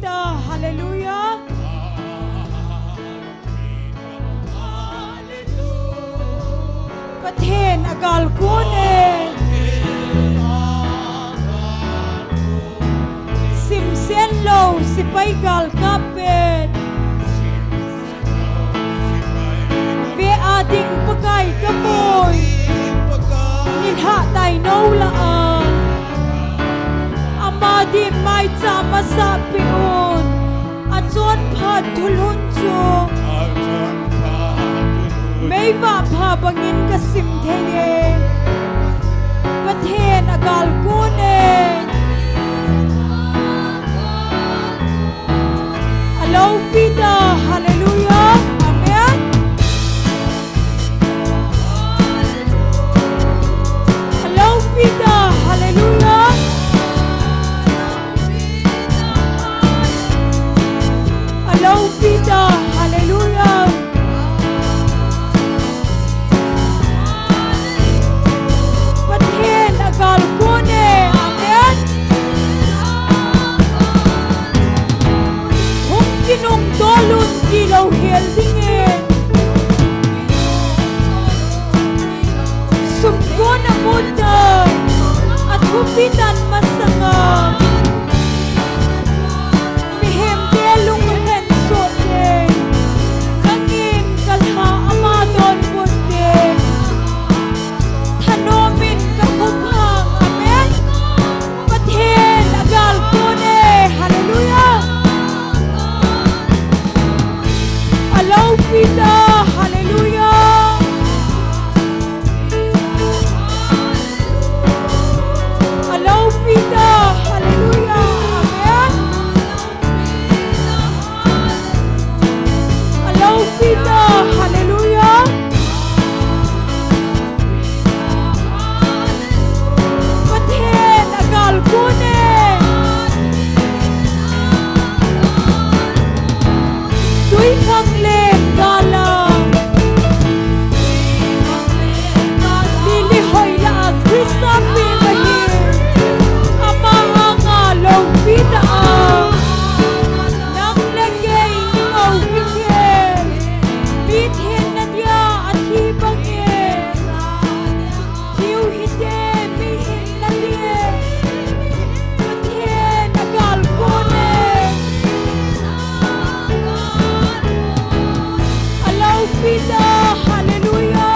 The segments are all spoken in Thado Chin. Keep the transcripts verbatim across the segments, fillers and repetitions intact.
Hallelujah. Pathen agalkon e. Simsen lou, sepai galkap pen. Ve a ding Pakai kamu e. Nilhah tainu lah a. Ama din maicham asahpeh un. Achonphat thulhun chu meivah pha bangin kasim thei e. Pathen agalkon e. Aloupi ta, hallelujah, amen. Aloupi ta, hallelujah. Aloupi ta, hallelujah. Pathen agalkon e, amen. Hung kinungtolun kilou hel dingin. Sumkon amun dan, athupi tan masanga. Mihemte lunghen soh ding. Nangin kalha ama donbut ding. Thanomin kakhop hang, amen. Pathen agalkon e, hallelujah. Aloupi ta, hallelujah. Aloupi ta, hallelujah, amen. Aloupi ta, hallelujah. Pathen agalkon e. Tuikhanglen gal a Lily hoilah a Christa pi kahi. Ama anga loupi ta a. Nang le kei i ngou hi kei. Mi thenna dia athi bangin. Thiu hite, mi hinna dia. Pathen agalkon e. Aloupi ta, hallelujah.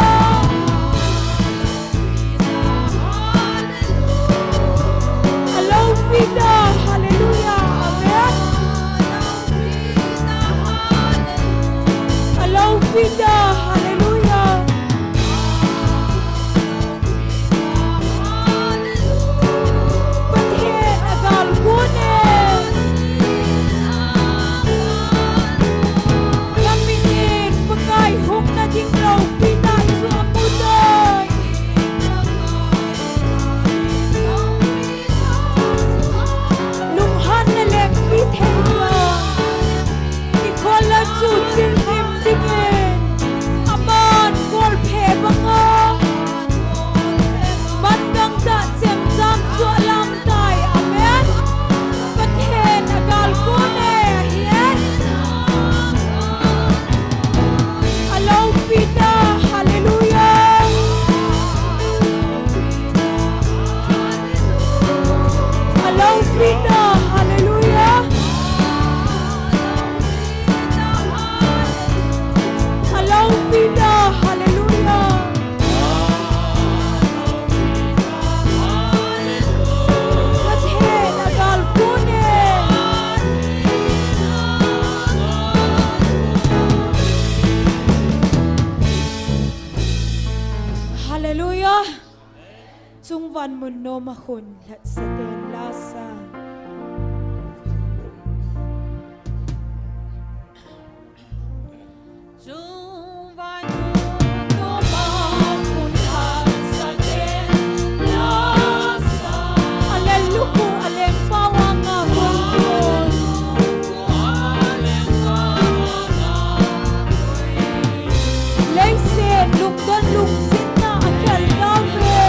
Aloupi ta, hallelujah. Amen. Aloupi ta, hallelujah. Pathen agalkon e. Kamin in Pakai hung na ding loupi ta chu amu tai. Lunghanna lengpi thei lou. Ikhola chu chilnim dingin aman kolphe banga man dang tah chemjam chu alang tai. Amen. Pathen agalkon e ahi e. Aloupi ta, hallelujah. Aloupi ta, hallelujah. Aloupi ta, hallelujah. Pathen agalkon e. Hallelujah. Chungvan mun nom a khun lhatsa ten lasa. Chungvan mun nom a khun lhatsa ten lasa. Alen luku, alen pawanga khun. Leiset lungdon lungsetna akhel tauve.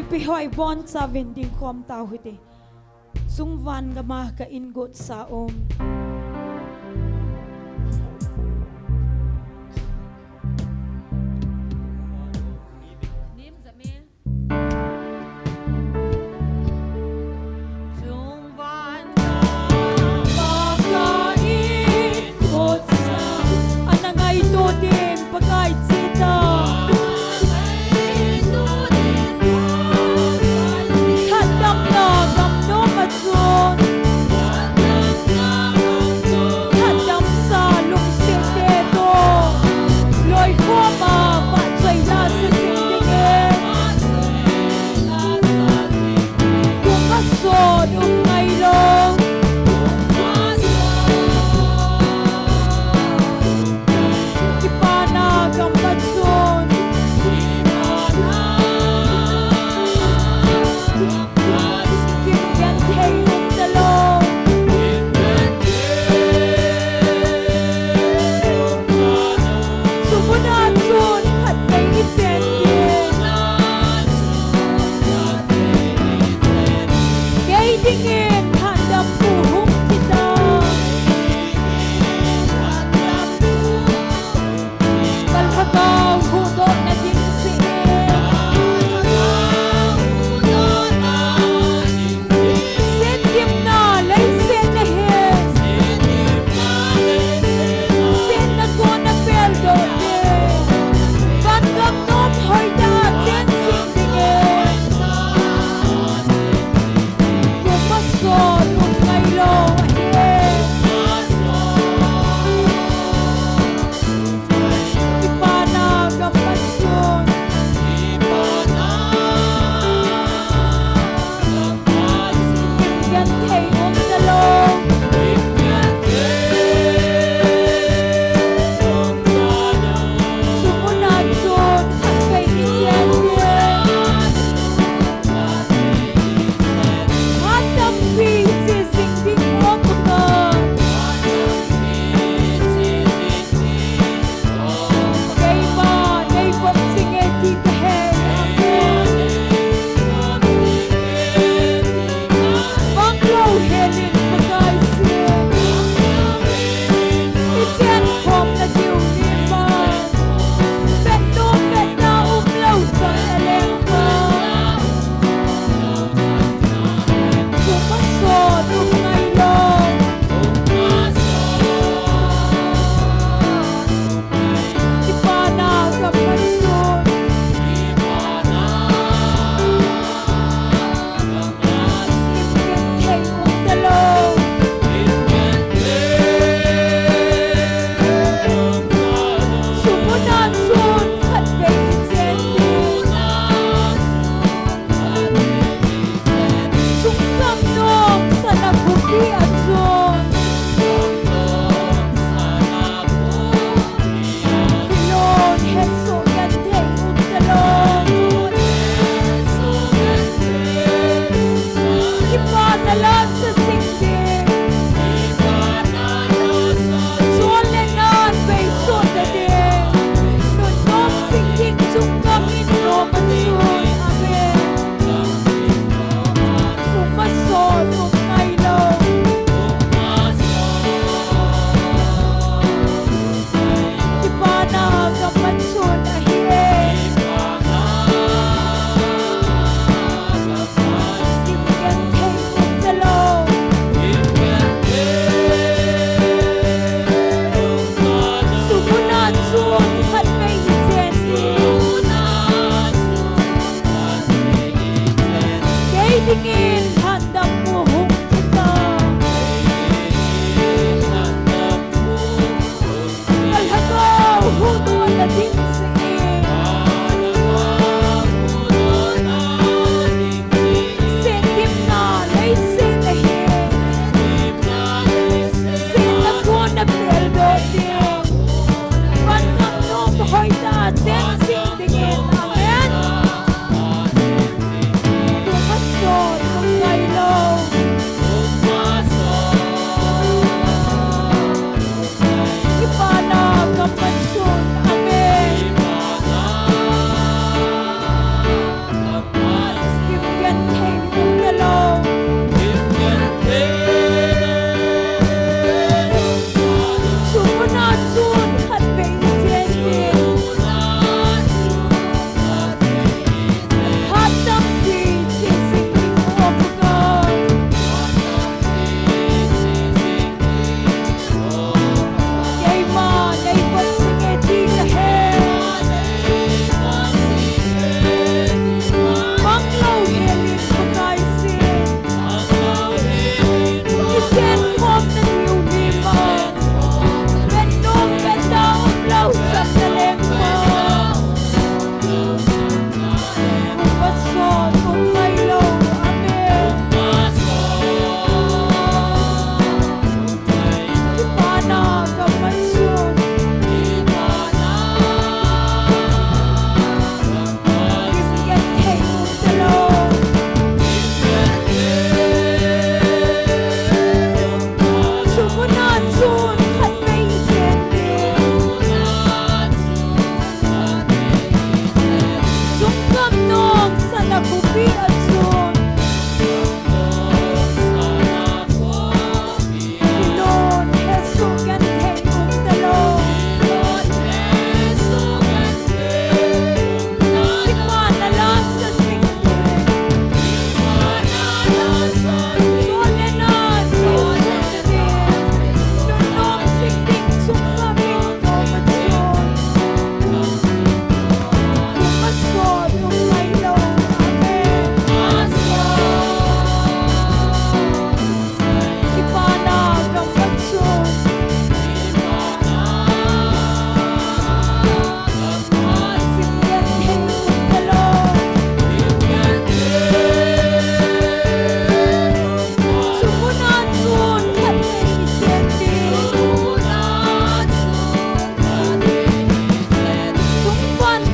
Pi hoi bon chavin ding khom tau hite. Sungvan gama ka ingot sa um.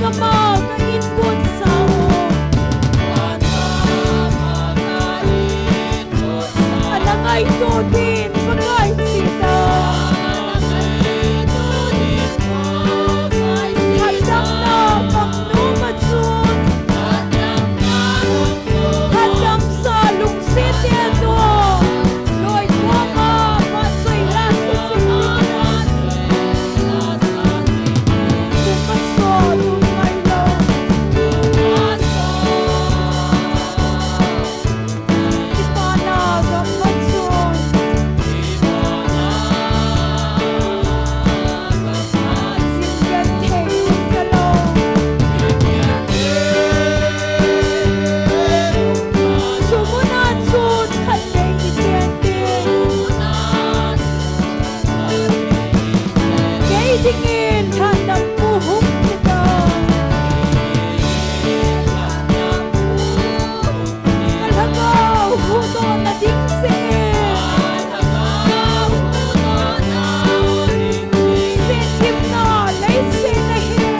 Kama ka in gun sa u. Ana ngaito din Pakai sita. Hadamna bang nom a chun. Hadam sa lungset e to. Loi koma ma choi la sa sa. Kei dingin thanam pu hung kita. Ka lhagao huhdohna ding seh. Sehthipna leiset a hin.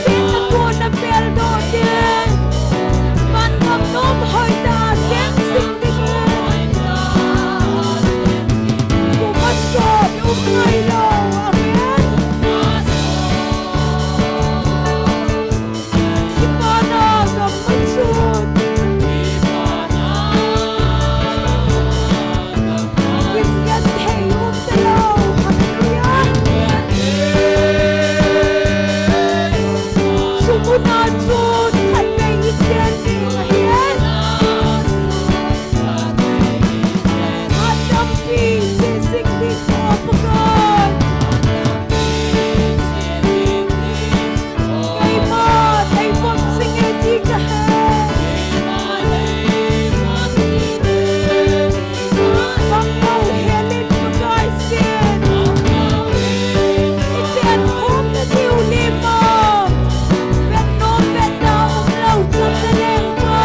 Sehna kona peldoh ding. Vangam nom hoitah a seng sing dingin. Kum a sot um ngai lou. Amen. Kipana gam machun. Kimgen thei um talou. Hallelujah. Sumuna chun khatvei i chen ding ahi. Atampi sisik ding ko Pakai. Keima nei vang sing e ti ka he. Bang mo helin Pakai sin. I chen khom na diu lima. Vet nom vet na um lou cham na leng pa.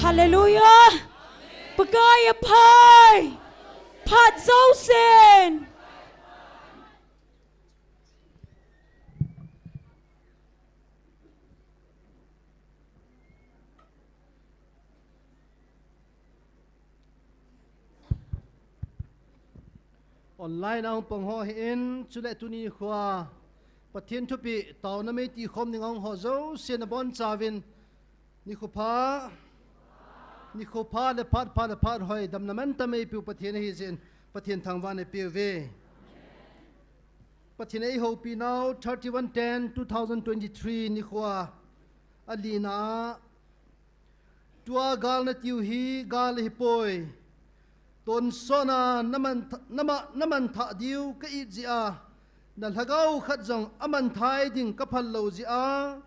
Hallelujah. Pakai aphai. Phat jousen. Online a hung pang ho hi in, chule tuni khoa Pathen thupeh taona mei ti khom ding a hung ho jouse nabonchauvin, nikho pha, nikho pha le phat pha le phat hoi, damna mantam eipeu Pathen ahi jeh in, Pathen thangvah in eipeuve. Pathen in eihoupi nau, thirty-one ten two thousand twenty-three nikhoa, alina a, tua gal natiu hi gal ahipoi. Tonsot a naman, nama, naman thah diu ka it jeh a, na lhagao khat jong aman thai ding ka phal lou jeh a,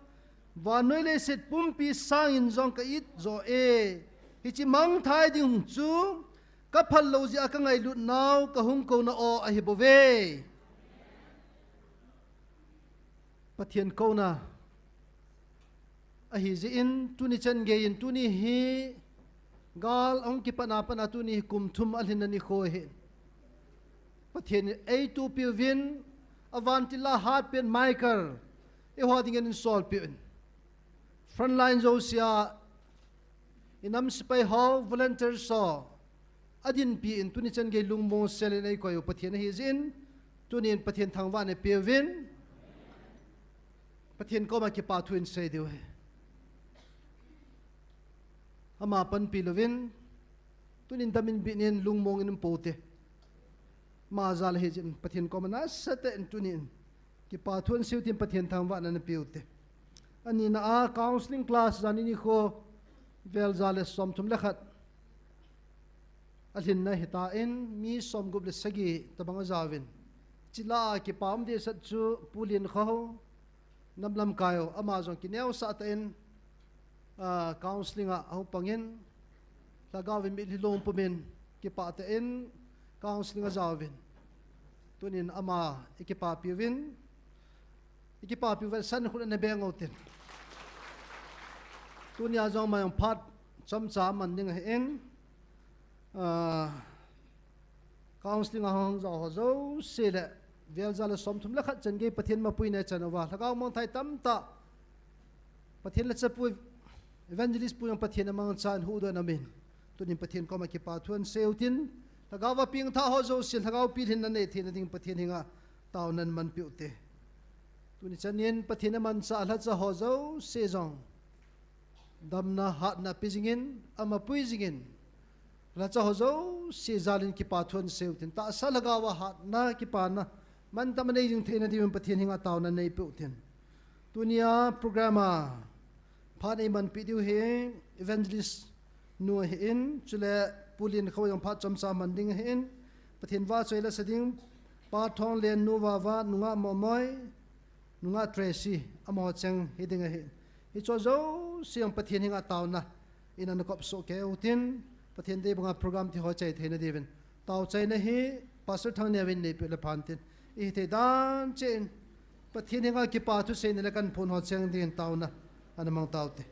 vannoi leiset pumpi sangin jong ka it jo e. Hiche mangthai ding chu ka phal lou jeh a ka ngailut nau ka hung kouna aw ahi bouve. Pathen kouna ahi jeh in, tuni chan gei in, tuni hi gal ahung kipat na pat a tuni hi kum thum alhin na nikho ahi. Pathen in eitupi uvin, avantil a hatpen Michael, eiho dingin eisolpi uvin. Frontline jousea, inam sepai ho, volunteers ho, adinpi in tuni chan gei lungmong sel in eikoi u Pathen ahi jeh in, tuni in Pathen thangvahna eipe uvin, Pathen koma kipa thu in sei diu ahi. Ama panpi louvin, tuni in dam in bit in lungmong in um pou te. Ama jal ahi jeh in Pathen koma nasatah in tuni in kipa thu in sei u tin Pathen thangvahna eipe u te. Ani na a counseling class jan ni nikho vel ja le somthum le khat alhin na ahitan, mi somgup le sagi tabang ajauvin. Chule kipa um dehset chu Pu Lienkhou, nam lamkai u, ama jong kineosah tah in, ah, counseling a ahung pang in, lhagao vin mitlhi lungpum in kipah tah in counseling ajauvin. Tuni in ama ikipapi uvin, ikipapi uvin san khut ana beng u tin. Tuni a jong ama jong phat chomcha aman ding ahin, ah, counseling a hung jao ho jouse le, vel ja le somthum le khat chan gei Pathen mapuina ichan uva, lhagao mangthai tamtah, Pathen lhachapu, evangelist pu jong Pathen amangchan huhdoh in amin. Tuni in Pathen koma kipa thu in sei u tin, lhagao a pengthah ho jouse, lhagao pilhin na nei theina ding Pathen henga taona in manpi u te. Tuni chan in Pathen amanchah lhacha ho jouse jong damna, hatna pe jingin, amapui jingin, lhacha ho jouse jal in kipa thu in sei u tin, tahsa lhagao a hatna, kipana, mantam a nei jing theina diuvin Pathen henga taona in neipe u tin. Tuni a program a phat eimanpi diu hi evangelist nu ahin, chule Pu Lienkhou jong phat chomcha man ding ahin, Pathen vahchoi la sa ding, Pa Thonglen, Nu Vava, Nungah Momoi, Nungah Tracy, amaho cheng hiding ahi. Hicheho jouse jong Pathen henga taona in ana kopsoh kei u tin, Pathen dei banga program ti ho chai theina diuvin, taochaina hi Pastor Thangneo in neipeh le phan tin, ihithei dan cheh in Pathen henga kipa thuseina le kan phon ho cheng dingin taona ana mang tau te.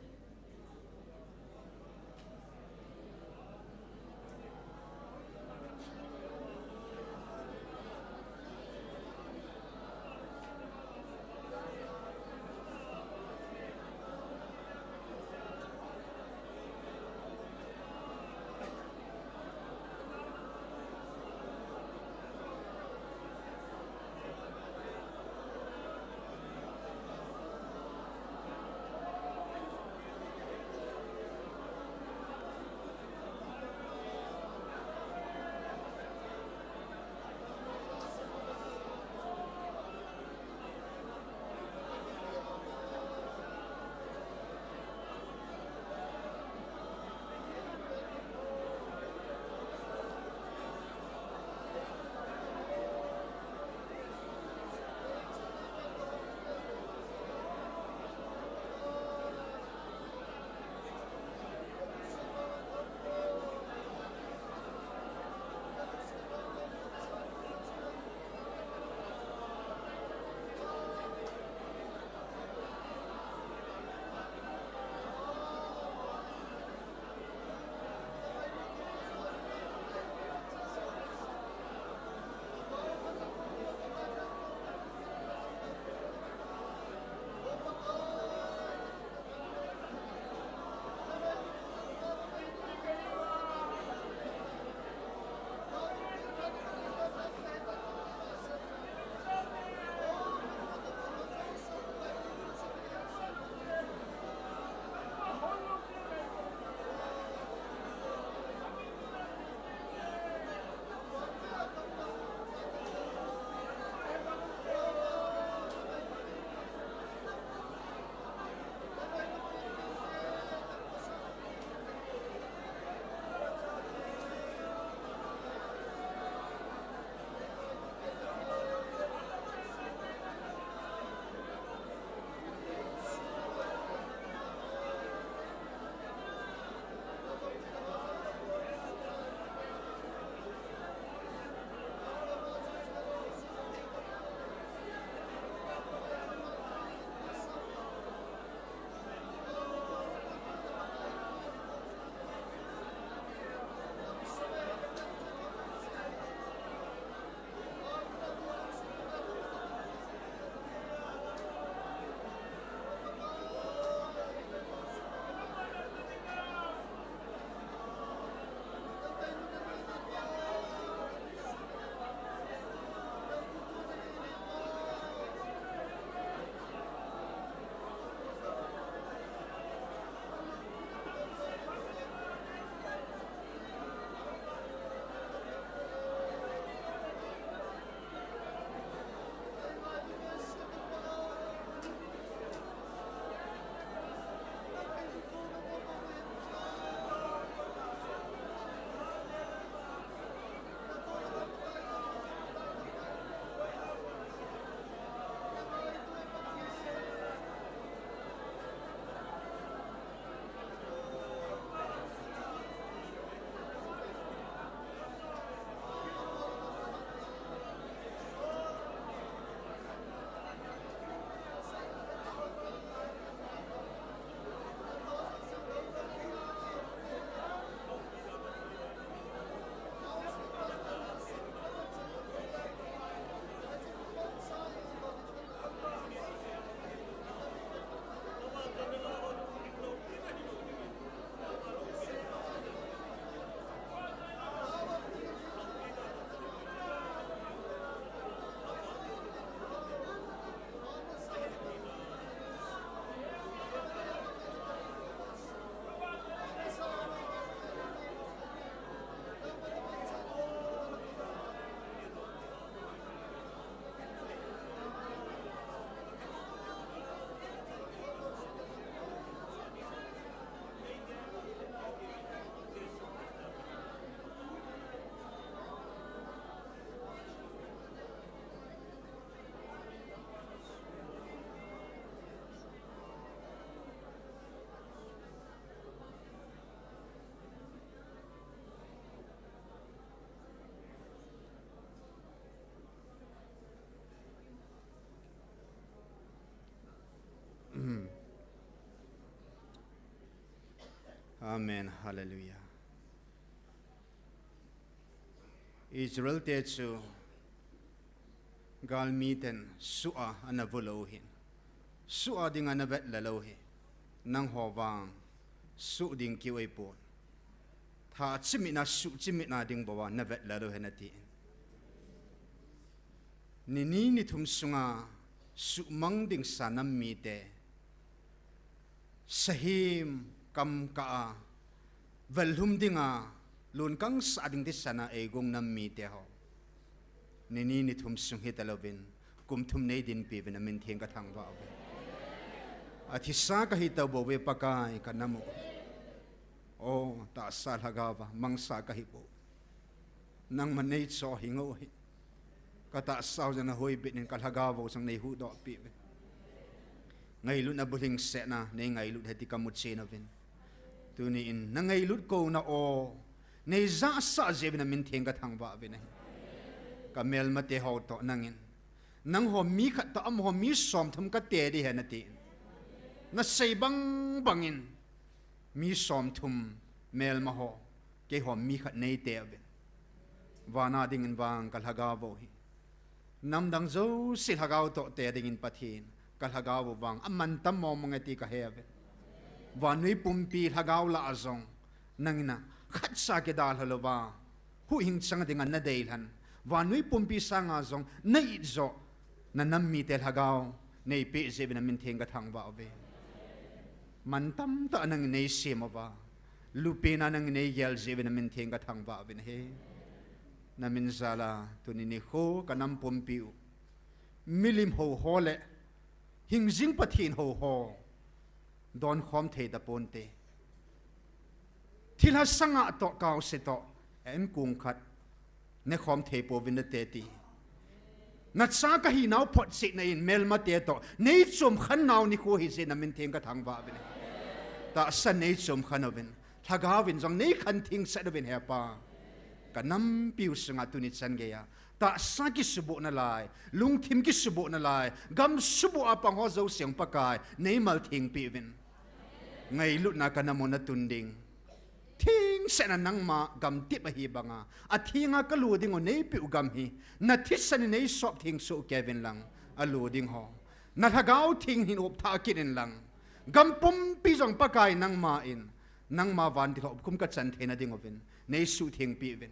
Amen. Hallelujah. Israel te chu galmi ten suh a ana vulou hi. Suh a ding ana vet lalou hi. Nangho vang suh ding kiu ahipon. Tha chimit na, suh chimit na ding bou a na vet lalou hi nati. Ni ni ni thum sunga suhmang ding sa nam mite. Sahim kamkah a, vellhum dinga, lunkang sah ding thisan a eigong nam mite ho. Ni ni ni thum sung hitalouvin, kum thum nei dinpi uvin, amin theng kathangvah uve. Athisa kahi tabouve Pakai kanam u. O, tahsa lhagao va, mangsa kahi bou. Nangma nei cho hi ngou hi. Katahsa u jong nahuhbit in kalhagao u jong nei huhdohpi uve. Ngailutna bulhingsetna nei ngailut ahi ti kamu chen uvin. Tuni in nangailut kouna o, nei jahsah jeh uvin amin theng kathangvah uvin ahi. Kamelmate ho toh nangin. Nangho mi khat toh amaho mi somthum kate ding ahi nati. Nasei bang bangin. Mi somthum melma ho, keiho mi khat neite uvin. Vana dingin vang kalhagao u hi. Namdang jouse lhagao toh te dingin Pathen, kalhagao u vang, amantam mong mong e ti kahe uve. Vannoi pumpi lhagao lah a jong, nangin a khatcha kidalha louva, huhhing chang dinga nadeilhen. Vannoi pumpi sanga jong, na it joh, nanam mite lhagao, neipeh jeh uvin amin theng kathangvah uve. Mantam tah nangin neisem uva. Lupina nangin neigel jeh uvin amin theng kathangvah uvin ahi. Namin jal a, tuni nikho kanam pumpi u. Milim ho ho le, hingjing Pathen ho ho. Donkhom thei taponte. Thilha sanga toh kaose toh, enkong khat. Nekhom thei pouvin nate ti. Nacha kahinau photchetna in melmate toh. Neichomkhannau nikho hijeh in amin theng kathangvah uvin. Tahsa neichomkhan uvin. Lhagao vin jong neikhan thengset uvin he Pa. Kanampiu sunga tuni chan geiya. Tahsa kisuboh nalai. Lungthim kisuboh nalai. Gam suboh a pang ho jouse Pakai. Neimal thengpi uvin. Ngailutna kanam u natun ding. Thengsetna nangma gamtep ahi banga, athenga kalu ding u neipeh u gam hi, nathisan in neisop theng soh kei uvin lang, alu ding ho. Nalhagao theng hin opthah kit in lang, gam pumpi jong Pakai nangma in, nangma vantil ho khum kachan theina ding uvin, neisuh thengpi uvin.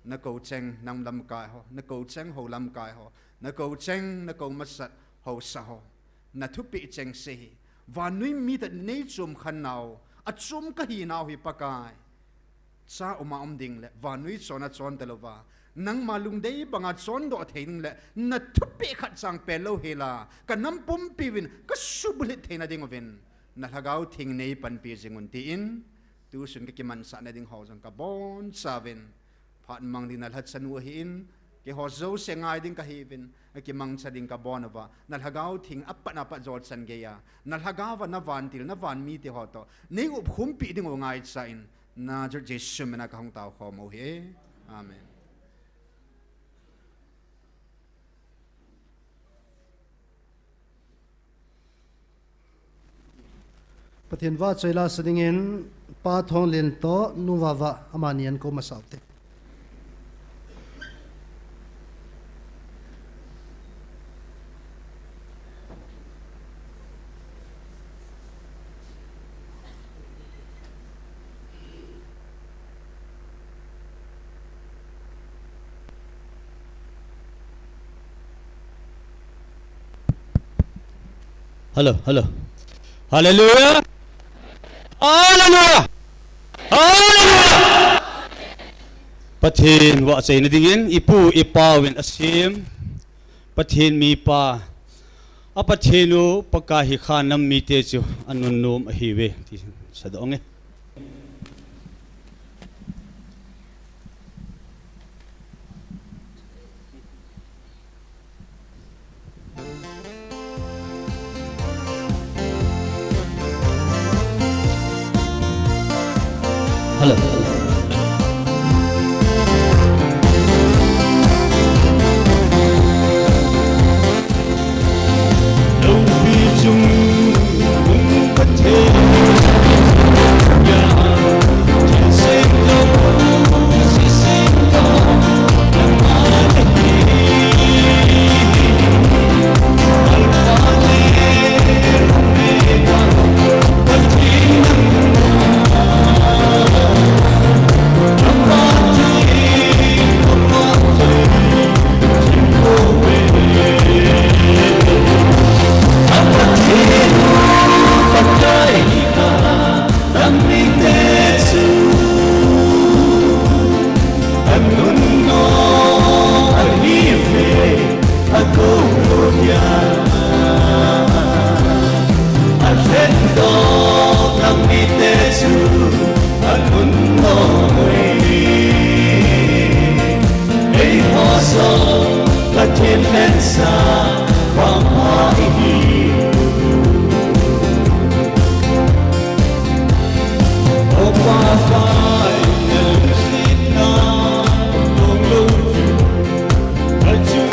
Nakou cheng nam lamkai ho, nakou cheng hou lamkai ho, nakou cheng, nakou masat, haosa ho. Nathupeh chengse hi. Vannoi mite neichomkhannau, achom kahinau hi Pakai. Cha uma um ding le, vannoi chon a chon talouva. Nangma lungdei banga chondoh thei ding le, nathupeh khat chang pelou hela, kanam pumpi uvin, kasubulhit theina ding uvin. Nalhagao theng neipanpi jing un tin, tusun kakimansahna ding ho jong kabonchauvin. Phat mang ding nalhachanu ahin, keiho jouse ngai ding kahiuvin, akimangcha ding kabon uva, nalhagao theng apatna pat jol chan geiya, nalhagao va navantil, navan mite ho toh, neiupkhumpi ding u ngaicha in, Nazareth Jesu mina kahung taokhom u ahi. Amen. Pathen vahchoi lasa dingin, Pa Thonglen toh, Nu Vava, amani ankoma saute. Hello, hello. Hallelujah. Hallelujah. Hallelujah. Pathen vahchoina dingin, ipu ipa uvin asem. Pathen mipa. A Pathen u Pakai hi kha nam mite chu anunnom ahiuve. Ti sadoh nge. Hello. A lhendoh nam mite chu a lhun nom uve. Eiho jong Pathen lhensa pha pha ihi. O Pa, Pa, na lungsetna long lou chu.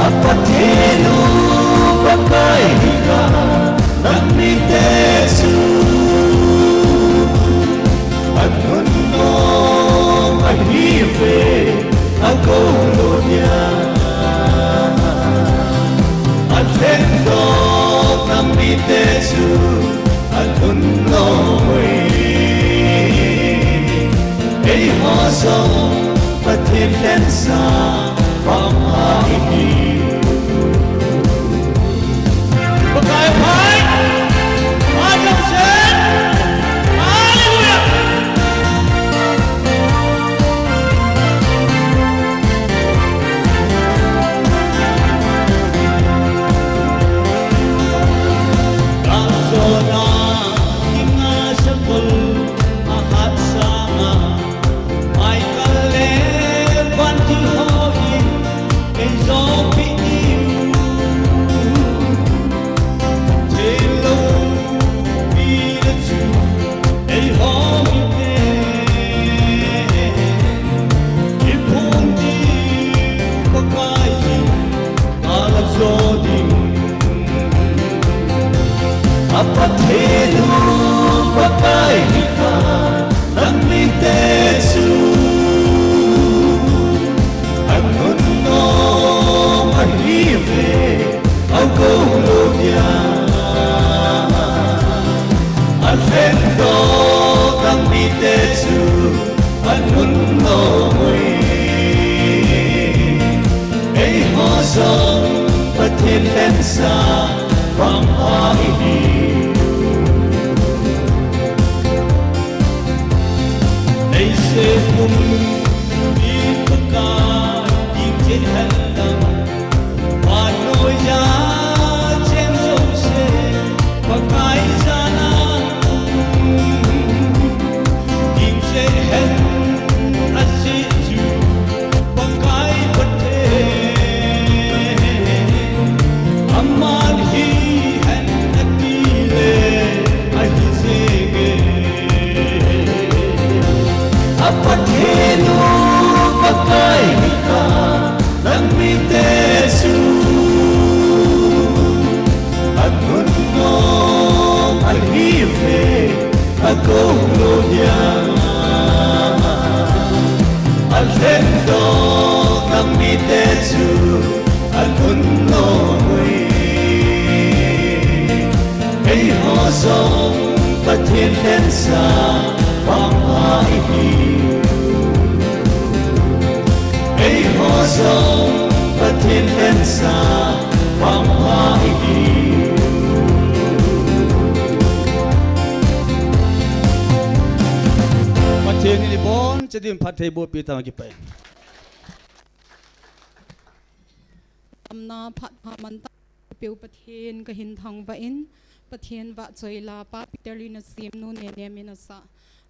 A Pathen u Pakai hi kha, nam mite chu a lhun nom ahi ve, a kou lou dia. A lhendoh nam mite chu a lhun nom uve. Eiho jong Pathen lhensa pha pha ihi. Pakai pha, Pakai pha. Hallelujah. A Pathen u Pakai hi kha, nam mite chu a lhun nom ahi ve, a kou lou dia. A lhendoh nam mite chu a lhun nom uve. Eiho jong Pathen lhensa pha pha ihi. Leiset pumpi Pakai ding chen hen lang, vannoi a chen jouse Pakai jana ding chen hen, ajeh chu Pakai Pathen, aman hihen ati le ahi jenge. A Pathen u Pakai hi kha, nam mite chu a lhun nom ahi ve, a kou lou dia. A lhendoh nam mite chu a lhun nom uve. Eiho jong Pathen lhensa pha pha ihi. Eiho jong Pathen lhensa pha pha ihi. Pathen in ibonchauva phatthei boh pi tang, kipah e. Damna phat pha man ta, Peu Pathen kahin thangvah in, Pathen vahchoi la Pa Peter Lee Nasemnu Nenem in asah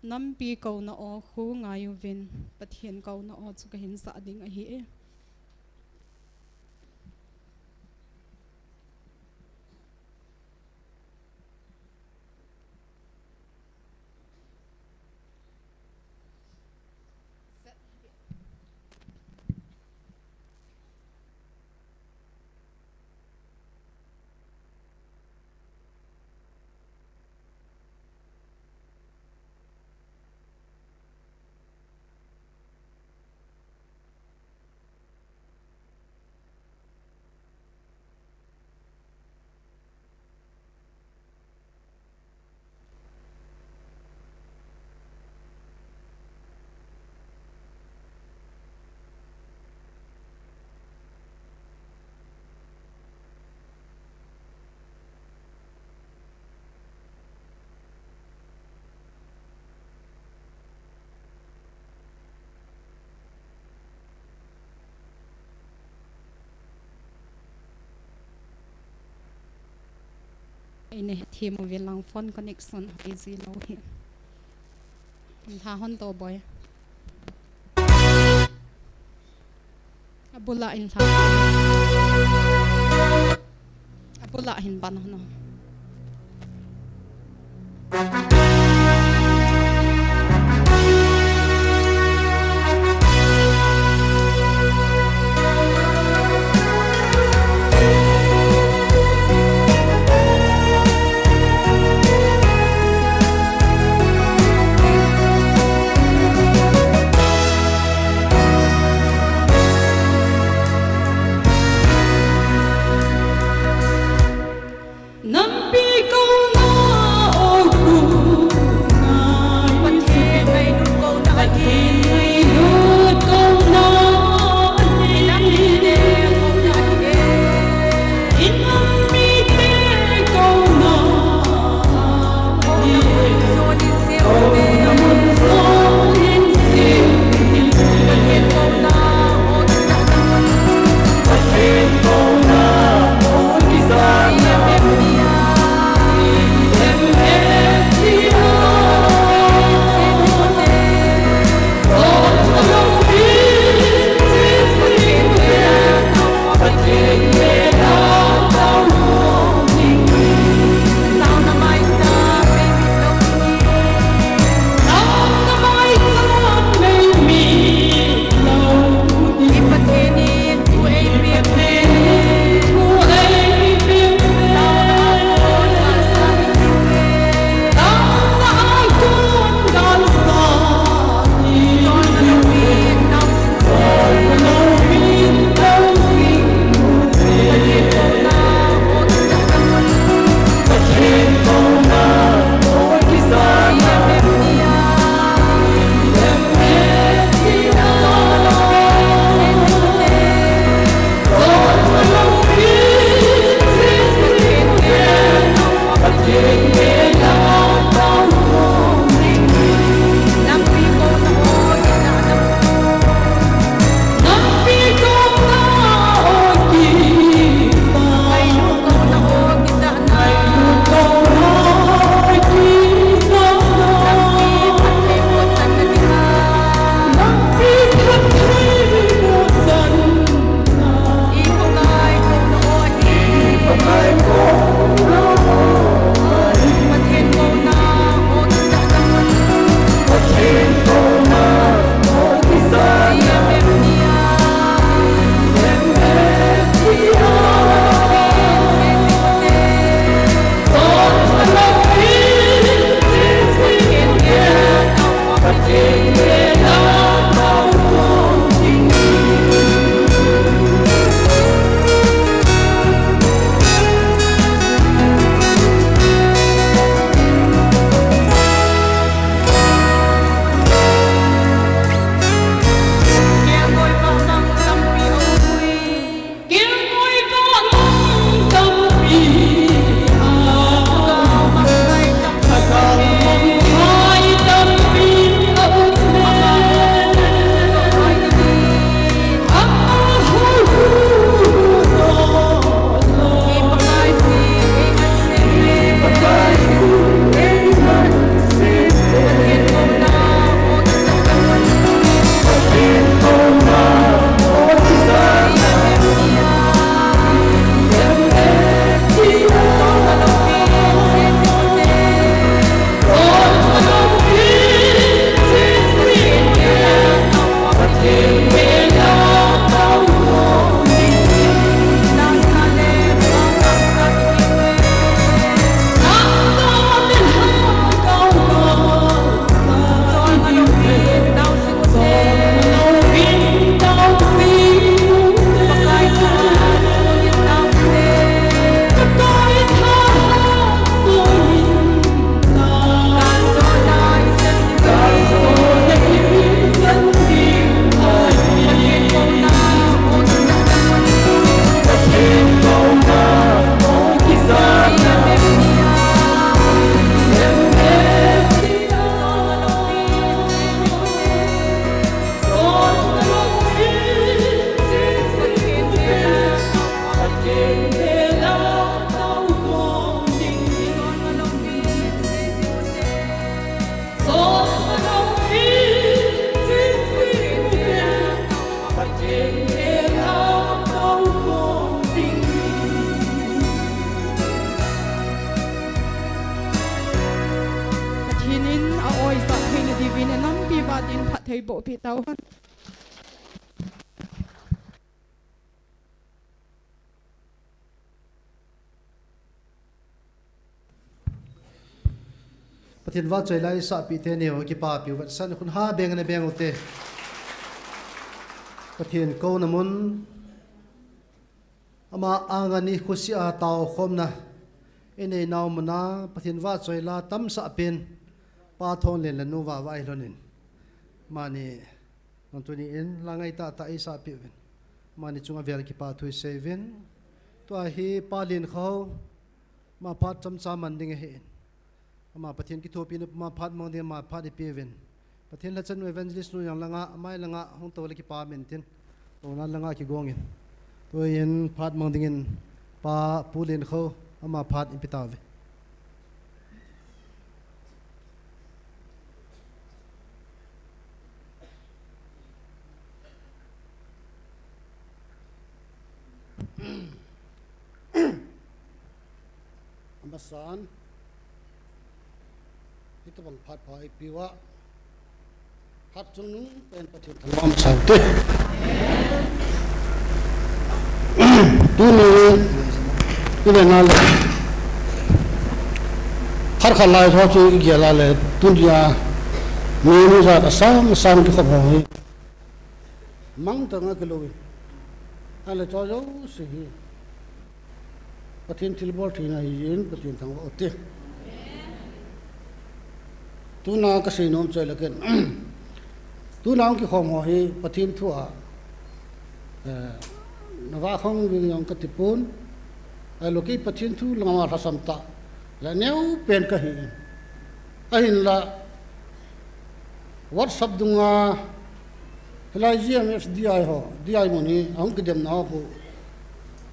nampi kouna aw khu ngai uvin, Pathen kouna aw chu kahin sah ding ahi e. Eina hethem uvin lang phone connection hoi ji lou hi. Hin lha hon to boi. Abula hin lha. Abula hin pan hon. Nampi kauna o ku Atin phatthei boh pi tau hen. Pathen vahchoi la isahpi teni ho kipapi u vetsahna khun ha beng na beng u te. Pathen kouna mun ama angani khusia tao khomna inei nau muna Pathen vahchoi la tamsah pen Pa Thonlen le Nu Vava Ailhonin. Mani Nang tuni in la ngai tahtah isahpi uvin. Mani chunga vel kipa thu isei uvin. Tua hi Pa Linkho, ama phat chomcha man ding ahin. Ama Pathen kithopina puma phat mang ding ama phat ipi uvin. Pathen lhacha nu evangelist nu jong langa, amai langa, hung tou le kipa min tin. Touna langa kigong in. Tuin phat mang dingin Pa Pu Linkho, ama phat ipi tauve. Amasan, hitobang phat pha ipi uva, phat chungnung pen Pathen thangvah masa u te. Tuni, ile na le, phat khat lai tho chu igel a le, tunia, mi nu jat asang, asang kikhop ho hi. Mangthah a kilou in. Ahile chu jouse hi Pathen thilbol theina ahin, Pathen thangvah u te. Tuna kasei nom chu ahile ken. Tuna hung kikhom ho hi Pathen thu a, eh, na vah khong ving jong kati pon. Ahilou kei Pathen thu lama lhasam tah le neo pen kahi in. Ahinla, WhatsApp dunga, hilai G M F D I ho, D I mun hi, ahung kidemna ho khu,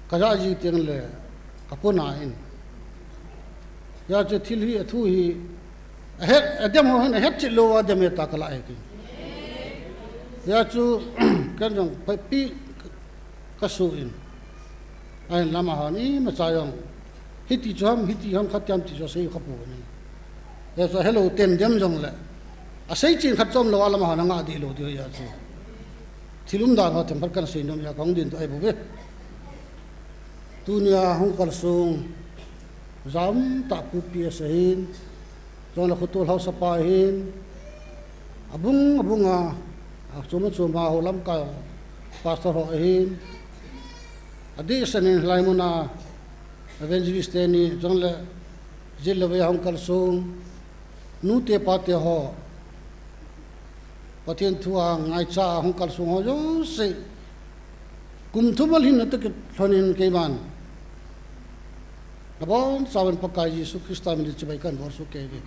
kajah ji teng le, kapona in. Hijeh chun thil hi, athu hi, ahet, adem ho hin, ahet chet lou a dem e ta kalah e kei. Hijeh chun, ken jong, pi, kasu in. Ahin lama hon imacha jong. Hiti chu ham, hiti ham khat ham ti chu asei kha pon. Hijeh chun helou ten dem jongle. Asei chen khat chom lou a lama hon angah deh lou diu hijeh chun. Thil umdan ho themkhat kana sei nom a kahung ding tu ahi bouve. Tunia hung kalsong. Jam tah pu P S ahin. Chule khotol haosapa ahin, abung, abunga, achom, achoma ho lamkai, pastor ho ahin, adehset in hilai muna, evangelist teni, chule, jilou vei hung kalsong, nute pate ho, Pathen thu a ngaicha a hung kalsong ho jouse. Kum thum alhin natoh kilhonin keiman. Nabonchauvin Pakai Jesu Christa min in chibai kahin bolsuh kei uve.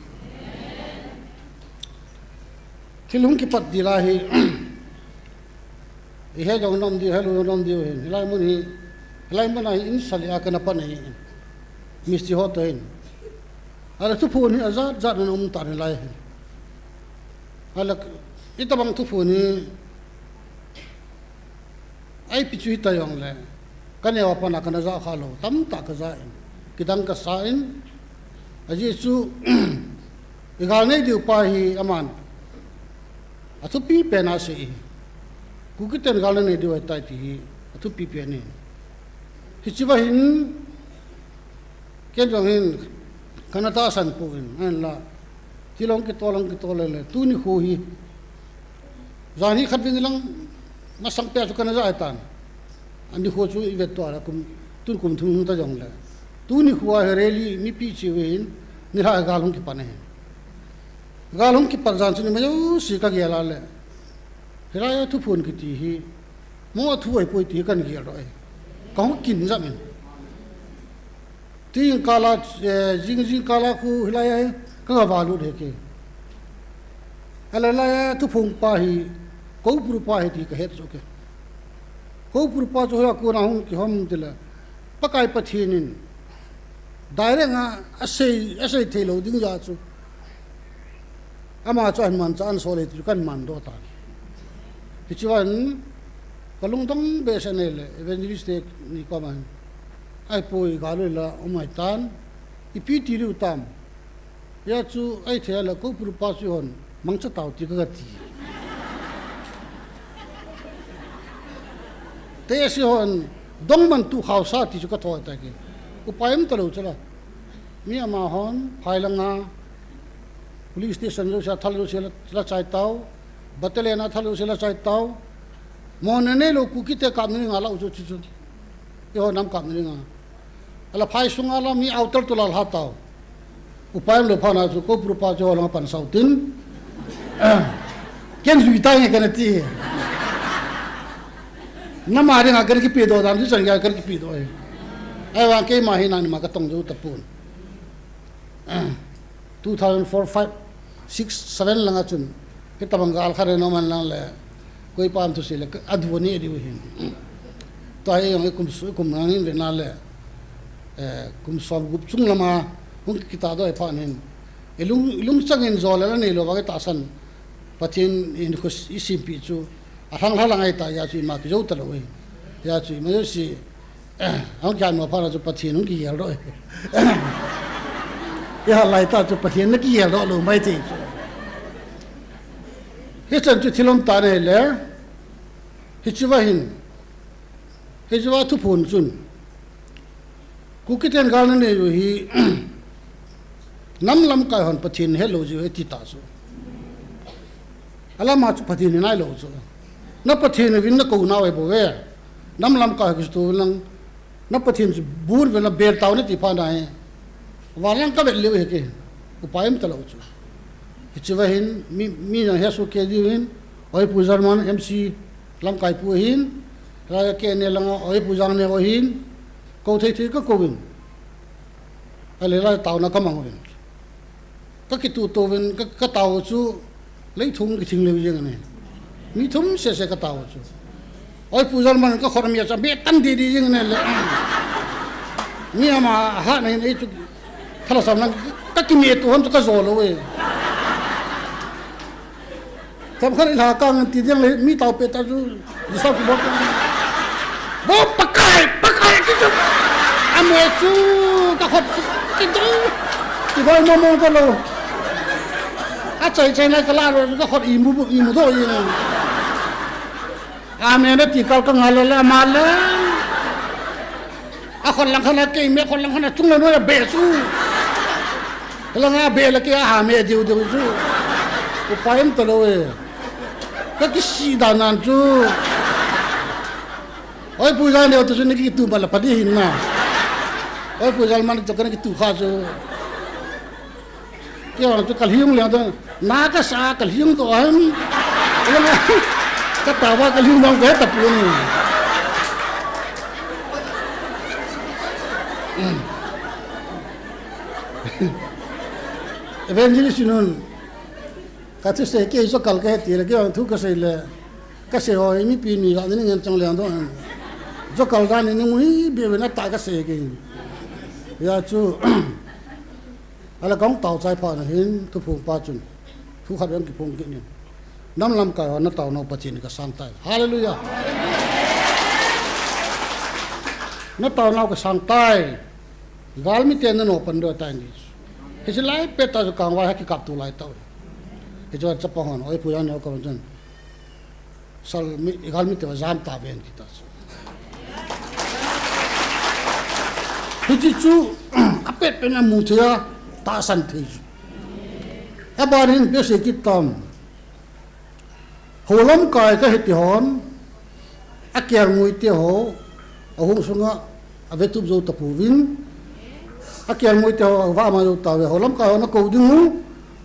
Thil hung kipat ding lai hi. Ihe jong nom diu, helou jong nom diu hin. Hilai mun hi, hilai mun a hi in sali a kana pan ahi. Misti ho toh hin. Ahile thuphon hi ajat jat in um tan hilai hi. Ahile, itobang thuphon hi, ipi chu hita jongle, kaneo a pat a kana ja kha lou, tamtah kaja in, kidang kasa in, ajeh chu, igal nei diu pa hi aman, athupi pen asei hi. Kuki ten gal nei diu ahitai ti hi, athupi pen hi. Hiche va hin, Ken jong hin, kana tahsan poi, ahinla. Thil hung kitol, hung kitol le, tuni kho hi. Jan hi khatvei lang, masang pet chu kana ja ahitan. Ani kho chu ivet to a kum, tun kum thum hung ta jongle. Tuni kho a hi rally mipi cheh uvin, nilhah a gal hung kipan ahi. Gal hung kipat jan chu ni ma jouse kagel a le. Hilai a thuphon kiti hi, mo a thu ahipoi ti hi kana gel doh e. Kahung kin jam in. Ti jingkah a, eh, jing, jingkah a khu hilai a hi, kanga valut e kei. Ahile hilai a thuphon pa hi, Koupuru pa ahi ti kahet soh e. Koupuru pa chu hoiya kona hung kihom tile. Pakai Pathen in, direct a, asei, asei thei lou ding jeh chu. Ama chu ahin manchah a ana sol e ti chu kahin mandoh tan. Hiche vang, kalungdong behseh e le, evangelist teni koma hin. Ahipoi gal u la um ahitan, ipi ti diu tam. Hijeh chun, ahithei a le, Koupuru pa chu hon, mangcha tau ti kaga ti. Te si hon dongman tu khausa ti chu ka thou ta ki. Upai um talou chu la. Mi ama hon phai langa police station jouse a thal jouse la, la chai tau. Battalion a thal jouse la chai tau. Mo ne ne lo Kuki te kap ni nga la u chu chu chu. I ho nam kap ni nga. Ala phai sunga la mi outer tu la lha tau. Upai um lou phat na chu ko prupa chu ho langa pan sau tin. Ken jui ta nge kana ti. Nama dinga kana kipe doh dan chu chan ga kana kipe doh e. Ahivang keima hi nangma ka tong jou tapon. Two thousand four, five, six, seven langa chun, hitabang gal khat in aum man lang le, koi pa um thusei le, ka, adu ani diu hin. Tua hi jong i kum su, i kum ngang in ve na le, eh, kum som gup chung lama, hung kikita doh i phat hin. I lung, i lungchang in jo le la nei lou vang i tahsan, Pathen in khu i simpi chu, a lhang lha lang ahi ta, hijeh chun ima kijou talou e. Hijeh chun ima jouse, Ahung kian mo phat na chu Pathen hung kigel doh. I hat lai tah chu Pathen na kigel doh lou mai thei chu. Hichan chu thil um tah ahi le. Hiche va hin. Hiche va thuphon chun. Kuki ten gal na nei u hi. Nam lamkai hon Pathen het lou jeh u ahi ti ta chu. Alama chu Pathen hi nai lou chu. Na Pathen uvin na kou nau ahi bou ve. Nam lamkai ho kisto uvin lang. Na Pathen chu bun uvin la bel tau na ti phat na hi. Van lang ka vet leu hi ki. Upai um talou chu. Hiche va hin mi, mi jong he su ke diu hin. Oi Pu German M C lamkai pu hin. Ra ke ne langa oi Pu Jang ne o hin. Kou thei thei ka kou in. Ale la tauna ka mang uvin. Ka kitu to uvin, ka, ka tao chu, lei thum kithing leu jeng ani. Mi thum sese ka tao chu. Oi, Pu Jalman ka khut a mi a chu, be tan di di jeng ani le. Mi ama ha na hin ei chu, thala sam lang, ka kime tu hon chu ka jo lou e. Themkhat i lha kang ti ding le mi tao pe ta chu, disturb kibol. Bo pakai, pakai ti chu. Ame chu ka khut chu kidong. Kidong mo mo ka lou. Achai chai nai ka la ro ka khut imu bu, imu do i. Ame na ti kal ka ngal le ama le. A khut lang khat a kei me khut lang khat a chung le noi a be chu. Langa be le kei a ha me diu diu chu. Upai um talou e. Ka kisih dan nan chu. Oi, Pu Jalman ne o tu chu na kitu ba la pa di hin na. Oi, Pu Jalman to ka na kitu kha chu. Kei vang chu ka lhing leng to, na ka sa ka lhing to ham. Ka ta va ka lhing dong ka ta pu ni. Evangelist nun, ka thusei kei jokal ka he ti le, kei vang thu ka sei le, ka sei ho, mipi ni ga ni ngen chang leng to ham. Jokal dan ni ngui be be na ta ka sei kei. Hijeh chun, Ahile kahung tao chai phat na hin, thuphong pa chun, thu khat vei hung kiphong kit in. Nam lamkai ho na taonau Pathen in kasang tai. Hallelujah. Na taonau kasang tai. Galmi te na nopan doh tai ni. Hiche lai pet a chu kangvai ha kikap tu lai tau. Hiche chapang hon, oi, Pu Jalman ne o ka chun. Sal mi, galmi te va jam ta ven ti ta chu. Hiche chu, apet pen a mu thei a, tahsan thei chu. Aban hin pe sei kit tam. Ho lamkai ka hi ti hon, a kelngoi te ho, a hung sunga, a vetup jou tapouvin, a kelngoi te ho, a va ma jou tauve, ho lamkai ho na kou ding u,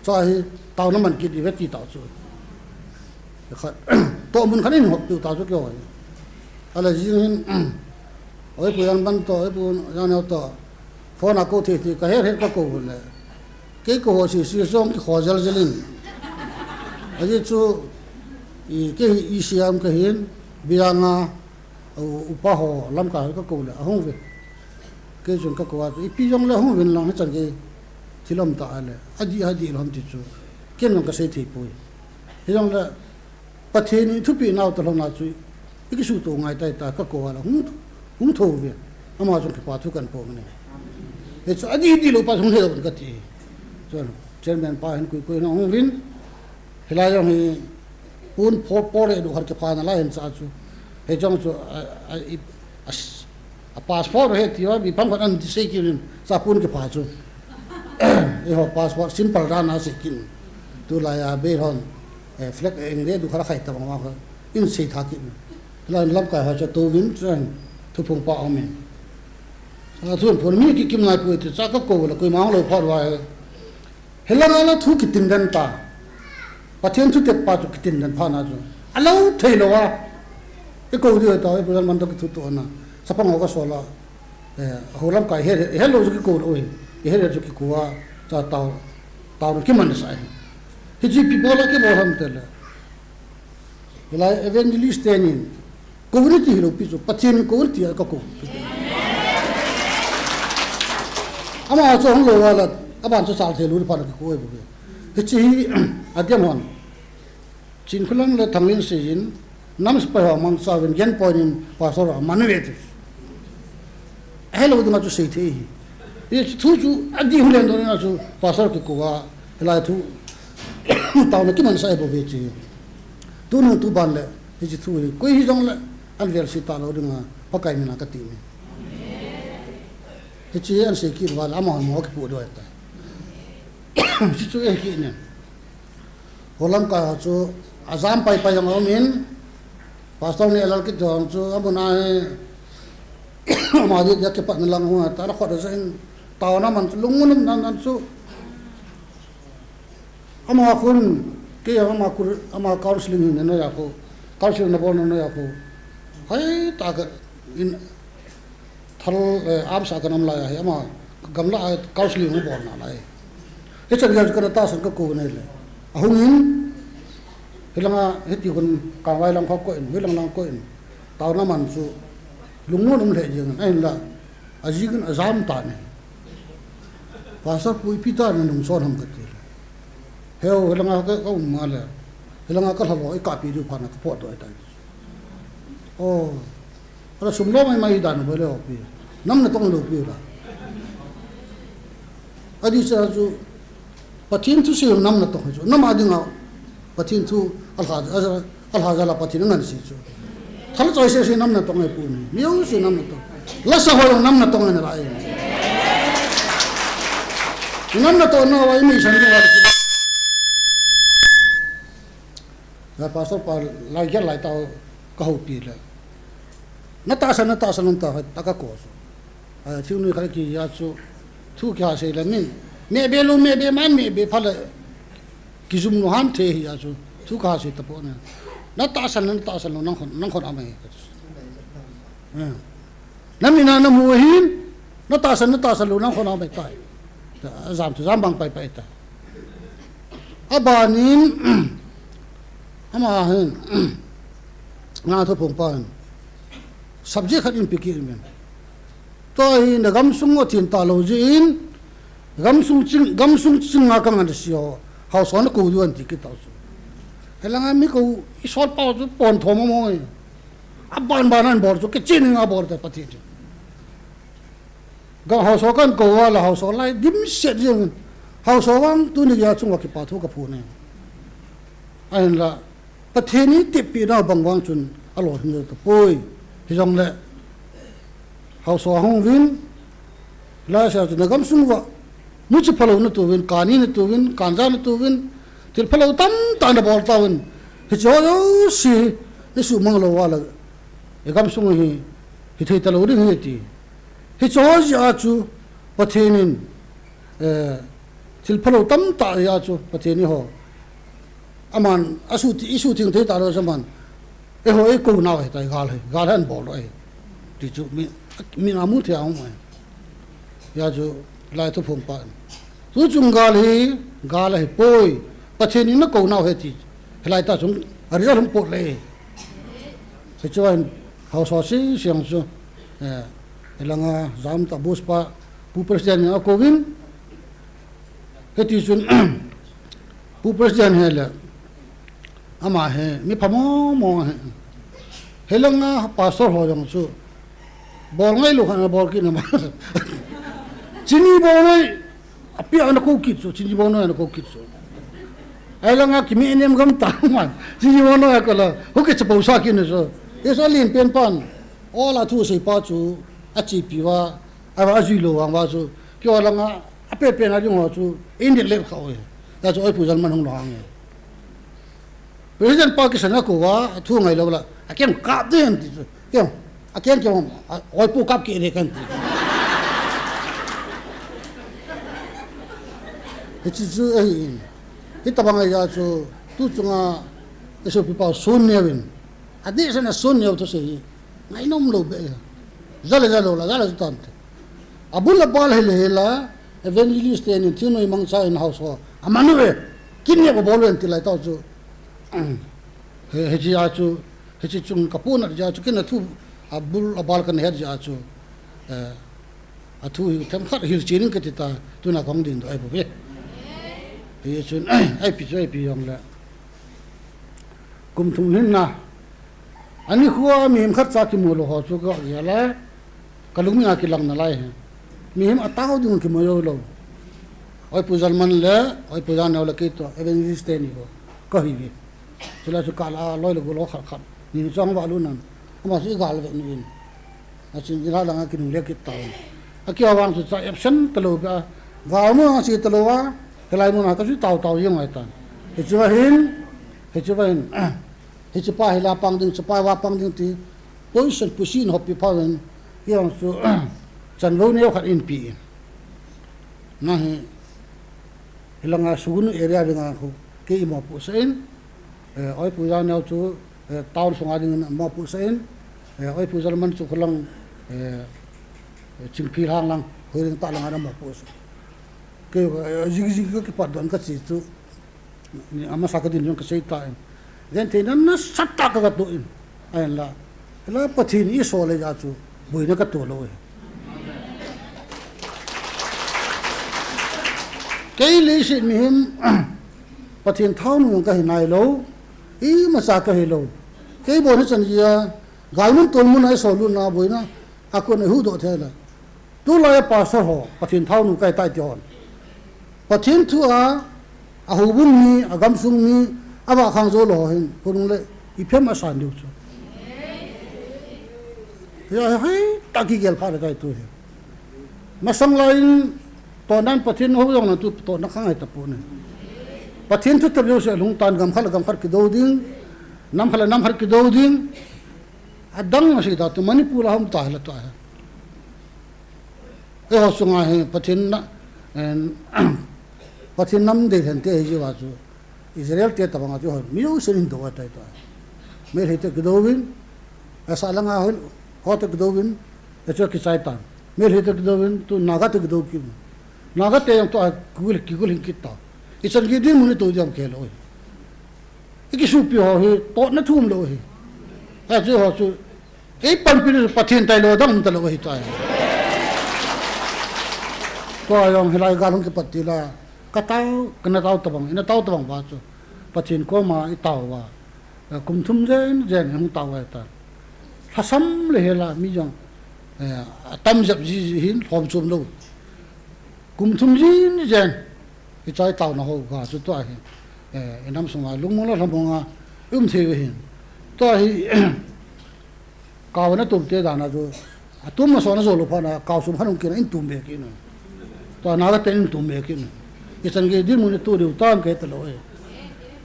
cha hi, taona man kit i ve ti tau chu. Khat, toh mun khat in hop piu ta chu kei hoi. Ahile jing hin, oi Pu Jan Ban to, oi Pu Jan Neo to, phone a kou thei thei, ka het het ka kou le. Kei kou ho sese jong kikho jel jel in. Ajeh chu, i, kei hi E C M ka hin, Biranga, U, upa ho lamkai ho ka kou le, ahung ve. Kei chun ka kou a chu, ipi jong le hung vin lang hichan gei thil um ta le, adih, adih lou ham ti chu, ken jong ka sei thei poi. Hijong le, Pathen in thupeh nau ta lhon a chu, i kisuto ngai tai ta, ka kou a le, hung, hung tho ve. Ama chun kipa thu kan po mani. Hichu adih, dih lou pa hung he lou ka ti. Chun, chairman pa hin kui kui na hung vin. Hilai jong hi pon pho, pho le du har kipha na lai hin cha chu. Hichong chu, a, a, i, a, a passport he ti va, mi pang khat an ti sei kit in, sa pun kipha chu. Eiho passport simple dan a sei kit in. Tulai a bei hon, eh, flag eng le du khat a khai ta bang ma kha. In sei tha kit in. Lai lamkai ho chu tou vin chen thuphong pa aum in. Sa thun phun mi kikim nai pui ti cha ka kou la koima hung lou phat va he. Hilanga la thu kitin den ta. Pathen thu tep pa chu kitin den pha na chu. A lo thei lou a. I kou diu ta, i President man to kithu to na. Sapang ho ka sol a. Eh, ho lamkai he, he lou chu kikou lou hi. I he lou chu kikou a. Cha tao, tao na kiman sa hi. Hichi pi bol a kibol ham te le. Hilai evangelist te nin, kou ni ti hilou pi chu, Pathen kou ni ti a ka kou. Ama chu hung lou a la, aban chu chal thei lou pha na kikou e bu. Hichi hi, a diam hon. Chinkholam le Thanglinsei in, nam sepai ho mangcha uvin, gen point in, pastor a man ve ti. Helou dinga chu sei thei hi. Hichi thu chu, a di hung len don na chu, pastor kikou a, hilai thu, tao na kiman sa e bu ve chi. Tunung tu ban le, hichi thu hi, koi hijong le, an vel si ta lou dinga, Pakai mina ka ti mi. Hichi an sei kit va le, ama hon mo kipu diu ta. Hichi chu e kit ne. Ho lamkai ho chu, a jam pai pai jong aum in, pastor ni a lal kit jong chu, a mun a he, ama di dia kipat na lang hu, ta na khot a sa in, tao na man chu, lung mun na man chu, Ama khun, kei ama kur, ama counseling hin na noi a khu, counseling na bol na noi a khu. Hai ta ka in thal, eh, am sa ka nam lai a hi ama gamla a counseling hung bol na lai. Hichan gel ka na tahsan ka kou nei le. Ahung in, hilanga hiti khun kangvai lang kho ko in, hilang lang ko in. Tao na man chu, lungmon um le jing, ahin la, a jing a jam ta ne. Pastor pu ipi ta na nung son ham ka ti le. Heu, hilanga ka, ka um ma le. Hilanga ka lhalo, i ka pi diu pha na ka pot doi ta. Oh. Ala sum lo mai mai da na bo le o pi. Nam na tong lo pi da. Adi sa chu Pathen thu sei nam na tong chu. Nam a dinga Pathen thu a lha, a lha, a lha jal a Pathen a ngan sei chu. Thal choi se se nam na tong e pu ni. Mi u se nam na tong. La sa ho nam na tong e na lai. Nam na tong na wa mi san wa. Na pastor pa lai gel lai tao ka ho pi le. Na tahsan, na tahsan, na tahsan, ta ka ko chu. A, thing nui khat ki ya chu, thu ki ha sei le min. Me be lo, me be man, me be pha le. Ki zum no han the hi ya chu. Thu ka ha sei ta po na. Na tahsan, na tahsan lo, nang khon, nang khon a mai. Eh. Na mina na mu hin, na tahsan, na tahsan lo, nang khon a mai tai. Ta, jam chu, jam bang pai pai ta. A banin, ama hin, nga tho phong pa hin. Subject khat in pi ki in men. Tua hi na gamsung a thin ta lo ji in, gamsung ching, gamsung ching nga ka ngan si ho, hausa na ko duan ti ki ta su. Helanga mi ko i sol pa chu pon tho mo mo. A ban ban an bol chu ke chin nga bol ta Pathen. Ga hausa kan ko wa la hausa lai dim set jeng. Hausa wang tu ni ya chung wa ki pa thu ka phu ne. Ahin la, Pathen in tepina bang vang chun a lo hin ta poi. Hijong le, hausa hung vin, la sa chu na gamsung va, mu chi phalo na tu vin, kani na tu vin, kanja na tu vin, til phalo tam ta na bol ta vin. Hicho yo si, ni su mang lo wa la, e gamsung hi, hi thei ta lo ding hi ti. Hicho ji a chu, Pathen in, eh, thil phalo tam ta ji a chu, Pathen in ho. Aman, a su ti, i su ting thei ta lo sa man. E ho e ko na he ta gal he, gal han bol lo he. Ti chu mi, mi na mu thei a hung mai. Ya chu lai thu phong pa. Tu chung gal he, gal he poi. Pathen in na ko na he ti. He lai ta chung, a result hung pot le. He chu an, hausa si siang chu. Eh, elanga jam ta bus pa, pu president a ko vin. He ti chun, pu president he le, ama he, mi pha mo mo he. He langa pastor ho jong chu, bol ngai lo khan bol ki na ma. Chini bol ngai, api ana ko kit chu, chini bol ngai ana ko kit chu. Ai langa ki mi nem gam ta man, chini bol ngai ko la, ho ke chapo sa ki na chu. Hichu alen pen pan, ola thu seipa chu, achepi uva, a, ajui lou vang uva chu, keiho langa, apen pen a ding ho chu, indik let kha uve. Hijeh chun Oipu Jalman hung lhung e. President pa kisan a kou uva, athu ngai lou la, akeng kap ding ti chu. Keng, akeng keng, a, oipu kap kit ding kan ti. Hichu chu ahi in. Hitabang ahi a chu, tu chunga, isopipa sun neuvin. Adeh sena sun neo thusei hi. Ngainom lou beh. Jale jale la, jale tante. Abul abal hile hila, evangelist te nin thingnoi mangcha in house ho. Amanu e, kin ne ko bol ven ti lai tau chu. He, hiche a chu, hiche chung ka puna ja chu kin a thu, abul abal kan het ja chu. Eh, athu hi themkhat hil chening kati ta, tuna kong din do ai bou ve. Hichun, ai pi chu ai pi jong le. Kum thum hin na. Ani khua mihem khat cha kimu lou ho chu ka gel a. Ka lungming a kilang nalai hi. Mihem atao ding kimu lou lou. Oipu Jalman le, Oipu Janeo le kei to, evangelist teni bou. Ka hi ve. Chule chu kal a loi le gol khat khat. Ni chang va lu nan. Ama chu i gal ve ni in. Achin i la langa kinung le kit tau. Aki awang chu cha absent talou ba. Gal mu a chi talou a. Helai mun a ka chu tau tau jeng ai tan. Hichu va hin. Hichu va hin. Hichu pa hila pang ding, chu pa va pang ding ti. Position pusin hopi pha ven. Ki awang chu chan lo neo khat in pi in. Na hi. Hilanga Sugnu area dinga khu. Kei i mo pu sa in. Eh, Oipu Janeo chu, eh, town sunga dingin mo pu sa in, eh, Oipu Jalman chu khulang, eh, eh, Chingphi lang lang, Hoiring ta lang ana mo pu sa. Kei, eh, jing jing ka kipat don ka chi chu, ni ama sa ka din jong ka sei ta in. Jen thei na na sat ta ka ka tu in. Ahin la, la Pathen i so le ja chu, boina ka tu lou e. Kei leiset mihem, Pathen thaonu jong ka hi nai lou, imacha ka hi lou. Kei bou hi chan jia, galmun tolmun a i sol lutna boina, a kon a i huhdoh thei la. Tulai a pastor ho, Pathen thaonu ka hi tai ti hon. Pathen thu a, a houbung mi, a gamsung mi, a vahkhang jou lou ho hin, khonung le, i phem a san diu chu. Hia, hei, ta kigel pha le tai tu hi. Masang lai in, tohnan Pathen hou jong na tu, tohna khang hai ta pu ne. Pathen thu tep jouse lhung tan gam khat le gam khat kidou ding, nam khat le nam khat kidou ding, adang a sei da tu Manipur a hom ta hi la tu a. Eiho sunga hi Pathen na, en, Pathen nam dei hen te hi jiu a chu. Israel te tabang a chu hon, mi jouse in dou a tai ta. Meitei te kidou vin, a sa langa hon, ho te kidou vin, a chu kichai tan. Meitei te kidou vin, tu Naga te kidou kit. Naga te jong tu a kigul, kigul hin kit ta. I chan gei dinmun i tu diam kei lou hi. I kisupi ho hi, tohna thum lou hi. A chu ho chu, Ei panpi nu Pathen tailou dang um talou ahi tai. Tua jong hilai gal hung kipat tila. Ka tao, ka na tao tabang, i na tao tabang va chu. Pathen koma i tao va. Eh, kum thum jen, jen hung tao va ta. Lhasam le hela mi jong. Eh, atam jep ji, ji hin lhom chom lou. Kum thum jin jen, hiche i taona ho ga chu tua hi, eh, i nam sunga lungmong le lhamong a i um thei u hin. Tua hi, kau na tum te dan a chu, a tum na so na jo lou phat na, kau sum khan hung kit na in tum be kit na. Tua na ka te in tum be kit na. I chan gei dinmun i tu diu tam ke ta lou e.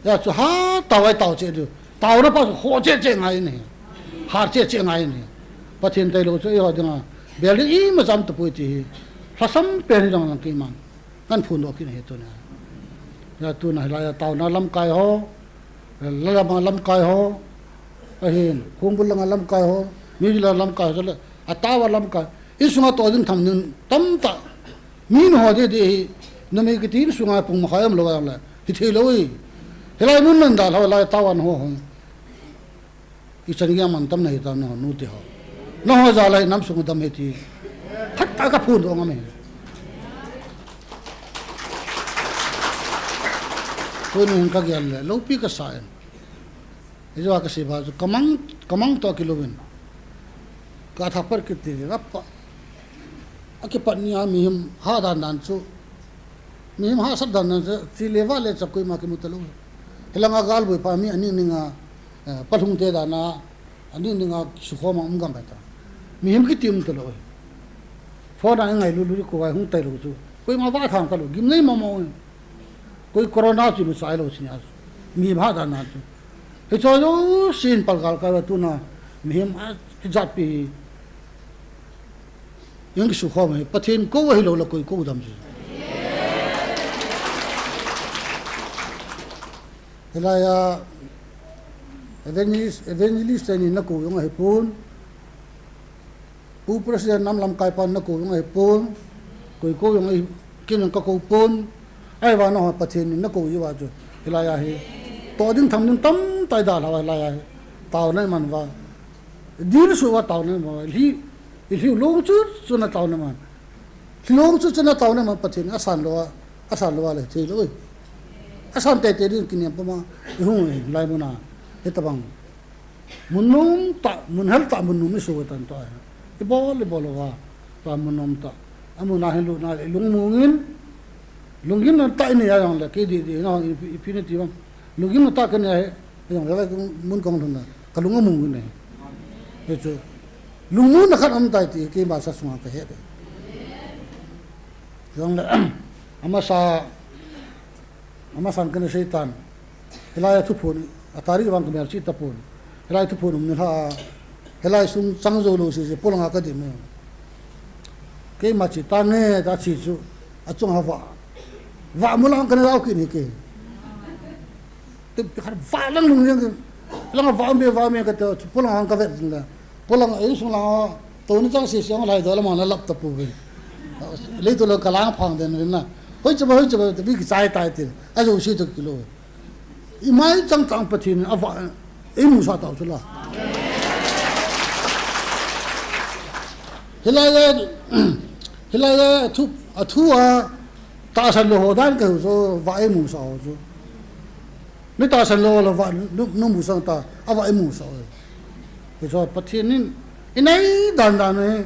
Hia chu ha tao ai tao cheh diu. Taona pa chu kho cheh cheh ngai in hi. Har cheh cheh ngai in hi. Pathen tailou chu eiho dinga. Bel ding imacha um tapoi ti hi. Lhasam pen hi jong jong keiman. Kan phondoh kit hi tuna. Hia tuna hilai a taona lamkai ho. Lalama lamkai ho. Ahin. Khongbul langa lamkai ho. Mila lamkai ho. Chule. A taona lamkai. Insunga toh ding tham ding tamtah. Mi nu ho didi hi, numei kiti insunga pung makhai um lou a le. Hithei lou hi. Hilai mun nan dalha lai taona ho ho. I chan gei a mantam nahi tam na ho nu te ho. Nangho jal a hi nam sung dam hi ti. Thak ta ka phondoh ngam e. Tuni hin ka gel le, loupi ka sa e. Hijeh a ka sei ba chu, ka mang, ka mang toh kilou in. Ka thak pat kit ti, rap pa. A kipat ni a mihem hah dan dan chu. Mihem hahsat dan dan chu, chi le va le chap koima kimu talou. Hilanga gal boi pa mi aning ning a, eh, palhung te dan a, Ani ni nga sukhom a um gam ta. Mihem kiti um talou. Phone a ngailut lut ko vai hung tailou chu. Koima va thang talou. Gimnei mama. Koi corona chu mi chai lou chini a. Mi bha dan na chu. Hicho jouse in palgal ka tuna. Mihem a jat pi. Jong kisukhom hi, Pathen kou ahilou le koi kou dam chu. Hilai a evangelist, evangelist teni nakou jong ahipon. Pu president nam lamkai pan nakou jong ahipon. Koi kou jong ahi, ken jong kakou pon. Ahivang a Pathen in nakou jiuva chu. Hilai a hi. Toh ding tham ding tamtah idalha uva hilai a hi. Taona iman uva. Dilsu uva taona iman uva. Hi, Ilhiu lungchut chun ataona man. Lungchut chun ataona man Pathen asan lou a, asan lou a le thei lou. Asan teitei ding kinem puma ihung e lai muna. Hitabang. Mun nom tah, mun hel tah, mun nom isu tan to. Ibol, ibol uva. Tua mun nom tah. Amuna hin luna le lungmong in. Lunggimna tah ini a jong le, kei di di na, ipi, ipi ni ti bang. Lunggimna tah kani a hi, jong le, mun kong lhun na. Kalung among in e. Hichu. Lungmonna khat um tai ti keima sa sunga kahe de. Jong le, amasa, amasan kana seitan. Hilai a thuphon, a tari vang kamer chi tapon. Hilai thuphon um nilha. Hilai sung chang jou lou sese, polanga kadim e. Keima chi tange, ta chi chu. Achunga va. Va mulang kana lau kini ke. Te pi khat va lang lung jeng. Lang va me va me kate, polanga kavet jing la. Polanga insung langa, tuni chang sese ang lai do lama na lap tapu ve. Leitu lo kalang phang den na. Hoi chaba, hoi chaba, te bi kichai tai te. Ajo si to kilo. Imai chang chang Pathen in ava, imusah tau chula. Hilai a, hilai a thu, athu a, tahsan lou ho dan kahiu chu, va imusah ho chu. Nei tahsan lou le va, nu, nu musah ta, ava imusah ho. Hichu Pathen in, inei dan dan e,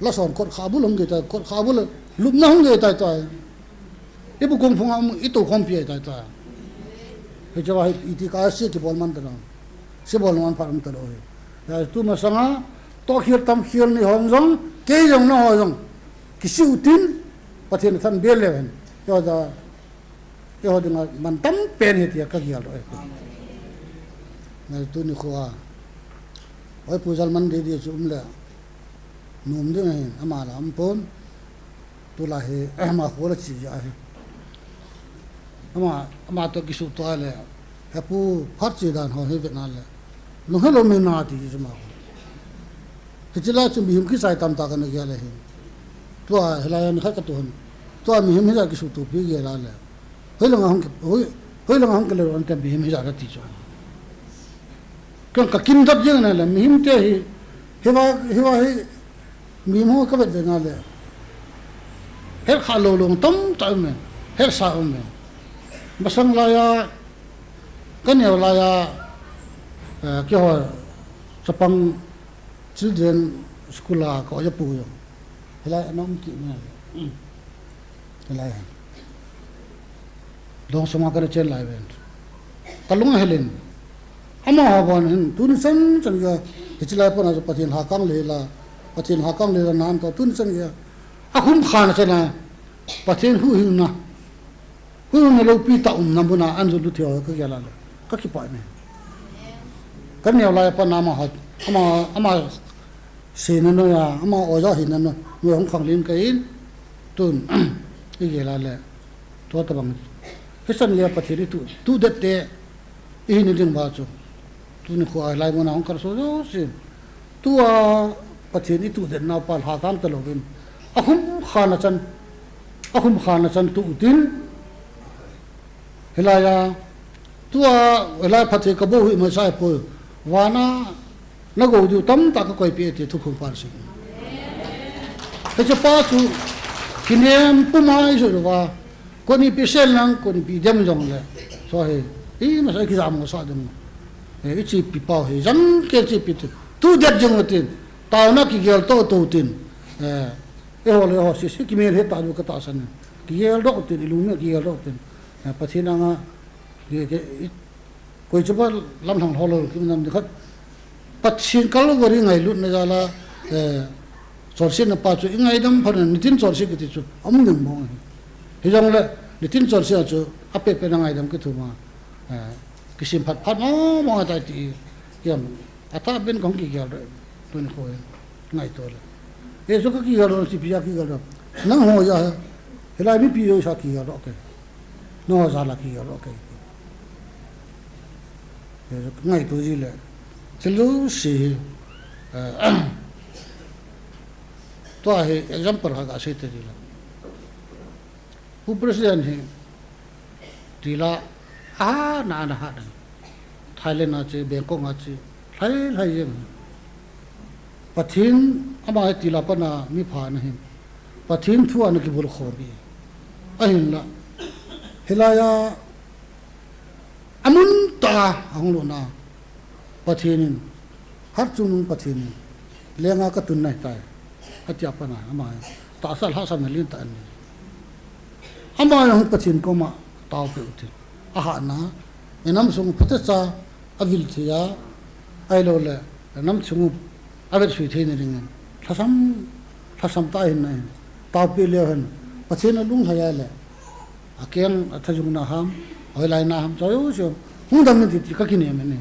lason kot kha bul hung ge ta, kot kha bul, lupna hung ge ta ta. Ibu kong phunga um, itu khompi tai ta. Hichu va hi iti ka si kibol man ta na. Si bol man pha um talou hi. Ya tu masanga, to khel tam khel ni hon jong, kei jong na ho jong. Kisiu tin, Pathen than bel le hen. Yo da, yo dinga man tam pen hi tia kagel lou e. Na tuni khoa. Oi pu jal man de de chu um le. Nom ding ahin, ama la um pon. Tulai hi, ama kho la chi ja hi. Ama, ama to kisuto le. Hepu phat chi dan ho hi vetna le. Lunghelou mi na ti chu ma. Hichi la chu mihem kisai tamtah kana gel ahi. Tua hilai a nikhat katuh hon. Tua mihem hi la kisuto pi gel a le. Hoilanga hung ki, hoi, hoilanga hung kile ron tem mihem hi la kati chu. Kang kakim dap jeng na le, mihem te hi, hiva, hiva hi, mihem ho kavet ve na le. Her kha lou lou tamtah um e, her sa um e. Masang laiya, kaneo laiya, eh, keiho, chapang children school a ka oja pu jong. Hilai a na um kit na le. Hilai a. Dong sunga kana chen lai ven. Kalung ahelin. Amaho bon hin, tuni chan chan geiya, hichi lai pona chu Pathen lhakang le la, Pathen lhakang le la nan to, tuni chan geiya. Akhum khan a chana, Pathen huhhingna. Huhhingna loupi tah umna muna an jot lut thei ho kagel a le. Kakipah e. Kaneo lai a pat na amaho, ama, ama seina noiya, ama oja hina noi, noi hung khanglen kahin, tun, igel a le. Tua tabang. Hisan geiya Pathen itu, tu det te, ihi ni ding ba chu. Tuni khoa lai muna hung kalso jouse. Tua Pathen itu det nau pa lhakang talouvin. Akhum khan a chan, akhum khan a chan tu utin. Hilaiya, tua, hilai phatthei kabol hu ima sai poi. Vana, nagou diu tamtah kakoipeh e ti thuphon pan sei. Hiche pa chu, kinem puma ijou uva, koni pi sel nang, koni pi dem jong le. So he, imasa kijam ngo sa dem. Eh, ichi pi pau he, jang ke chi pi tu. Tu det jong tin, taona kigel to to tin. Eh, eiho le eiho, si, si, kimel he ta diu katahsan. Kigel doh tin, ilung me kigel doh tin. Eh, Pathen anga, Kei, kei, i, koi chu ba lam thang lho lo, kim nam ni khat. Pathen Calvary ngailutna jal a, eh, chonsetna pa chu i ngaidam phat in, nitin chonset kiti chu aum ding mong ahi. Hijongle, nitin chonset a chu apeh peh na ngaidam kithum a, eh, kisem phat phat mong mong ahitai ti, hiam, atahbeh in kahung kigel doh, tuni kho hi, ngaito le. Hichu kakigeldoh, chipi a kigeldoh. Nangho jeh a, hilai mipi jouse a kigeldoh kei. Nangho jal a kigeldoh kei. Ngaito ji le. Thil jouse hi, eh, tua hi example khat gasei ta ji le. Pu President hi tila a na, ana hat a. Thailand a che, Bangkok a che, lhai lhai jeng. Pathen, ama hi tila pat a mi pha ana hi. Pathen thu a ana kibulkhom e. Ahinla, hilai a, amun tah a ahung lut na, Pathen in, Hatchungnung Pathen in, lenga katun nahitai, atia pat a, ama hi tahsa lhahsamna lentah anei. Ama jong Pathen koma taopeh uvin tin, ahatna, inam sung phatecha avil thei a, ahilou le, inam sung u avetsui theina dingin, lhasam, lhasam tah a ahin ahin, taopeh leu hen, Pathen alunglhai a le, akeng, athajung na ham, ahoilai na ham, choi u chu, hung dam in ti, ti kakinem in ahi.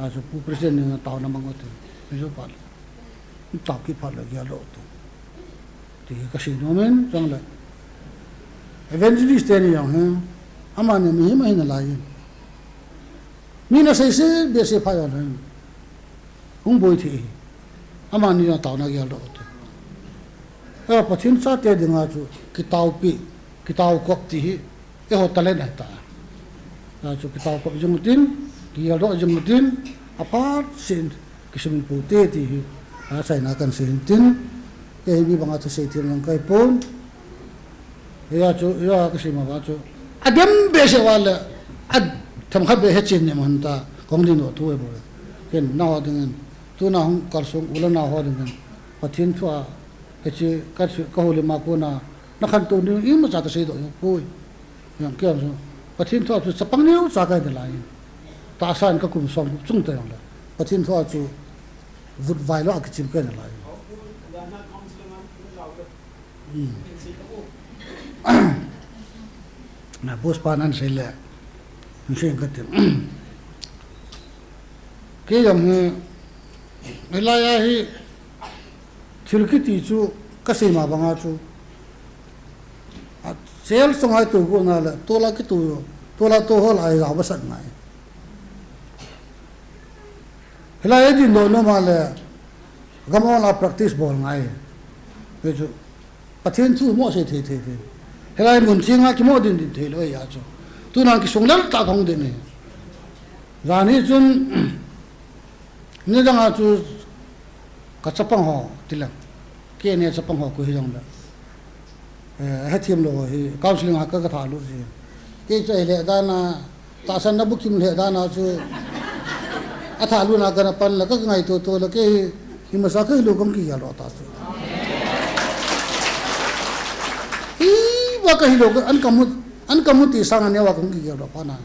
Achu Pu President in taona mang u tin, mi jo pa le. Tao kit phat le geldoh u tin. Ti hi kasei nom in, chang le. Evangelist teni jong hi, amani mihem ahi nalai in. Min asei se, behseh pha jong le. Hung boi thei hi. Amani jong taona geldoh u tin. Eh, Pathen chate dinga chu kitaopi, kitaokop ti hi, eiho talent ahitai. Achu kitaokop jing u tin, kigeldoh jing u tin, aphat seh in, kisumil pou hite ti hi, achaina kahin sei in tin, kei hi mi banga thusei them jong kahi pon. Hia chu, hia kasei ma bang chu, adem behseh uva le, athemkhat beh hechen nem hen ta, kahung dingdoh thu ahi bou le. Ken, nangho dingin, tuna hung kalsong u le nao ho dingin, Pathen thu a, hiche ka, ka houlim a kona, na khantou ding imacha kasei doh jong poi. Jong kei jong chu, Pathen thu a chu chapang neocha kahi nalai in. Tahsa in kakum som gup chung ta jong le, Pathen thu a chu vutvai lou a kichim kahi nalai in. Hmm. Na boss pa nan sei le, hin sei kati. Kei jong hi, hilai a hi, thil kiti chu kasei ma banga chu, a, sel song hai tu ko na le, tola kitu, tola to ho lai ga ba sat ngai. Hilai a dingdoh nom a le, gam ol a practice bol ngai. Hichu, Pathen thu mo sei thei thei thei. Hilai mun chenga kimo ding ding thei lou ahi a chu. Tuna kisung lel tah kahung ding ahi. Jan hi chun, nidang a chu ka chapang ho, ti le. Kei a chapang ho koi hi jong le. Eh, hethem lou hi, counseling a ka, ka thah lut ji. Kei chu ahile dan a, tahsan na bukim le dan a chu, athah lut na kana pan le, ka ngaito to le, kei hi, hi masa kahi lou kahung kigeldoh ta chu. Hi, ba kahi lou, an kamu, an kamu ti sang a neo a kahung kigeldoh pa na.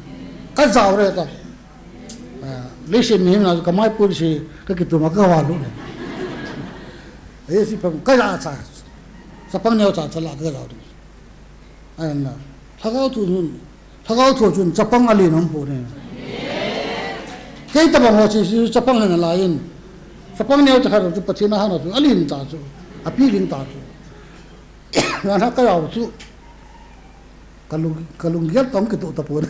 Ka jao re ta. Ah, leiset mihem na chu kamai pui se, ka kitum a ka va lut le. Hiche pam ka ja cha. Chapang neocha cha la ka jao. Ahin la. Lhagao thu chun, lhagao thu chun chapang alen um poi. Kei tabang ho chu, chu chapang ahi nalai in. Chapang neocha khat chu Pathen a hat u chu, alen ta chu. Api len ta chu. Nana ka jao chu. Ka lung, ka lunggel tong kitoh tapon.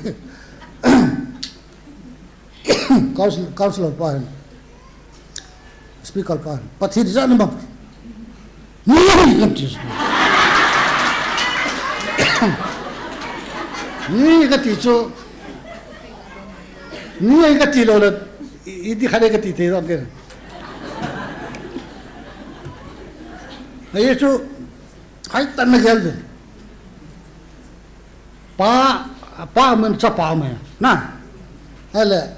Council, councillor pa hin, speaker pa hin, Pathen ijat na bang. Ni ahi kati chu. Ni ahi kati chu. Ni ahi kati lou le, i, iti khat ahi kati thei dong ke. Ahi chu, hai tan na gel din. Pa, pa aum in chapa aum e. Na. Ahile,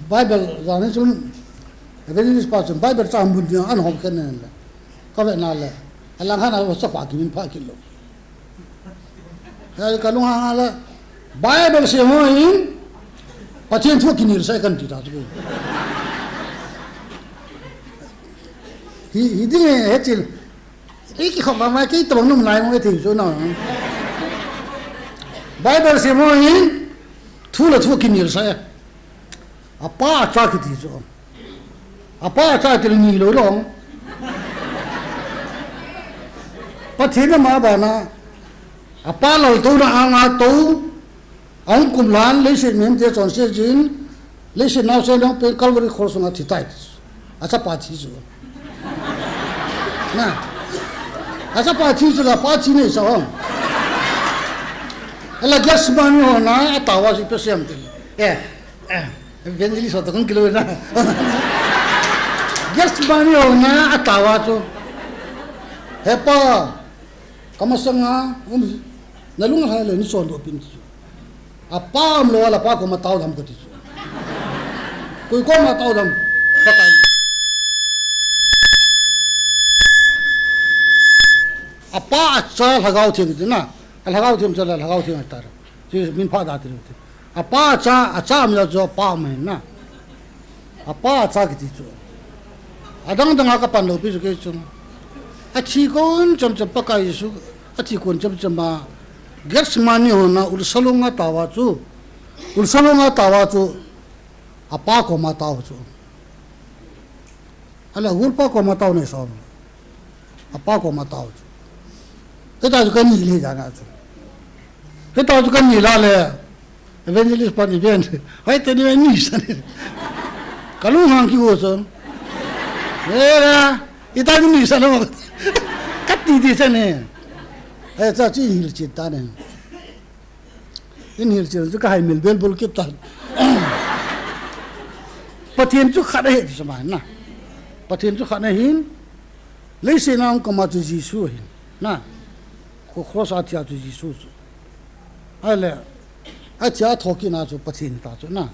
Bible jang hi chun, evangelist pa chun, Bible chang mun ding an hom khen nen le. Ka ve na le. Alang han a chapa kimin pha kit lou. Ahile ka lung hang a le, Bible sim ho hin, Pathen thu kinel sai kan ti ta chu. Hi, hi ding e, he chil. Ei ki khop ma ma kei tong num lai mo e thei chu na. Bible sim ho hin thu le thu kinel sa e. Apa acha kiti chu. Apa acha ti ni lo long. Pathen ama bana. Apa laltouna anga tou. Ahung kum lhan, leiset mihemte chonset jin, leiset naosen dang pen Calvary Cross sunga thi tai. Achapa thi chu. Na. Achapa thi chu la pa thi nei sa hong. Ela Gethsemane hon a, atao a chu ipi asei em tile. Eh, eh, evangelist ho toh kong kilo na. Gethsemane hon a, atao a chu. He Pa, kamasanga, um, nalung lhai le nei chondoh pin ti chu. Apa umlou a la Pa koma tao dam kati chu. Koi koma tao dam. Pakai. Apa acha Lhagao Theng ti na. A Lhagao Theng cha la Lhagao Theng ta. Chu min pha da ti ti. Apa acha, acha umlou chu apa um ahi na. Apa acha kiti chu. Adang dang a kapan lou pi chu kei chu. Athi kon chom chom Pakai Jesu. Athi kon chom chom a. Gethsemane hon a ulsa lung a tao a chu. Ulsa lung a tao a chu. Apa koma tao chu. Ala ulpa koma tao nei sa. Apa koma tao chu. Hita chu kani le jana chu. Hita chu kani la le. Evangelist pan event. Hai teni ni sa ni. Kalung hang ki go chu. Era, ita ni sa lo. Kati ti sa ni. Hai cha chi hil chi ta ni. In hil chil chu ka hai mil bel bul kit tan. Pathen chu khat ahi ti chu ma na. Pathen chu khat ahin. Leiset a um koma chu Jesu ahin. Na. Ko cross a thia chu Jesu chu. Ahile. Athia thokit na chu Pathen ta chu na.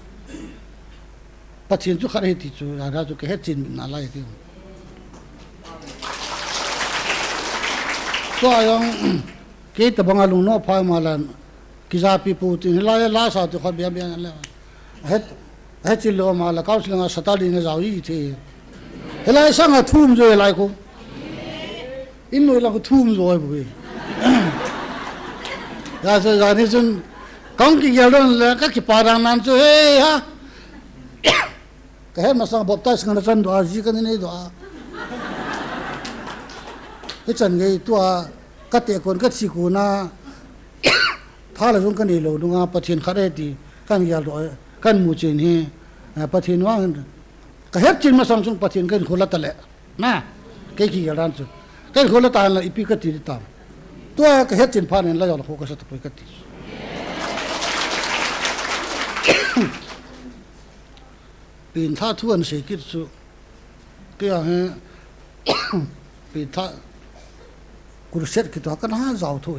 Pathen chu khat ahi ti chu, a chu ka hetchen mit nalai ti. Tua jong, kei tabang a lungnom phai ma lan, kijapi pu tin, hilai la sa tu khat biang biang le. Het, het chil lo ma la, counseling a Saturday na jao i the. Hilai sang a thum jo hilai ko. In noi la ko thum jo ai bu. Ya sa ja ni chun, kong kigel don le, ka kipa dang nan chu, he ha. Ka het masang baptize ngana chan doh a, ji ka nei nei doh a. Hichan gei tua, ka teh kon, ka thi kon a, tha le jong ka nei lou nunga, Pathen khat ahi ti, kan gel doh, kan mu chen hi, eh, Pathen vang, ka het chen masang chung Pathen ka hinkho la ta le, na, kei kigel dan chu. Ka hinkho la ta le, ipi ka ti di tam. Tua ka het chen phat in la jong la kho ka sa ta poi ka ti. Pintha thu an sei kit chu. Kei a he, pintha kurset kit a ka na jao thu.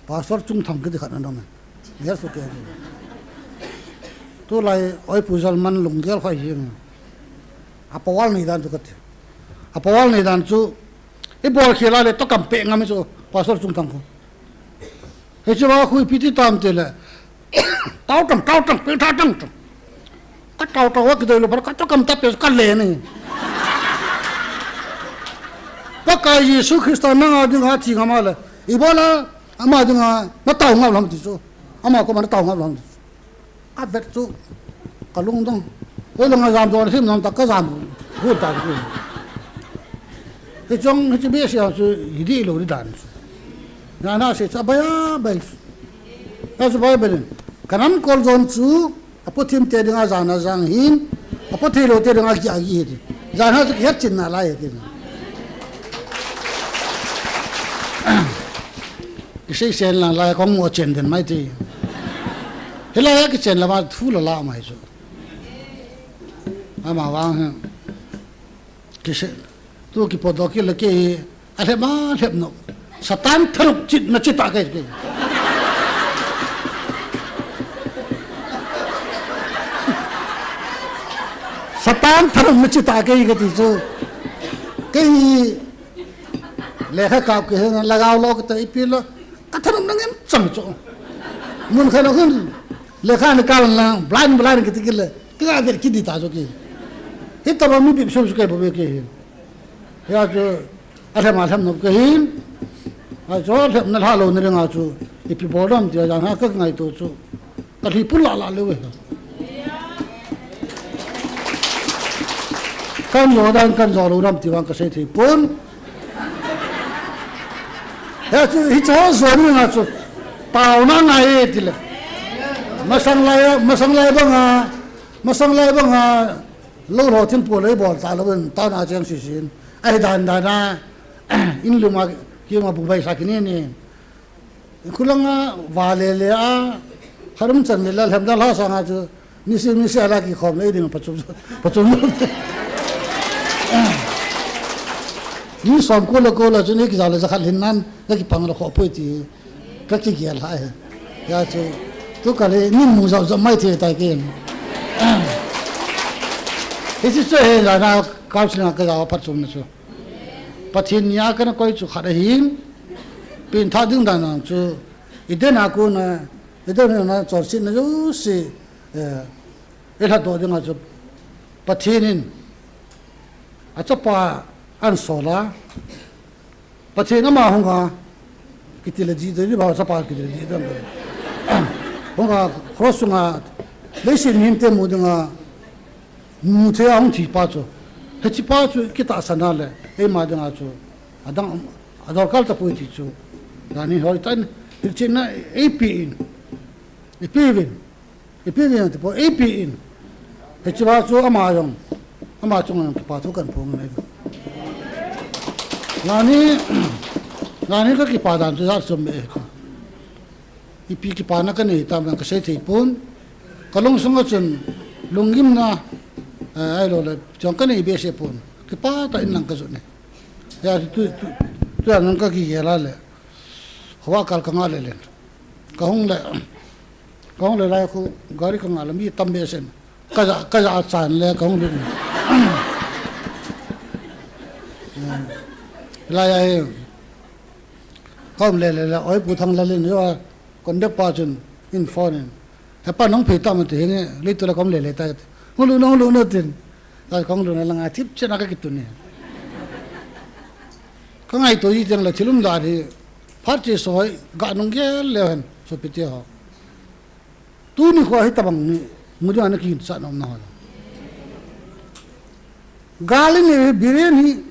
Pastor Chungthang kiti khat na dong. Gel su ke. Tu lai oi pu jal man lunggel khai jing. A pawal nei dan chu kati. A pawal nei dan chu. I bol khel a le to kam pe ngam chu. Pastor Chungthang ko. Hiche va khu ipi ti tam ti le. Tao tang, tao tang, pe tha tang tang. Ka tao tao a kidei lou phat, ka to kam ta pe ka le ni. Pakai Jesu Christa nanga dinga thi ngam a le. Ibola ama dinga na tao ngam lam ti chu. Ama koma na tao ngam lam ti chu. Ka vet chu, ka lungdong. Hoilanga jam dol him nang ta ka jam. Gu ta gu. Hiche jong, hiche beh sia chu, hi di lou di dan chu. Na na se cha baya bai. Ka chu bai bai. Ka nam kol jon chu, a po thim te dinga jana jang hin, a po thei lou te dinga ki agi hi. Jana chu ki het chin nalai hi. Kisei sen lang lai kong mo chen den mai ti. Hilai a kichen lama thu la la mai chu. Ama vang hi. Kisei. Tu kipot doh kit le kei hi. A lhep ma lhep no. Satan tharuk chit na chita kei kei. Satan tharuk na chita kei kati chu. Kei hi. Lekha kap kei hi na lagao lo kati ipi lo. Ka tharuk na ngem chang chu. Mun kha lo khun. Lekha na kal na blind blind kiti kile. Kila vel kiti ta chu ki. Hitobang mi bipsum chu kei bou ve kei hin. Hia chu, alhem alhem nom kei hin. Achu alhemna lha louna dinga chu, ipi bol dam tia jana ka ngaito chu. Ka lhi pun lala lou e. Kan jo dan kan jo lou dam ti vang ka sei thei pon. Hia chu, hichu jo ni nga chu. Taona ngai e tile. Masang lai, masang lai banga, masang lai banga. Lou lou thim pu lei bol ta lou in taona cheng sisin. Ahi dan dan a. In luma kima bu bai sa kini ni. Khulanga vale le a, harum chan le la lhem da la sanga chu, nisi, nisi ala kikhom le ding pachum, pachum. Ni som ko le ko la chu ni kija le jakhat lhin nan, na kipang le kho poi ti, ka kigel hai. Hia chu, tu ka le, ni mu zau zau mai the tai ke. Hichu chu he la na, counseling ka ja pachum na chu. Pathen nia kana koi chu khat ahin, pengthah ding dan a chu, Eden a kona, Eden a chonsetna jouse, eh, eilhat doh dinga chu, Pathen in, achapa ahin sol a, Pathen ama hunga, kiti le ji dei ni ba chapa kiti le ji dei. Hunga, cross sunga, leiset mihemte mu dinga, mu thei a hung thi pa chu. Hiche pa chu kitahsan a le, eima dinga chu. Adang, adorkar tapoi ti chu. Dani hoi tan, hilchenna eipe in. Ipi vin. Ipi vin ti po, eipe in. Hiche pa chu ama jong. Ama chunga jong kipa thu kan phong nei. Lani, lani ka kipa dan chu jat sum be. Ipi kipana ka nei tam ka sei thei pon. Ka lungsunga chun lunggimna, eh, ahilou le, chong ka nei behseh pon. Kipah tah in lang ka jot ne. Hia tu, tu, tu, tu a nang ka kigel a le. Hawa kal ka ngah le len. Ka hung le, ka hung le lai khu gari ka ngah le mi tam behseh. Ka ja, ka ja chan le ka hung le. Lai a hi. Ka um le le le, oi Pu Thanglal in, jo a, conductor pa chun, in phone in. He pa nong phei tam ti hinge, leiset a ka um le le ta. Hung lut nung, hung lut nung tin. Ka hung lut na langa thip chena ka kitun e. Ka ngaito ji teng le thil umdan hi, phat che soi, ga nung gel le hen, sopite ho. Tuni kho hitobang ni, mu dinga na kiginchat na um na ho. Gal in ni biren hi,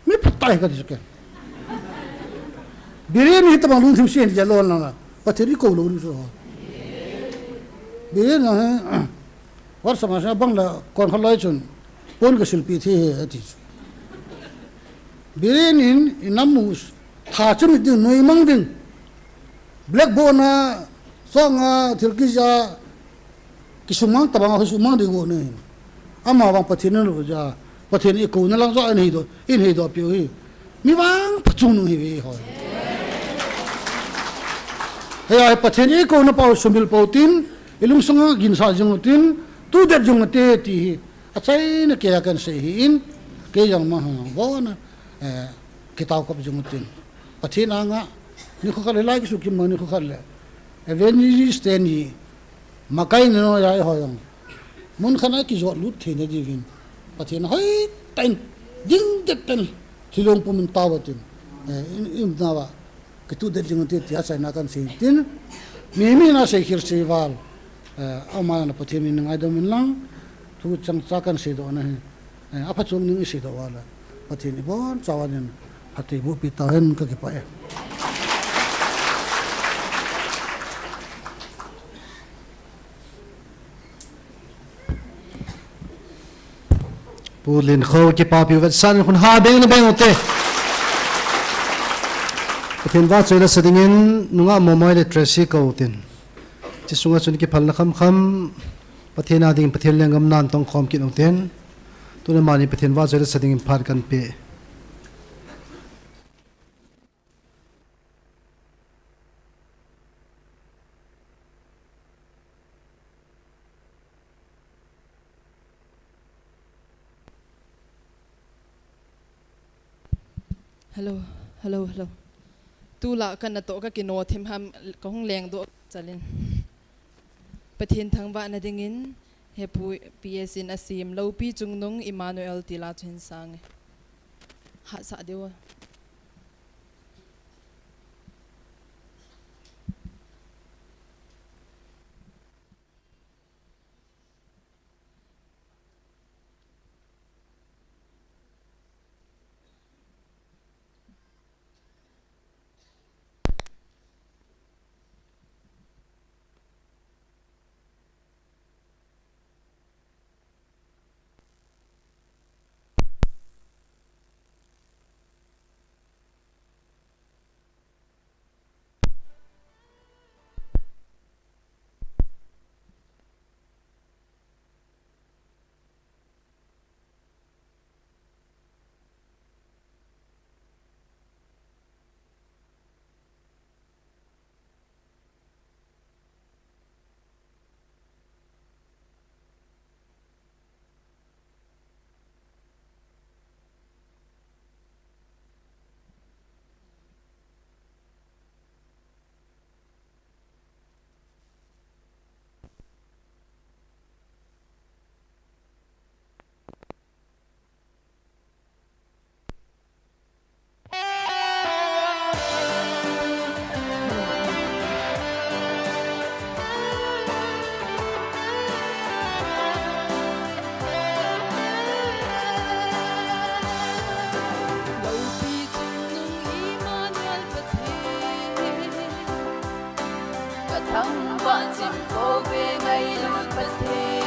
mi phat tai ka ti chu ken. Biren hi hitobang lungthim sen ja lou na la. Pathen i kou lou ni chu ho. Biren na he, war sama sa bang la kon kha loi chun. Pon ka silpi thi he ati chu. Biren in, i nam mu tha chun ding, noi mang ding. Blackboard na, song a, thil kija, kisumang tabang a kisumang ding go ne. Ama vang Pathen in lo ja, Pathen i kouna lang jo in heidoh, in heidoh piu hi. Mi vang phachung nung hi ve hoi. Hei a Pathen i kouna pau sumil pau tin, i lungsunga ginsa jing u tin, tu det jing u te ti hi. Achaina kei a kan sei hi in, kei jong ma ha, bona, eh, kitao kop jing u tin. Pathen anga, ni kho khat le lai kisu kim ma ni kho khat le. Evangelist te ni, makai ni no ya i hoi jong. Mun khat a kijot lut theina diuvin. Pathen hoi tan, ding det tan, thilong pumin tao tin. Eh, in, in na wa, kitu det jing u te tia chaina kan sei tin. Mi mi na sei khir sei val. Eh, ama na Pathen min ngaidam in lang. Thu chang cha kan seidoh na hi. Eh, aphachom ning i seidoh uva le. Pathen in ibon chauva din phatthei boh pi tau hen ka kipah e. Pu Linkho kipapi vetsahna khun ha beng na beng u te. Pathen vahchoi la sa dingin nungah Momoi le Tracy kou tin. Hiche sunga chun kiphalna khamkham, Pathen a ding, Pathen lenggam nan tong khom kit u ten. Tuna mani Pathen vahchoi la sa dingin phat kan pe. Hello, hello, hello. Tulai ka natoh ka kino thim ham ka hung lengdoh chalin. Pathen thangvahna dingin Hepu P S in asem Loupi Chungnung Emmanuel tila chu hin sang e. Hahsa diu. Loupi Chungnung Emmanuel Pathen, ka thangvah chim kouve ngailut Pathen.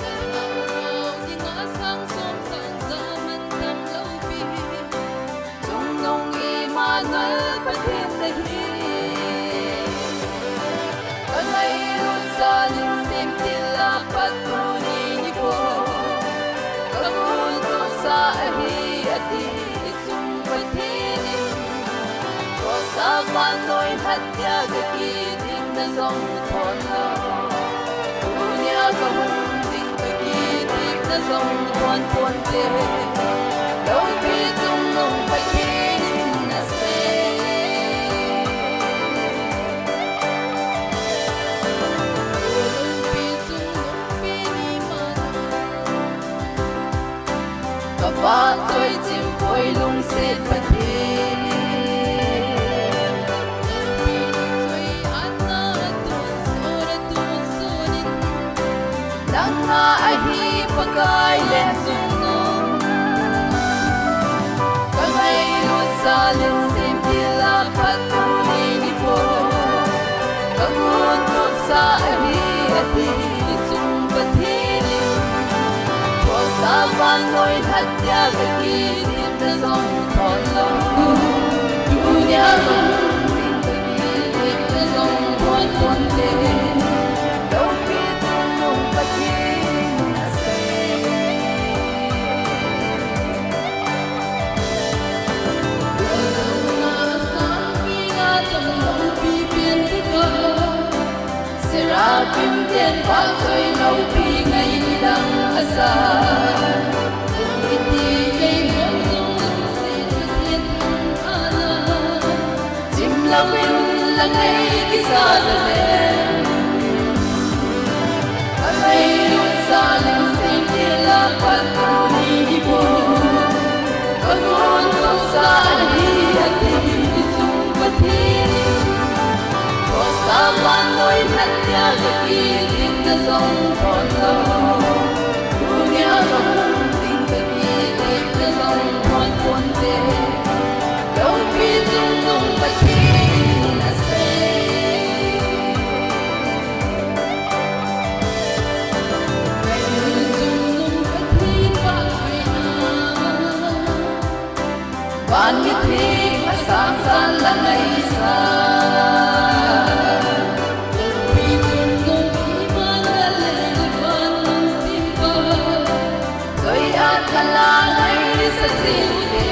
Ka thangvah dinga sang som sang ja mantam Loupi Chungnung Emmanuel Pathen nahi. Ka ngailut sa ning semtil a pat tuni nikho, ka guntoh sa ahi ati. Chung Pathen in cross a vannoi lhat dia ka kidipna jong thon lou. Tunia ka hung ding ka kidipna jong thon ponte. Loupi Chungnung Pathen in asei. Loupi Chungnung Pathen in asei. Ka vahchoi chim koi lungset Pathen. Loupi choi ana tun sona tun sonin. Nanga ahi Pakai len Chungnung. Ka ngailut sa len semtil a pat tuni nikho, ka guntoh sa ahi ati. Chung Pathen in cross a vannoi lhat dia ka kidipna jong thon lou. Tunia ka hung ding ka kidipna jong thon ponte. Loupi Chungnung Pathen in asei. Seraphim ten vahchoi loupi ngai nidang asa. Iti kei mong jong lungset Pathen thangvahna. Chim louvin la ngai kisa le. Ka ngailut sa len semtil a pat tuni nikho, ka guntoh sa ahi ati. Chung Pathen in cross a vannoi lhat dia ka kidipna jong thon lou. Tunia ka hung ding ka kidipna jong thon ponte. Loupi Chungnung Pathen in asei. Loupi Chungnung Pathen vahchoina. Van mithi asang san la ngai sa. Loupi Chungnung Emmanuel le van lungsimpa. Choi at ka la ngai sa ching e.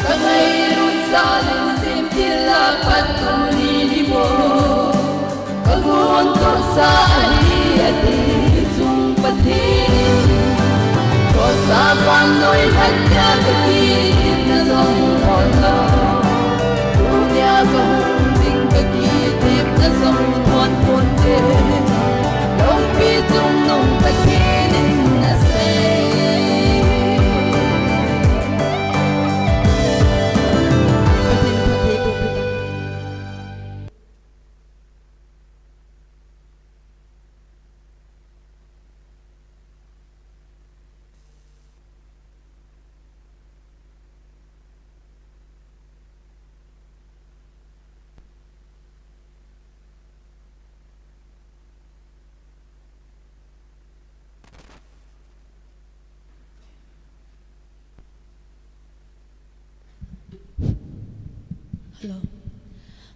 Ka ngailut sa len semtil a pat tuni nikho, ka guntoh sa ahi ati. Chung Pathen in cross a vannoi lhat dia ka kidipna jong thon lou. Tunia ka hung ding ka kidipna jong thon ponte. Hello.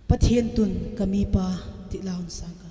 Pathen tun ka mipa ti laun sanga.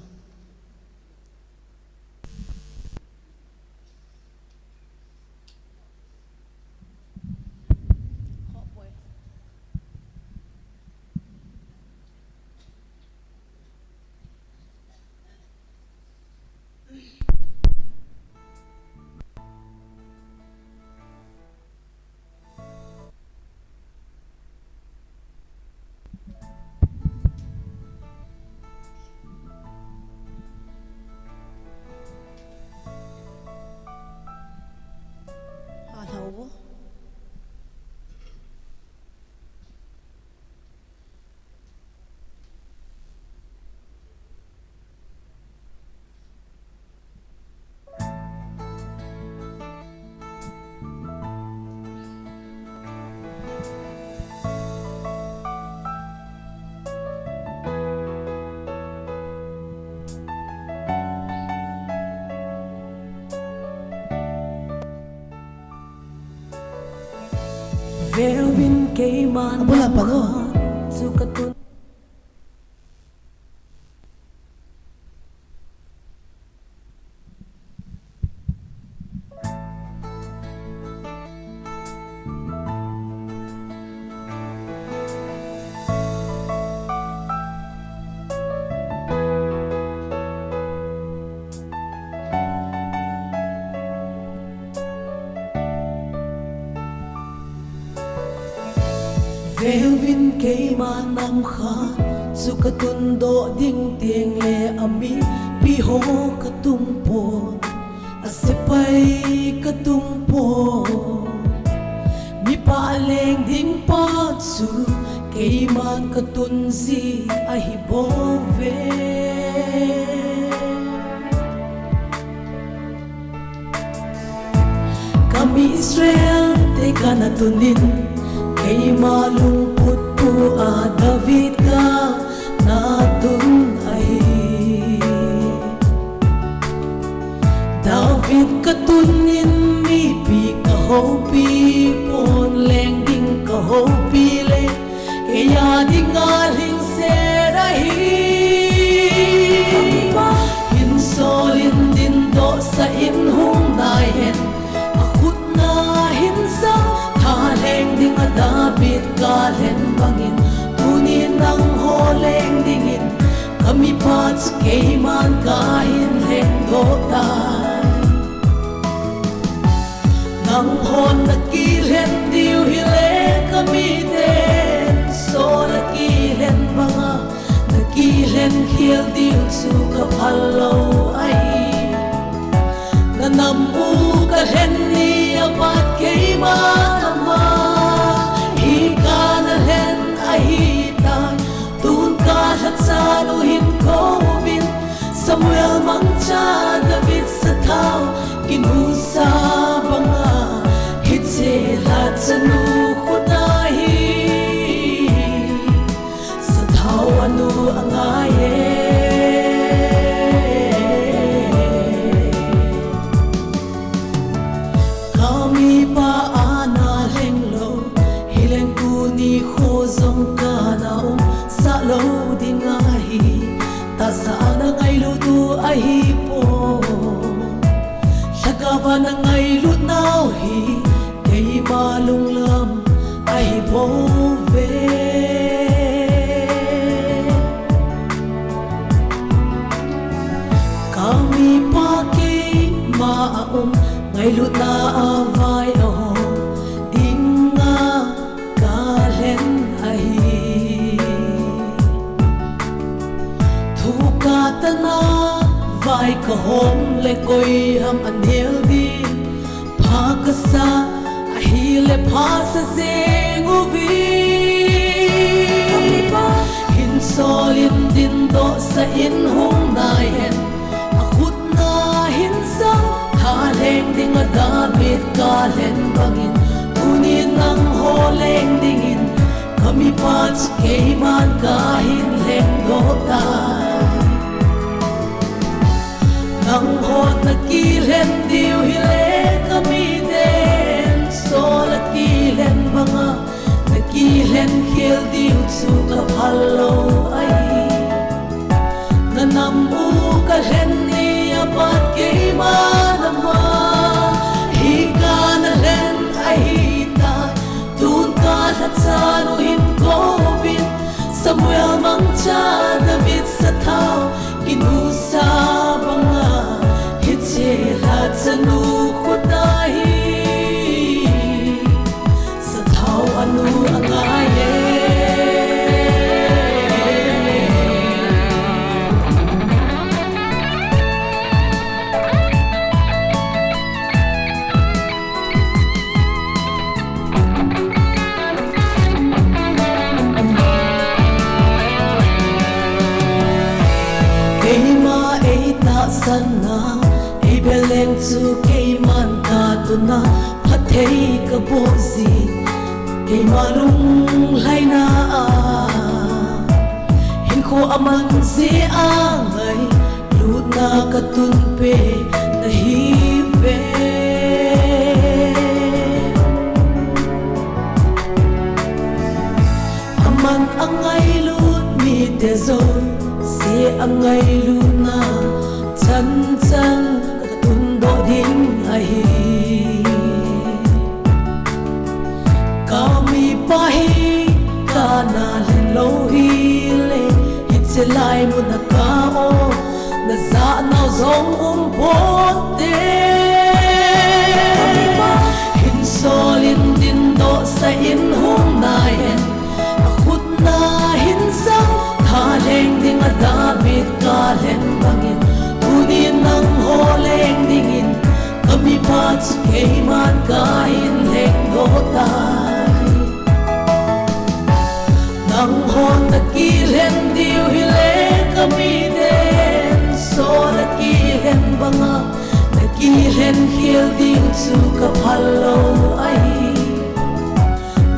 Hello. Veuvin keiman abula palo chu ka tun. Veuvin keiman nam khat chu ka tundoh ding teng le a mipi ho ka tung pon, a sepai ka tung pon. Mipa a leng ding pa chu keiman ka tun ji ahi bouve. Ka mi Israel te ka na tunin, keima lungput pu a David ka na tun ahi. David ka tunin mipi ka houpi pon, leng ding ka houpi le, kei a dinga lhingset ahi. Hin sol in dindoh sah in hung nai hen, a khut na hin sa, tha leng ding a David ka lhen bangin, tunin nangho leng dingin, ka mipa chu keiman ka hin lhengdoh tai. Nanghon na kilhen diu hile ka miten, Saul a kilhen banga na kilhen khel diu chu ka phal lou ahi. Na nam u ka lhen ni a pat keima nama hi ka na lhen ahi tai. Tun ka lhacha nu hin kouvin, Samuel mangcha David sathau kinusa banga, hiche lhacha nu khuta hi sathau anu angai e. Ka mipa a na lheng lou, hileng tuni kho jong ka na um sah lou ding ahi. Tahsa a na ngailut u ahi pon, lhakao a na ngailut nau hi keima lunglam ahi bouve. Ka mipa keima a um, ngailutna a vai a hom dinga ka lhen ahi. Thu ka tana vai ka hom le koi ham a nel ding. Pha ka sa ahile pha sa jeng uve. Hin sol in dindoh sah in hung nai hen, a khut na hin sa, tha leng ding a David ka lhen bangin, tunin nangho leng dingin, ka mipa chu keiman ka hin lhengdoh tai. Nanghon na kilhen diu hile ka miten, Saul a kilhen banga na kilhen Khel diu chu ka phal lou ahi. Na nam u ka lhen ni a pat keima na ma. Hi ka na lhen ahi ta. Tun ka lhacha nu hin kovin. Samuel mangcha David sathau. Kinusa banga. Hiche lhacha nu khuta hi. Sathau anu angai e. Keima ei tahsan na, ei bel leng chu keiman ka tuna, phatthei ka boh ji. Keima lunglhaina a, hinkho aman jeh a ngailutna ka tun peh na hi ve. Aman angailut mite jouse angailutna chan chan ka tundoh ding ahi. Ka mipa hi ka na lhen lou hile, hiche lai mun a ka o, na jah nau jong um ponte. Hin sol in dindoh sa in hung nai hen, a khut na hin sang, tha lheng ding a David ka lhen bangin, tunin nangho leng dingin, ka mipa chu keiman ka hin lhengdoh tai. Nanghon na kilhen diu hile ka miten, sol a kilhen banga, na kilhen khel diu chu ka phal lou ahi.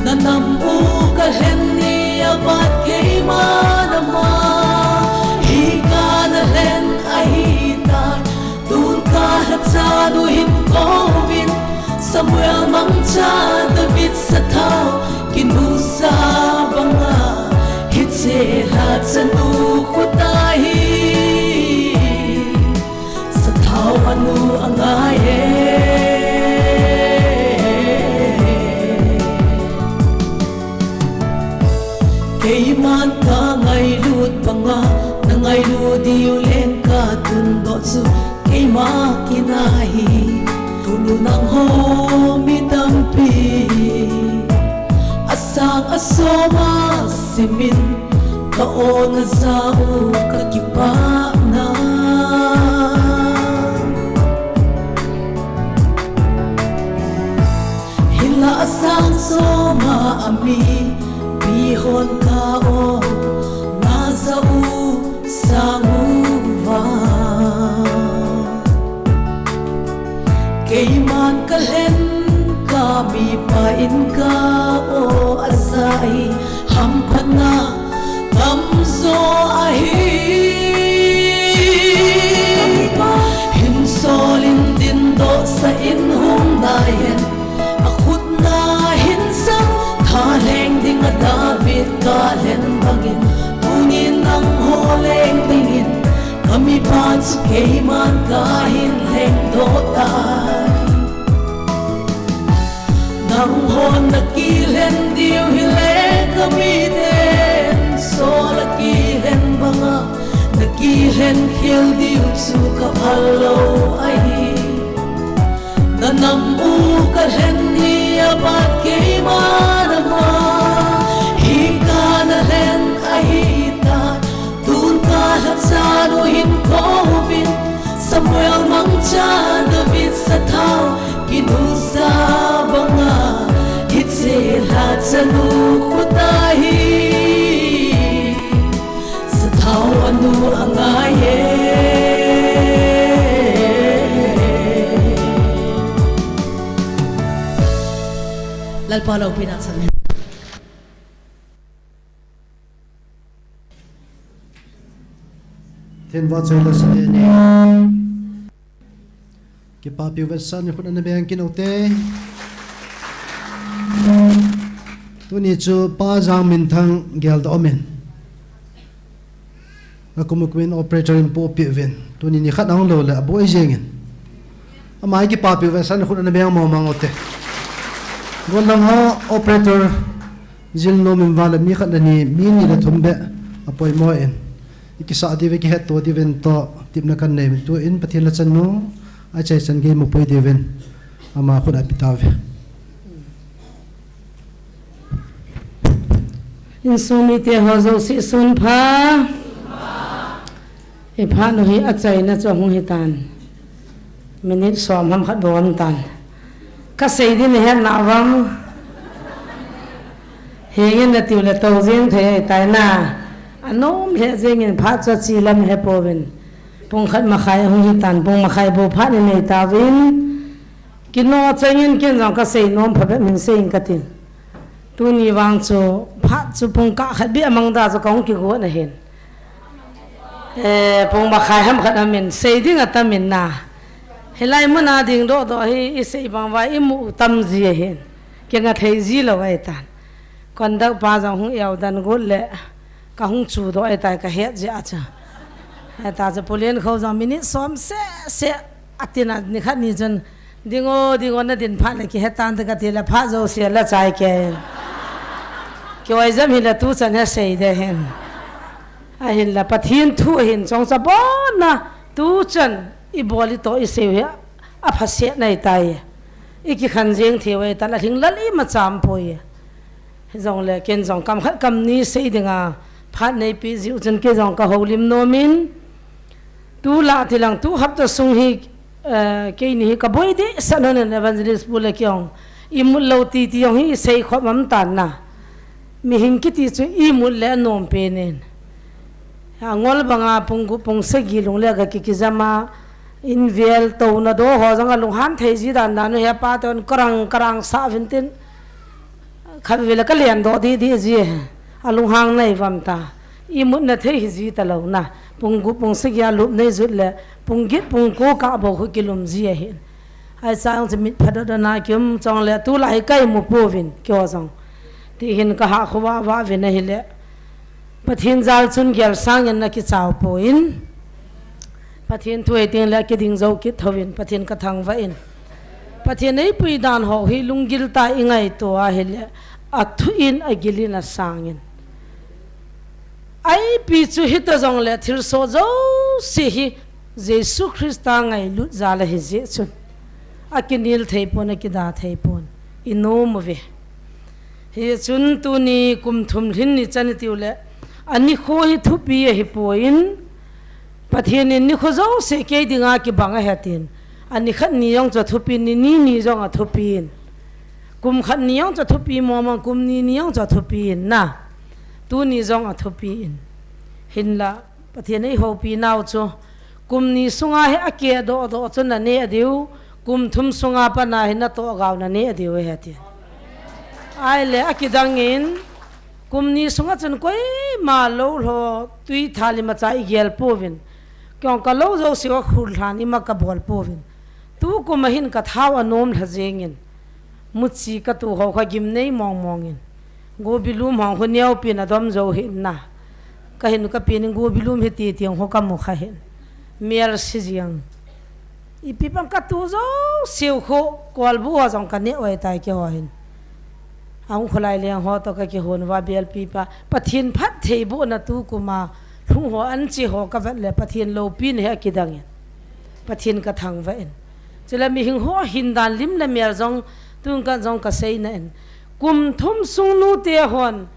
Na nam u ka lhen ni a pat keima na ma, hi ka na lhen ahi ta. Tun ka lhacha nu hin kouvin, Samuel mangcha David sathau, kinusa banga, hiche lhacha nu khuta hi. Sathau anu angai e. Keiman ka ngailut banga, na ngailut diu leng ka tundoh chu, keima kinahi, tunu nangho mi tampi. Asang asom a simin, ka o na ja u ka kipah na. Hinla asang som a ami, mihon ka o na ja u sang uva. Keiman ka lhen ka mipa in ka o a ja hi, hamphatna tamjo ahi. Hin sol in dindoh sa in hung nai hen, a khut na hin sang, tha lheng ding a David ka lhen bangin, tunin nangho leng dingin, ka mipa chu keiman ka hin lhengdoh tai. Nanghon na kilhen diu hile ka miten, sol a kilhen banga, na kilhen khel diu chu ka phal lou ahi. Na nam u ka lhen ni a pat keima na ma, hi ka na lhen ahi ta. Tun ka lhacha nu hin kouvin, Samuel mangcha David sathau, kinusa banga, hiche lhacha nu khuta hi. Sathau anu angai e. Lalpa loupina chang e. Themvah choi la sa te ni. Kipapi vetsahna khut ana beng kit u te. Tuni chu Pa Jangminthang geldoh umin, akum akum in operator in pohpeh uvin, tuni nikhat ahung lou le aboi jengin. Ama kipapi uve, san khut ana beng mong mong ute. Gollhang ho operator jilnom in vale mi khat le ni, mi ni le thum beh apoimo in. Ikisah diuve, kihetto diuvin toh tipna kanei uvin, tuin Pathen lachan nu achaichan gei mupui diuvin ama khut api tauve. Insung mite ho jouse sun pha. Iphat nu hi achaina chu ahung hitan. Minute som ham khat bou aum tan. Kasei ding nahet navem? Hengin natiu le tou jeng thei ahitai na. Anom lheh jengin phat chu achi lam hepouvin. Pung khat makhai ahung hitan, pung makhai bou phat inei tauvin. Kino chengin ken jong kasei nom phabep min sei ing katin. Tuni vang chu phat chu pung kah khat beh amang da chu kahung kigot ahin. Eh, pung makhai ham khat amin, sei ding atamin na. Hilai muna dingdoh doh hi isei bang uva imu u tam ji ahin. Kinga thei ji lou ahitan. Conduct pa jong hung eo dan got le kahung chudoh ahitai kahet jeh a chu. Heta chu Pu Lenkho jong minute som seh seh atin a, nikhat ni chun, "Ding o, ding o, nadin phat le kihe tante," kati le phat jouse la chai kei in. Kioi jam hile tuchan hi asei ding ahin. Ahinla Pathen thu ahin, chongcha bon a tuchan ibol itoh isei u hi aphasetna ahitai. Ikikhen jeng thei u ahitan, alhinglel imacha aumpoi. Hijongle ken jong kam khat kam ni sei dinga phat neipeh jiu chun kei jong kahoulim nomin, tulai tilang tu hapta sung hi, eh, keini hi kaboi dehset lhonin Evangelist Pu le kei jong imut lou titi jong hi isei khop umtan na. Mihem kiti chu imut le anom pen in. Angol banga pung gup pung sagi lung le gaki kijam a, in vel touna doh ho jong alunghang thei ji dan dan u hi apa ten karang karang sah uvin tin. Khatvei le kalen doh didi ji, alunghang nai uvam ta. Imutna thei hi ji talou na. Pung gup pung sagi a lup nei jut le pung get pung ko kah bou khu kilum ji ahin. Ahi cha jong chu mit phadot dona kium chong le tulai hi ka imu pouvin kei ho jong. Tihin kahah khovah vah uvin ahile. Pathen jal chun gel sangin nakichao poi. Pathen thu hei teng le kiding jou kit thouvin Pathen kathangvah in. Pathen eipui dan ho hi lunggil tah a ingaito ahile, athu in agil in asang in. Aipi chu hita jongle thilsoh jouse hi Jesu Christa ngailut jal ahi jeh chun. Akinel thei pon, akida thei pon. Inom uve. Hichun tuni kum thum lhin ni chan itiu le, anikho hi thupi ahipoi, Pathen in nikho jouse kei dinga kibang ahi atin, ani khat ni jong chu athupi in, ni ni ni jong athupi in, kum khat ni jong chu athupi mong mong, kum ni ni jong chu athupi in na, tuni jong athupi in. Hinla, Pathen eihoupi nau chu, kum ni sunga hi akeh doh doh chu naneh diu, kum thum sunga pat a hi natoh gau naneh diu ahi ati. Ahile akidang in, kum ni sunga chun koima lou lho tui thalim a cha igel pouvin. Kei jong kalou jouse u akhul lhan ima kabol pouvin. Tukum a hin kathao anom lha jeng in. Muchi katu ho kha gimnei mong mong in. Gobilum hong khu neopi in adom jou hih in na. Kahin kapi in gobilum hiti ti ho kamu kha hin. Mial si jeng. Ipi pan katu jouse u khu kolbu ho jong kaneh u ahitai kei ho hin. Ahung kholai leng ho toh kakihon uva belpi pa. Pathen phattheibohna tukum a lhung ho anche ho kavet le Pathen loupina hi akidang in. Pathen kathangvah in. Chule mihem ho hin dan lim le mial jong, tun kan jong kasei na in. Kum thum sung nute hon,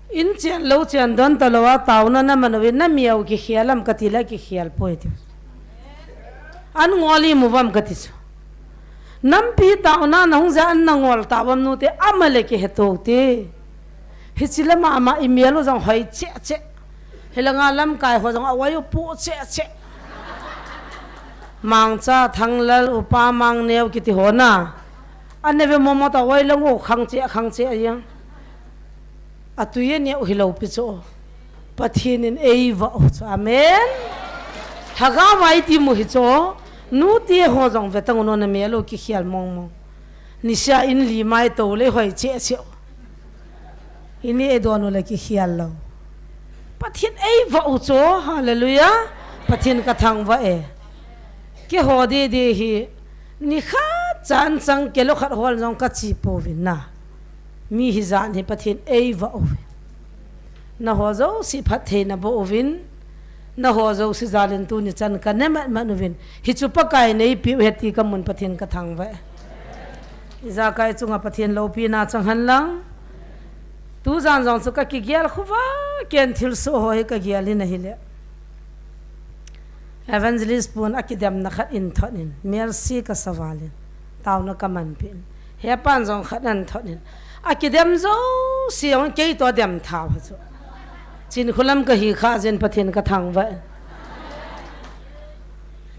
in chen lou chen don talou a taona naman uvin, namel u kikhel am kati le kikhel poi ti. An ngol imu uvam kati chu. Nampi taona nahung jeh a an nangol tauvam nute, ama le kihetou te. Hiche lama ama imel u jong hoi cheh cheh. Hilanga lamkai ho jong a oi u po cheh cheh. Mangcha, Thanglal, Upa, Mangneo kiti ho na. Aneve momo ta oi lang u khang cheh, khang cheh a jeng. Atui aneh u hilou pi chu. Pathen in eivah u chu. Amen. Lhagao a iti mu hi chu. Nute ho jong ve tang u namel u kikhel mong mong. Niseh a in limai tou le hoi cheh cheh. Ini eidon u le kikhel lou. Pathen eivah u chu, hallelujah. Pathen kathangvah e. Keiho didi hi, nikhat chan chang kelo khat hol jong kache pouvin na. Mi hijat hi Pathen eivah uvin. Nangho jouse phatthei naboh uvin. Nangho jouse jal in tuni chan kana mat mat uvin. Hichu Pakai neipeh u ahi ti kamun Pathen kathangvah e. Ijakai chunga Pathen loupina chang hen lang. Tujan jong chu kakigel khovah, ken thilsoh ho hi kagel in ahile. Evangelist pun akidemna khat in thot in, Mercy kasa val in, taona kamanpeh in. Hepan jong khat in thot in, akidem jouse jong kei toh dem tha u ahi chu. Chinkholam kahi kha jeh in Pathen kathangvah e.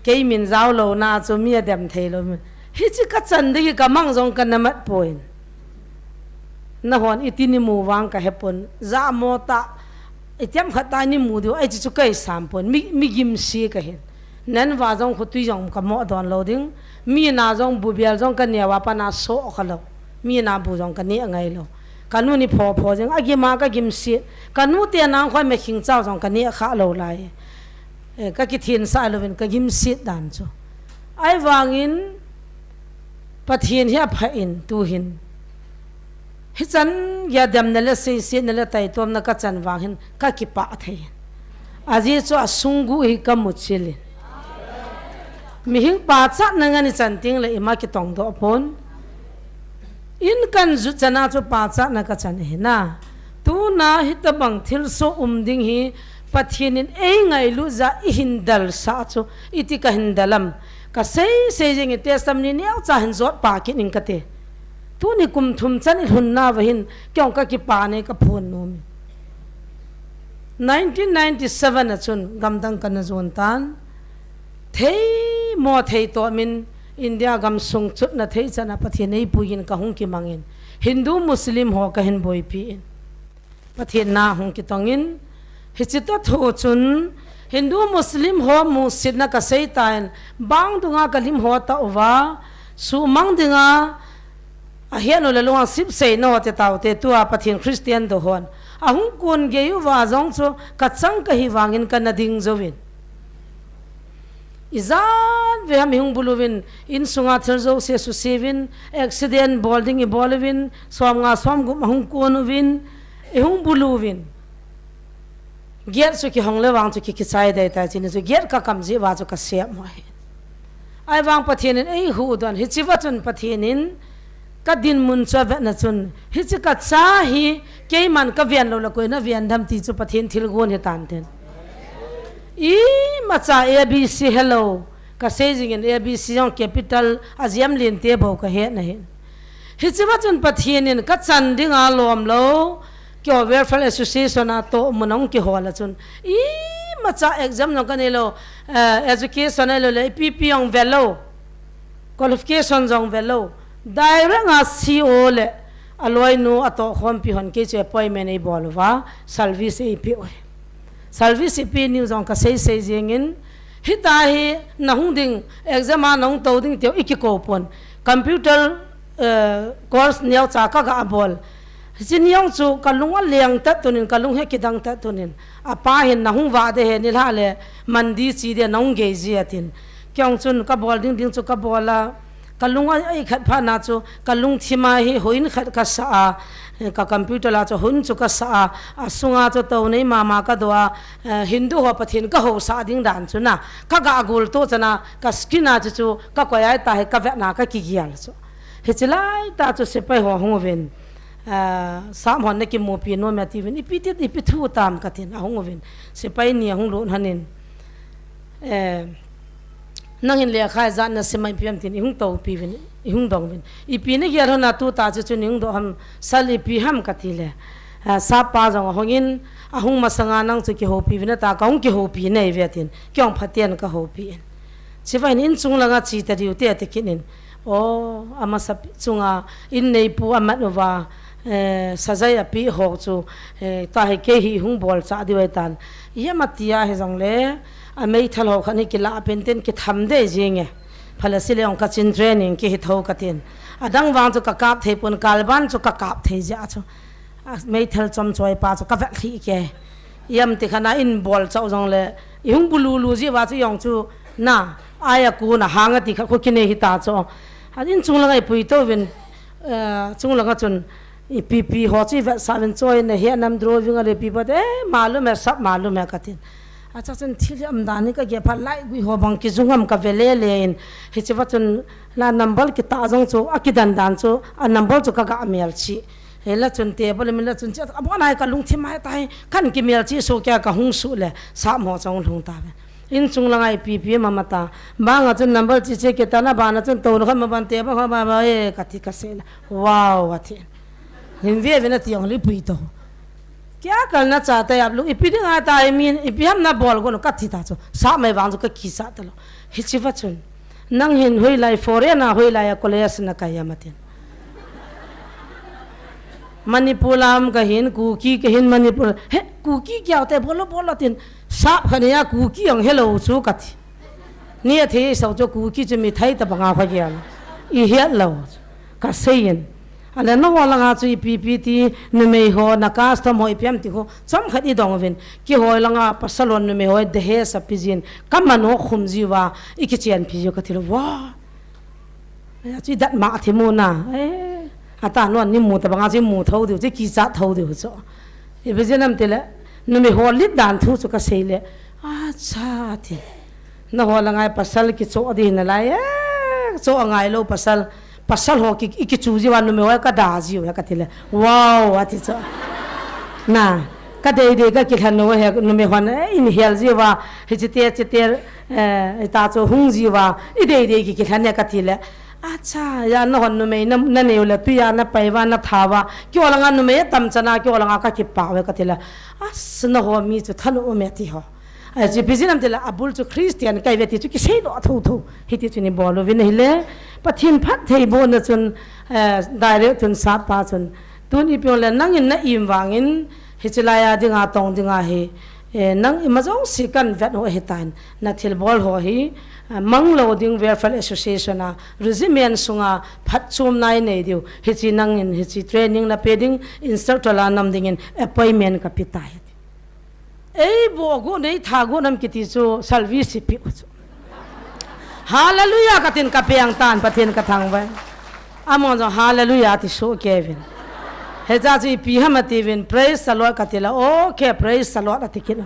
Kei min jao louna chu mi adem thei lou mi. Hiche kachan ding hi kamang jong kana mat poi. Nanghon iti neimu vang kahepon. Jamo tah, itiham khat tah neimu diu, ahi chu kahisam pon. Mi, mi gimse kahin. Nangho jong khotui jong kamoh don lou ding. Mi na jong bu bel jong kaneh uva pat na soh kha lou. Mi na bu jong kaneh ngai lou. Kanu ni pho pho jeng, agim a kagimset. Kanu te na khoi me khing chao jong kaneh kha lou lai. Eh, kakithin sah louvin kagimset dan chu. Ahivangin Pathen hi apha in tuhin. Hichan geiya demna le seisetna le taitomna kachan vang hin kakipah thei. Ajeh chu asung guh hi kamu chil in. Mihem pachatna ngen ichan teng le ima kitong doh pon. In kanjut chan a chu pachatna kachan ahi na. Tuna hitabang thilsoh um ding hi Pathen in eingailut jeh a eihin dalsah chu iti kahin dal am. Kasei sei jeng in testimony neocha hin jot pah kit ing kate. Tuni kum thum chan ilhun nauva hin kei jong kakipah nei kaphon nom in. Nineteen ninety-seven a chun gamdang kana jon tan. Theimo thei toh min India gamsung chutna thei chan a Pathen eipui in kahung kimang in. Hindu Muslim ho kahin boipi in. Pathen na hung kitong in. Hiche tah thu chun Hindu Muslim ho musetna kasei tan. Bang dunga kalim ho tah uva. Sumang dinga Ahet u le lung a sip sei nau te tao te tua Pathen Christian do hon. Ahung kun gei uva jong chu kachang kahi vangin kana ding jouvin. Ijat ve ham ihung bulu vin, insunga thil jouse suse vin, accident bol ding ibol uvin, som nga som gup ahung kun uvin, ihung bulu vin. Gate chu kihong le vang chu ki, kichai dei tai chini chu gate kakam jeh uva chu kasem mo hi. Ahivang Pathen in eihuhdoh in, hiche va chun Pathen in kadinmun chu avetna chun, hiche kacha hi keiman kaven lou le koi naven dem ti chu Pathen thilgon hitan tin. Imacha A B C helou, kasei jingin A B C jong capital a jemlen te bou kahet na hin. Hiche va chun Pathen in kachan dinga lom lou, keiho Welfare Association a tohmun ahung kihol a chun, imacha exam jong kanei lou, eh, education ahilou le, ipi pi jong ve lou, qualification jong ve lou, direct a C O le aloinu atohkhompi hon kei chu appointment eibol uva, service eipeh u hi. Service ipi niu jong kasei sei jingin, hitia hi nahung ding, exam a nahung tou ding tiu ikikou pon. Computer, eh, course neocha kaga bol. Hiche niu chu kalung aleng tat tunin, kalung hi kidang tat tunin. Apa hin nahung vah ding ahi nilhah le Monday che ding nahung gei ji atin. Kei jong chun kabol ding ding chu kabol a. Kalung a, a ikhat phat na chu, kalungthim a hi houin khat kasa a, eh, ka computer a chu houin chu kasa a, asunga chu tounei mama kadoh a, eh, Hindu ho Pathen kahousah ding dan chu na, kaga gol to chana, ka screen a chu chu, kakoi a ita hi kavetna kakigel chu. Hiche laitah chu sepai ho ahung uvin, eh, Sam hon nakimupi nom em atiuvin, ipi ti, ipi thu tam katin, ahung uvin. Sepai ni ahung lut lhonin. Eh, Nangin lekha ijat nasim a ipi ham tin, ihung toupi uvin, ihung dong uvin. Ipi nagel lhon a tuta chu chun ihung doh ham, sal ipi ham kati le. Ah, sap pa jong ahungin, ahung masanga nang chu kihoupi uvin ata, kahung kihoupi nei ve tin, kei jong phaten kahoupi in. Chuvangin inchung langa che tadiu te ati kit in. O, amasa chunga, in neipu amat uva, eh, sajai apeh ho chu, eh, tua hi kei hi hung bolchah diu ahitan. Ipi ham atia hijongle, ameithal ho khat hi kilah pen ten kitham dei jinge. Phalasile jong kachin training kihi tho katin. Adang vang chu kakap thei pon kalban chu kakap thei jeh chu. A, meithal chomchoi pa chu ka vet lhih kei. Iam ti khat na in bol chau jong le, i hung bulu lu ji va chu jong chu na, ai a ku na hang a ti khat khu kinei hi ta chu. A in chung langa i pui to vin, eh, chung langa chun i pi pi ho chu i vet sa vin choi na he nam drawing a le pi pa te, eh, malum e, sap malum e ka tin. A cha chun thil i am dan ni ka ge pha lai gui ho bang ki jung am ka ve le le in. Hi chi va chun la number ki ta jong chu, a ki dan dan chu, a number chu ka ga mel chi. He la chun table min la chun che, a bon ai ka lungthim ai tai, kan ki mel chi so kya ka hung su le, sa mo chong lung ta ve. In chung langa i pi pi ma ma ta. Bang a chun number chi che ke ta na, bang a chun to na kha ma ban table kha ba ba e ka ti ka se la. Wow, a ti. Hin ve ve na ti ong li pui to. Kya kal na cha ta yap lu, i pi ding a ta i min, i pi ham na bol go no ka ti ta chu. Sa mai vang chu ka ki sa ta lo. Hi chi va chun. Nang hin hoilai foreign a, hoilai a college na kai a ma tin. Manipur lam ka hin, Kuki ka hin, Manipur. He, Kuki kya te bolo bolo tin. Sa kha ni a Kuki ang hello chu ka ti. Ni a thei sau chu Kuki chu mi thai ta banga kha kya. I hiat lo. Ka sei in. A le na ho langa chu i pi pi ti numei ho na custom ho i piam ti ho. Chom khat i dong vin. Ki hoi langa pasal ho numei ho de he sa pi jin. Ka man ho khum ji va. I ki chian pi ji ka ti lo. Wa. Chu i dat ma thi mu na. Eh, a ta non ni mu ta banga chu i mu tho diu, chu i ki cha tho diu chu. I be je nam te le, numei ho lit dan thu chu ka sei le. A cha ti. Na ho la ngai pasal ki cho di na lai, eh, cho a ngai lo pasal, pasal ho ki, i ki chu ji va numei ho ka da ji u he ka ti le. Wow, a ti chu. Na, ka dei dei ka ki lhan no he numei ho na, eh, in hial ji va, hi chi te, chi te, Eh, i ta chu hung ji va, i dei dei ki ki lhan e ka ti le. Acha, ya na hon numei na, na neu le tu ya na pai va na tha va. Ki ola nga numei tam chana, ki ola nga ka ki pa ve ka ti le. As na ho mi chu thanu um e ti ho. Ai chi bizin am ti le, abul chu Christian kai ve ti chu ki sei lo tho tho. Hi ti chu ni bol u vin hi le. Pathin phat thei bo na chun, eh, direct chun sa pa chun. Tun i piong le nangin na im vangin, hi chi lai a dinga tong dinga hi. Eh, nang ima jong si kan vet ho hi tan. Na thilbol ho hi, ah, Manglo ding Welfare Association a, regiment sunga phatchomna i nei diu. Hichi nangin, hichi training na pe ding, instructor la nam dingin appointment ka pe tai. Ei bo gu nei tha gu nam kiti chu service pi u chu. Hallelujah ka tin ka piang tan Pathen ka thangvah. Amon jong hallelujah ti su kevin. He cha chu ipi ham ati vin, praise the Lord ka ti la, okay, praise the Lord ati kit la.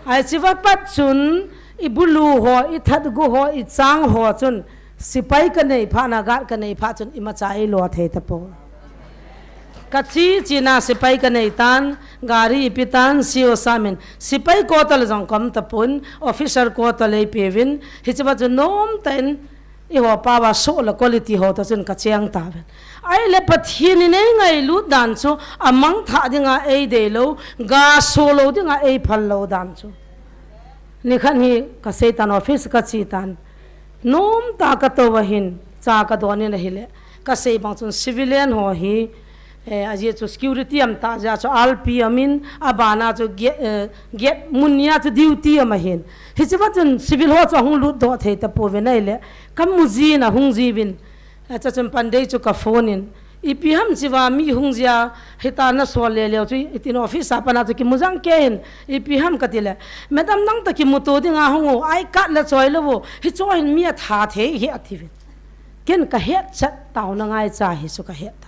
Ai chi va pat chun, i bulu ho, i that gu ho, i chang ho chun, sipai ka nei pha na, guard ka nei pha chun, ima cha i lo thei ta po. Ka chi chi na sipai ka nei tan, gari i pi tan, C O samin, sipai quarter jong kom ta pun, officer quarter lei pe vin, hi chi va chu nom ta in, I ho pa va so la quality ho ta chun ka cheng ta ven. Ai le Pathen in ei ngailut dan chu a mangthah dinga ei dei lo, ga so lo dinga ei phal lo dan chu. Nikhat hi ka sei tan office ka chi tan. Nom ta ka to va hin cha ka don in ahi le. Ka sei bang chun civilian ho hi Eh, a jia chu security am ta jia chu R P am in, a bana chu gate, eh, gate mun nia chu duty am ahin. Hichi va chun civil ho chu ahung lut doh thei ta po ve nai le. Ka mu ji na hung ji vin. Eh, cha chun pan dei chu ka phone in. Ipi ham chi va mi hung jia hita na so le leo chu itin office a pana chu ki mu jang ke in. Ipi ham ka ti le. Madam nang ta ki mu to dinga hung o. Ai kat la choi lo vo. Hi choi hin mi a tha thei hi a ti vin. Ken ka het chat tau na ngai cha hi chu ka het ta.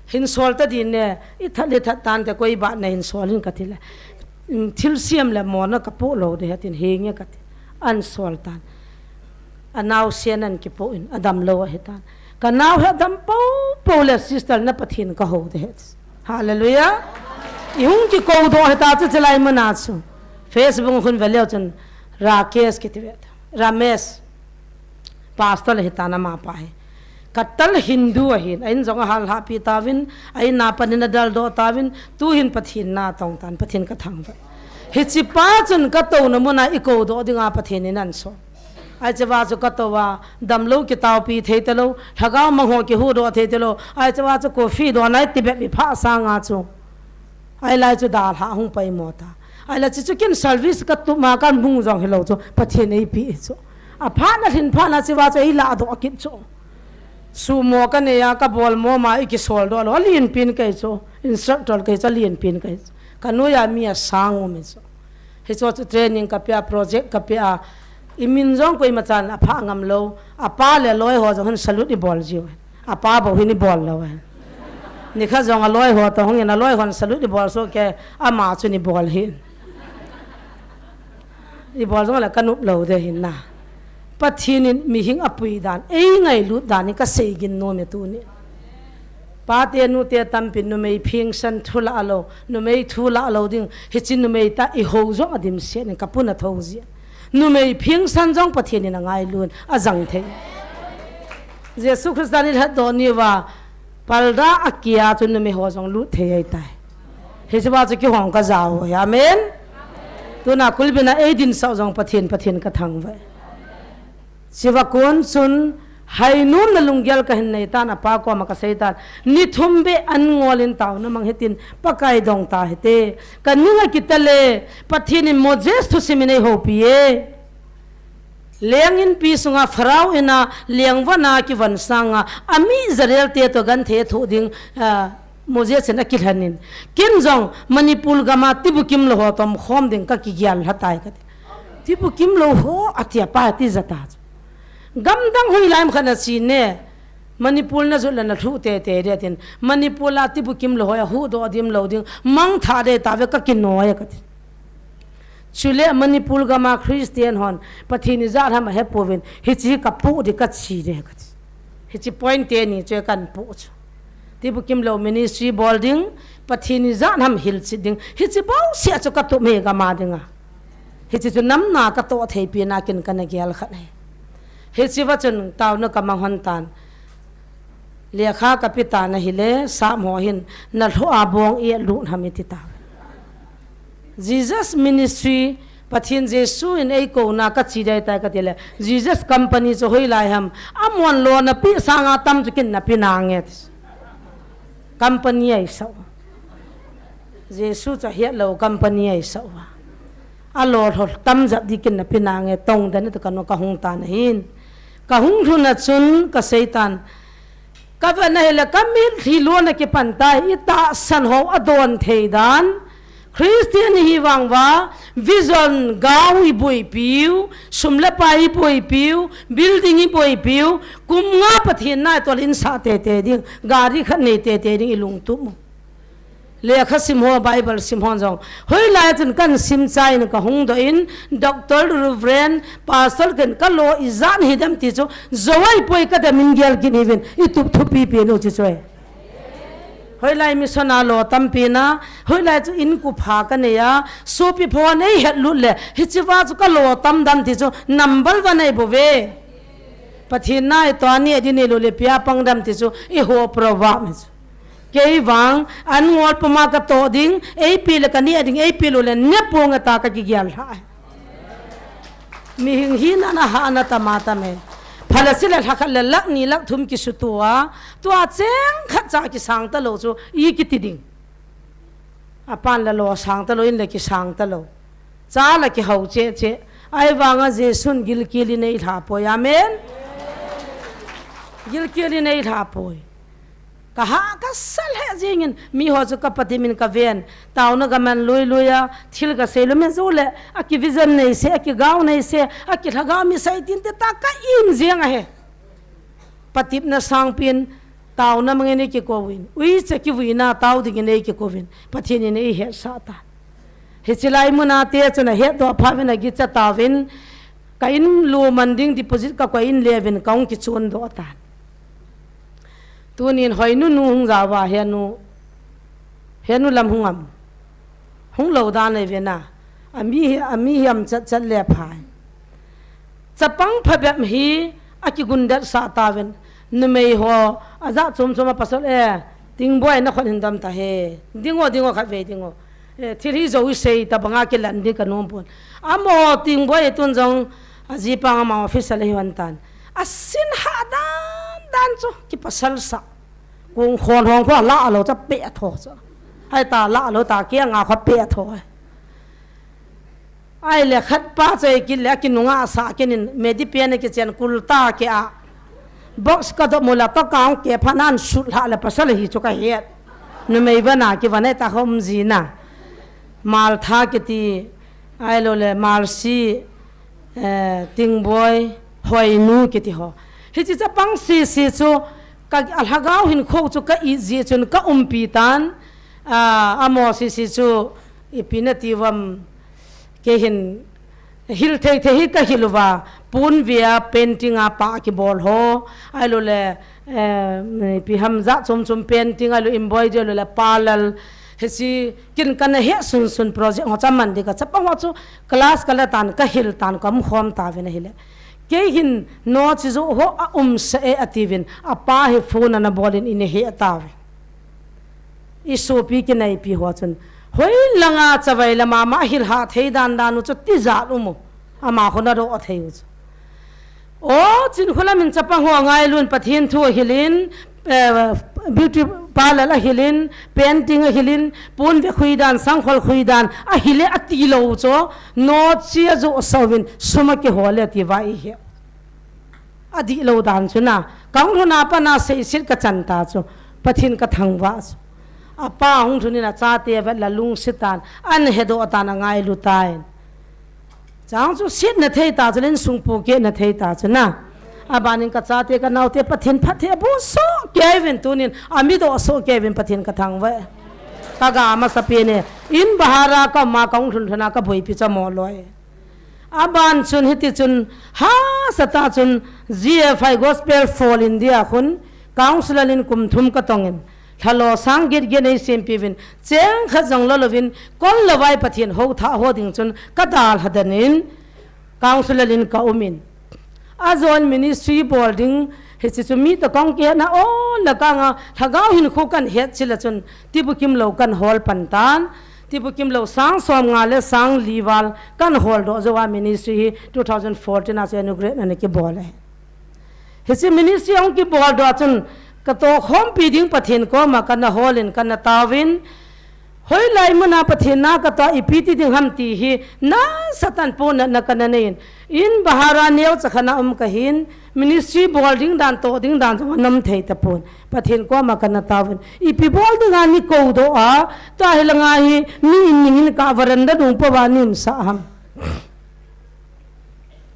Hin sol ta din ne, i that le that tan te koi ba na hin sol in ka ti le. Mm, thil siam le mo na ka po lo de hatin he nge ka ti. An sol tan. A nau sian an ki po in, a dam lo a he tan. Ka nau he dam po po le sister na Pathen ka ho de het. Hallelujah. I hung ki ko do he ta chu chilai mana chu. Facebook hun ve leo chun Rakesh ki ti ve ta. Ramesh. Pastor le hitana ma pa hi. Katal Hindu ahin, a in jong a hal hapi tavin, a in a panin a dal do tavin, tu hin Pathen na tong tan, Pathen ka thang ve. Hichi pa chun ka to na muna i ko do dinga Pathen in an so. Ai che va chu ka to va, dam lo ki tau pi thei te lo, lhagao mang ho ki hu do thei te lo, ai che va chu coffee do nai ti be mi pha sa nga chu. Ai lai chu dal ha hung pai mo ta. Ai la chi chu kin service ka tu ma kan hung jong hi lo chu, Pathen ei pi chu. A pha na hin pha na chi va chu ei la do kit chu. Sumo ka nei a, ka bol mo ma i kisol doh lou. A lienpen kahi chu. Instructor kahi chu, a lienpen kahi chu. Ka noiya mi asang um hi chu. Hichu chu training ka pe a, project ka pe a. I min jong koima chan aphah ngam lou. A pa le loi ho jong hin salute i bol jiu. A pa bou hin i bol lou. Nikhat jong a loi ho toh hung in a loi hon salute i bol soh kei, ama chun i bol hih in. I bol jong le ka nop lou ding ahi na. Pathen in mihing apui dan, ei ngailut dan in ka sei gin nom e tuni. Pate nute tampin numei phengsan thu la lou, numei thu la lou ding, hiche numei tah i hou jong a dimset in ka pun a thou jeh. Numei phengsan jong Pathen in a ngailut in a jang thei. Jesu Christa ni lhatdoh ni uva, parda a kia chu numei ho jong lut thei ahi tai. Hiche va chu kihong ka jao hi. Amen. Tuna kulbin a ei dinsah u jong Pathen, Pathen ka thangvah e. Hiche va kon chun, hainom na lunggel ka hin nei tan, a pa koma ka sei tan. Ni thum beh an ngol in taona mang hitin, Pakai dong ta hite. Ka ning a kit a le, Pathen in Moses thusim in ei houpi e. Leng inpi sunga Pharaoh in a leng von a kivon sanga, a mi Israel te toh genthei thoh ding, ah, Moses in a kilhen in. Ken jong Manipur gam a tibukim lou ho tom khom ding ka kigel lha tai kati. Tibukim lou ho ati a pa ti ja ta chu. Gam dang hoilai ham khat na chi ne. Manipur na jot le na lhu tete ding tin. Manipur a tibukim lou ho a huhdoh dim lou ding. Mangthah ding tave ka kinoi kati. Chule Manipur gam a Christian hon, Pathen ijat ham ahe pouvin, hiche ka poh ding ka chi ding kati. Hiche point teni chu kan poh chu. Tibukim lou ministry bol ding, Pathen ijat ham hilchet ding, hiche bouseh chu ka tup e gam a dinga. Hiche chu namna ka toh thei pi na kin kana gel khat ahi. Hiche va chun taona ka mang hon tan. Lekha ka pe tan ahile, Sam ho hin, na lhoh a bong i lut ham i ti ta. Jesus Ministry, Pathen Jesu in ei kouna ka chi ding tai kati le, Jesus Company chu hoilai ham, amahon lou na pe sanga tam chu kin na pe nange ti. Company ahi sah u. Jesu chu ahet lou company ahi sah uva. A lou lhou tam jat ding kin na pe nange tong dan tu ka no ka hung tan ahin. Ka hung lhun a chun ka sei tan. Ka vet na hile ka mitlhi lou na kipan tai, i tahsan ho a don thei dan. Christian i hi vang uva, vision gao i boipiu, sum le pai i boipiu, building i boipiu, kum nga Pathen na toh in sah tete ding, gari khat nei tete ding i lungtup u. Lekha sim ho, Bible sim ho jong. Hoilai chun kan sim chai in ka hung doh in, Doctor, Reverend, Pastor ken ka lou ijat hi dem ti chu, jou ahi poi ka dem in gel kin hi vin, i tup thupi pi nu chu choi. Hoilai mission a lou tampi na, hoilai chu in kupha ka nei a, sopi pho nei het lut le, hiche va chu ka lou tam dan ti chu, number one ahi bou ve. Pathen na i toh ni a din i lou le pia pang dam ti chu, i ho proverb hi chu. Kei vang, an ngol puma ka toh ding, ei pe le ka ni a ding, ei pe lou le, ne pong a ta ka kigel lha. Mihing hina na hahna tama tame. Phalasi le lhakhat le lakh ni lakh thum kisutua, tua cheng khat cha kisang talou chu, i kiti ding. Apan le lou sang talou, in le kisang talou. Cha le kihou cheh cheh. Ahivanga Jesun gilkel in eilha poi. Amen. Gilkel in eilha poi. Ka ha ka sa lheh jingin, mi ho chu ka patep in ka ven, taona ka man lui lui a, thil ka sei lou men jou le, a ki vision nei se, a ki gao nei se, a ki lhagao mi sei tin te ta ka im jeng ahi. Patepna sangpin, taona mangin ei kikouvin, uicha kivuina tao dingin ei kikouvin, Pathen in ei hetsah tan. Hiche lai muna te chun a hetdoh phat uvin a gicha tauvin, ka in lou man ding deposit ka koi in le uvin ka hung kichon doh tan. Tunin Hoinu nu hung jao va, henu, henu lam hung am. Hung lou dan ahi ve na. Ami hi, ami hi am chat chat le phai. Chapang phabep hi a kigundet sah tauvin. Numei ho, a ja chom chom a pasal e. Tingboi na khon hin dam ta he. Ding o, ding o khat vei ding o. E, thil hi jou i sei ta banga kilan ding ka nom pon. Amaho Tingboi tun jong a jipa ama office a le hi wan tan. A sin ha dan dan chu kipasal sa. Kung khon hong kho la lo cha pe tho cha. Hai ta la lo ta kia nga kho pe tho. Ai le khat pa choi kin le kinunga sa kinin medi pe na kichen kul ta ke a. Box ka dop mula ka kang ke phanan sut hla le pasal hi chu ka het. Numei vana ki vana ta khom zina. Maltha kiti, ai lo le Malsi, eh, Tingboi, Hoinu kiti ho. Hichi chapang sisi chu ka a lhagao hin kho chu ka i ji chun ka umpi tan, ah, amo sisi chu ipi na ti vam. Kei hin hil thei thei hi ka hil uva, pon vea painting a pa kibol ho, ai lo le, eh, ipi ham ja chom chom painting, ai lo embroidery, ai lo le parlour, hichi kin kana he sun sun project ho chaman di ka chapang ho chu class ka la tan ka hil tan ka um khom ta vin ahile. Kei hin no chi jo ho a um sa e ati vin, a pa hi phone ana bol in ine he ta vin. I sopi kinaipi ho chun, hoi langa chavai lama ma hil ha thei dan dan u chu tijat u mu. Ama khona ro a thei u chu. O, chin khula min chapang ho a ngai lun Pathen thu a hilin, eh, beauty parlour a hilin, painting a hilin, pon ve khui dan, sangkhol khui dan, a hile a ti lo u chu. No chi a jo a so vin, suma ki hole ti va i he. A dih lo dan chu na, ka hung lhun a pat na seiset ka chan ta chu, Pathen ka thangvah chu. A pa hung lhun in a chate vet la lungset tan, an hedoh tan a ngailu tan. Chang chu set na thei ta chu, insung pohkeh na thei ta chu na. A ban in ka chate ka naote Pathen phatthei a boh soh kei uvin tunin, a mi doh soh kei uvin Pathen ka thangvah e. Ka ga masa pen e, in bahar a ka um a ka hung lhun lhun a ka boipi cha mo loi. A ban chun hiti chun, hahsa ta chun, G F I Gospel for India khun, council in kum thum ka tong in, lhalo sang get get nei sempi vin, cheng khat jong lo lovin, kol lo vai Pathen ho tha ho ding chun, ka dalha den in, council in ka um in. A jon ministry bol ding, hichi chu mi to kong ke na o la ka nga, lhagao hin khu kan het chi la chun, tibu kim lo kan hol pan tan, tibu kim lo sang som nga le sang li val kan hol doh jo a ministry hi two thousand fourteen a chu inaugurate na ki bol e. Hichi ministry hung ki bol doh chun ka to khompi ding Pathen koma kana hol in kana tauvin, hoilai muna Pathen na ka to ipi ti ding ham ti hi na satan po na, na kana nei in, in bahar a neo cha khana um ka hin, ministry bol ding dan to ding dan jong anom thei ta pon. Pathen koma kana tauvin. Ipi bol ding a ni ko doh a, ta hi langa hi, mi in ning in ka veranda dung po va ni um sa ham.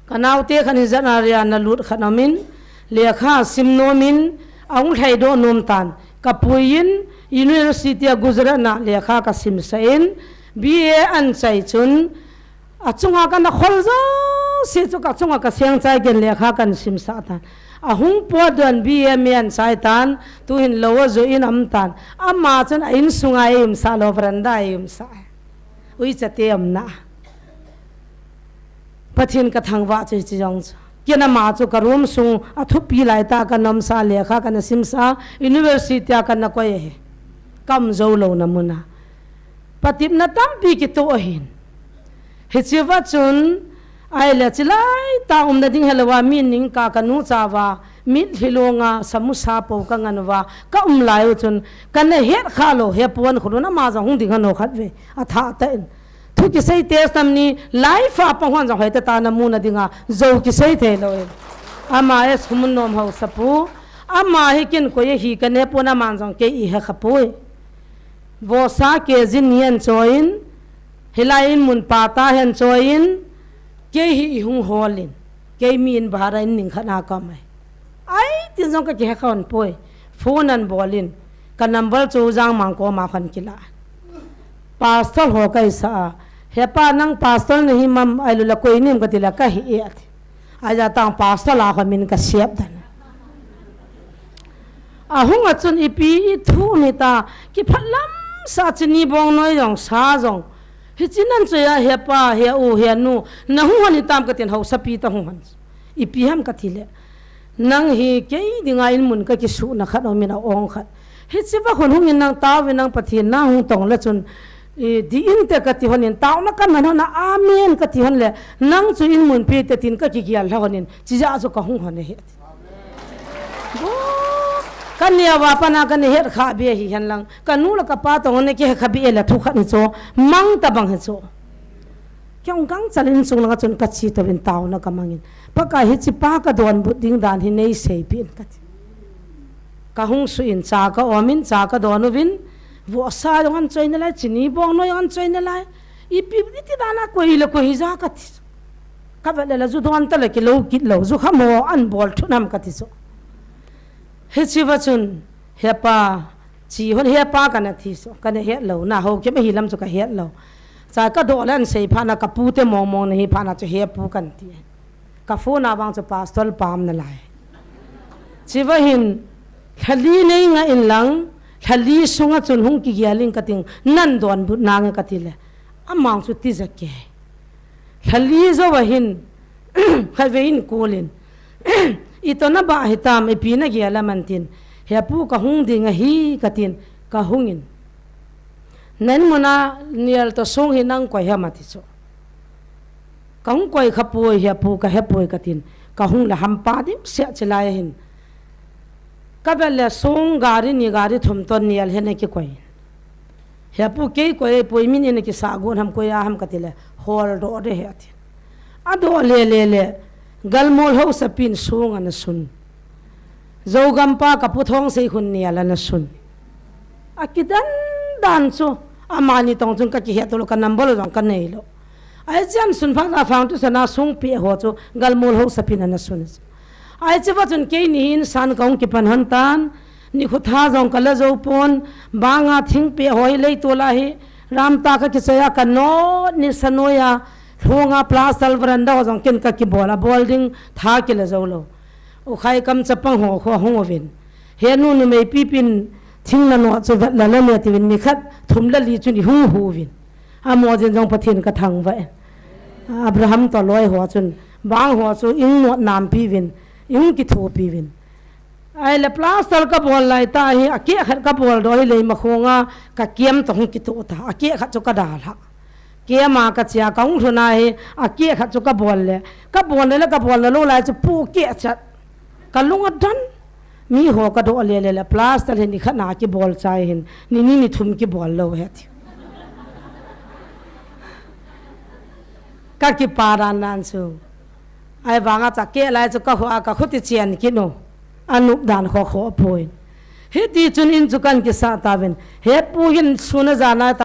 Ka naote khan hi zan a ria na lut khan amin, lekha sim nom in, a hung lhai doh nom tan. Ka pui in, University a Gujarat na lekha ka simsa in, B A an chai chun, a chunga kana khol jo si chu ka chunga ka seng chai gen lekha kan simsa tan. A hung po don B A me an chai tan, tu hin lo a jo in am tan. Ama chun a in sunga e im sa lo veranda e im sa. Ui cha te am na. Pathen ka thangvah chu hichi jong chu. Kei na ma chu ka room sung a thupi lai ta ka nomsa lekha kana simsa, university a kana koi e. Kam jo lo na muna. Patepna tampi kito ahin. Hichi va chun, ai le chilai ta umna ding helou a mi ning ka ka nu cha va, mitlhi longa samosa po ka ngan va, ka um lai u chun, kana het kha lo, he puan khulun ama jong hung ding hano khat ve, a tha ta in. Thu kisei te sam ni, life a pang hon jong hoi ta ta na muna dinga, jo kisei thei lo in. Ama e sumun nom hausa pu, ama hi kin koi hi ka ne pon ama jong kei i he kha poi. Vosa ke jin ni an choin, hilai in mun pa ta hen choin, kei hi i hung holin, kei mi in bahar a in ning khat na ka mai. Ai, tin jong ka kihe khon poi. Phone an bolin, ka number chu Jangmang koma khon kila. Pastor ho ka isa a. He pa nang pastor na hi mam ai lu la koi nim ka ti la ka hi e ati. Aja tang pastor la kho min ka siap dan. A hung a chun ipi i thu mi ta, ki phat lam sa chini bong noi jong sa jong. Hi chinan chu ya he pa, he u, he nu, na hung hon i tam ka tin hausa pi ta hung hon. Ipi ham ka ti le. Nang hi kei dinga in mun ka kisu na khat o min a ong khat. Hi chi va hon hung in nang tau vi nang Pathen na hung tong le chun. I, di in te ka ti hon in tau na kan man hon a amen ka ti hon le. Nang chu in mun pi te tin ka ki gial hla hon in. Chi ja chu ka hung hon he. Bo, ka nia va pa na ka ni het kha be hi hen lang. Ka nu la ka pa tong ne ke kha be la thu khat ni cho. Mang ta bang he cho. Kei hung gangchal in, chunglang a chun ka che tou in taona ka mang in, Pakai, hiche pa ka donbut ding dan hi nei seipeh in, ka ti. Ka hung suh in, cha ka om in, cha ka don uvin, vohsa jong ana choi nalai, chini bongnoi jong ana choi nalai. Ipi, iti dan a koi le koi hija, ka ti. Ka vet le la ju don ta le kilou kit lou, ju kha mo an bol thut nam, ka ti chu. Hiche va chun, he pa, chi hon he pa ka na ti chu, ka na het lou, na ho kei ma hi lam chu ka het lou. Cha ka doh le ana sei phat na ka pu te mong mong na hi phat na chu he pu ka na ti. Ka phone a vang chu pastor pa um nalai. Chi va hin, lha li nei nga in lang, lha li sunga chun hung kigel in ka ting, nan donbut nange ka ti le. Amang chu ti ja ke. Lha li jou va hin, khatvei in kol in, "Ito na ba hitam, ipi na gel am?" an tin. "He pu, ka hung ding ahi," ka tin, ka hung in. "Nan mun a Nial to song hi nang koi ham?" a ti chu. "Ka hung koi kha poi, he pu, ka he poi," ka tin. Ka hung le hampa dim sia chi lai hin. Ka vet le song gari ni gari thum to Nial hi na kikoi. "He pu, kei koi poi, min in a kisa gon ham, koi a ham?" ka ti le, "Hol doh de he," a ti. A doh le le le, Galmol haosapi in song ana sun. Zogam pa ka pu Thongsei khun Nial ana sun. A kidan dan chu, amani tong chun ka kihet lou, ka number lou jong ka nei lou. Ahi chan sun phat a foundation a song peh ho chu Galmol haosapi in ana sun. Ahi che va chun keini hin san ka hung kipan hon tan, nikho tha jong ka la jou pon, banga thing peh ho hi leitol a hi, ram ta ka kichai a ka not ni sa noi a, lhung a plaster veranda ho jong ken ka kibol a, bol ding tha kila jou lou. U Khaikam chapang ho kho hung uvin. He nu, numei pipi in thing na not chu vet la la le ti uvin, ni khat thum la li chun i hung hu uvin. Amo jen jong Pathen ka thangvah e. Abraham to loi ho chun, bang ho chu i hung not nampi uvin, i hung kithopi uvin. Ahi le plaster ka bol lai ta hi, a keh khat ka bol doh hi Leimakhong a, ka kem to hung kitoh ta, a keh khat chu ka dalha. Kem a ka che a, ka hung lhun a hi, a keh khat chu ka bol le, ka bol le le ka bol le lou lai chu pu keh chat. Ka lung a dan. Mi ho ka doh le le le, plaster hi ni khat na kibol chai hin, ni ni ni thum kibol lou he ti. Ka kipa dan nan chu. Ahi vang a cha keh lai chu ka ho a ka khuti chen kit nu. A nup dan kho kho poi. Hiti chun in chu kan kisa ta uvin. He pu hin sun a jan a ta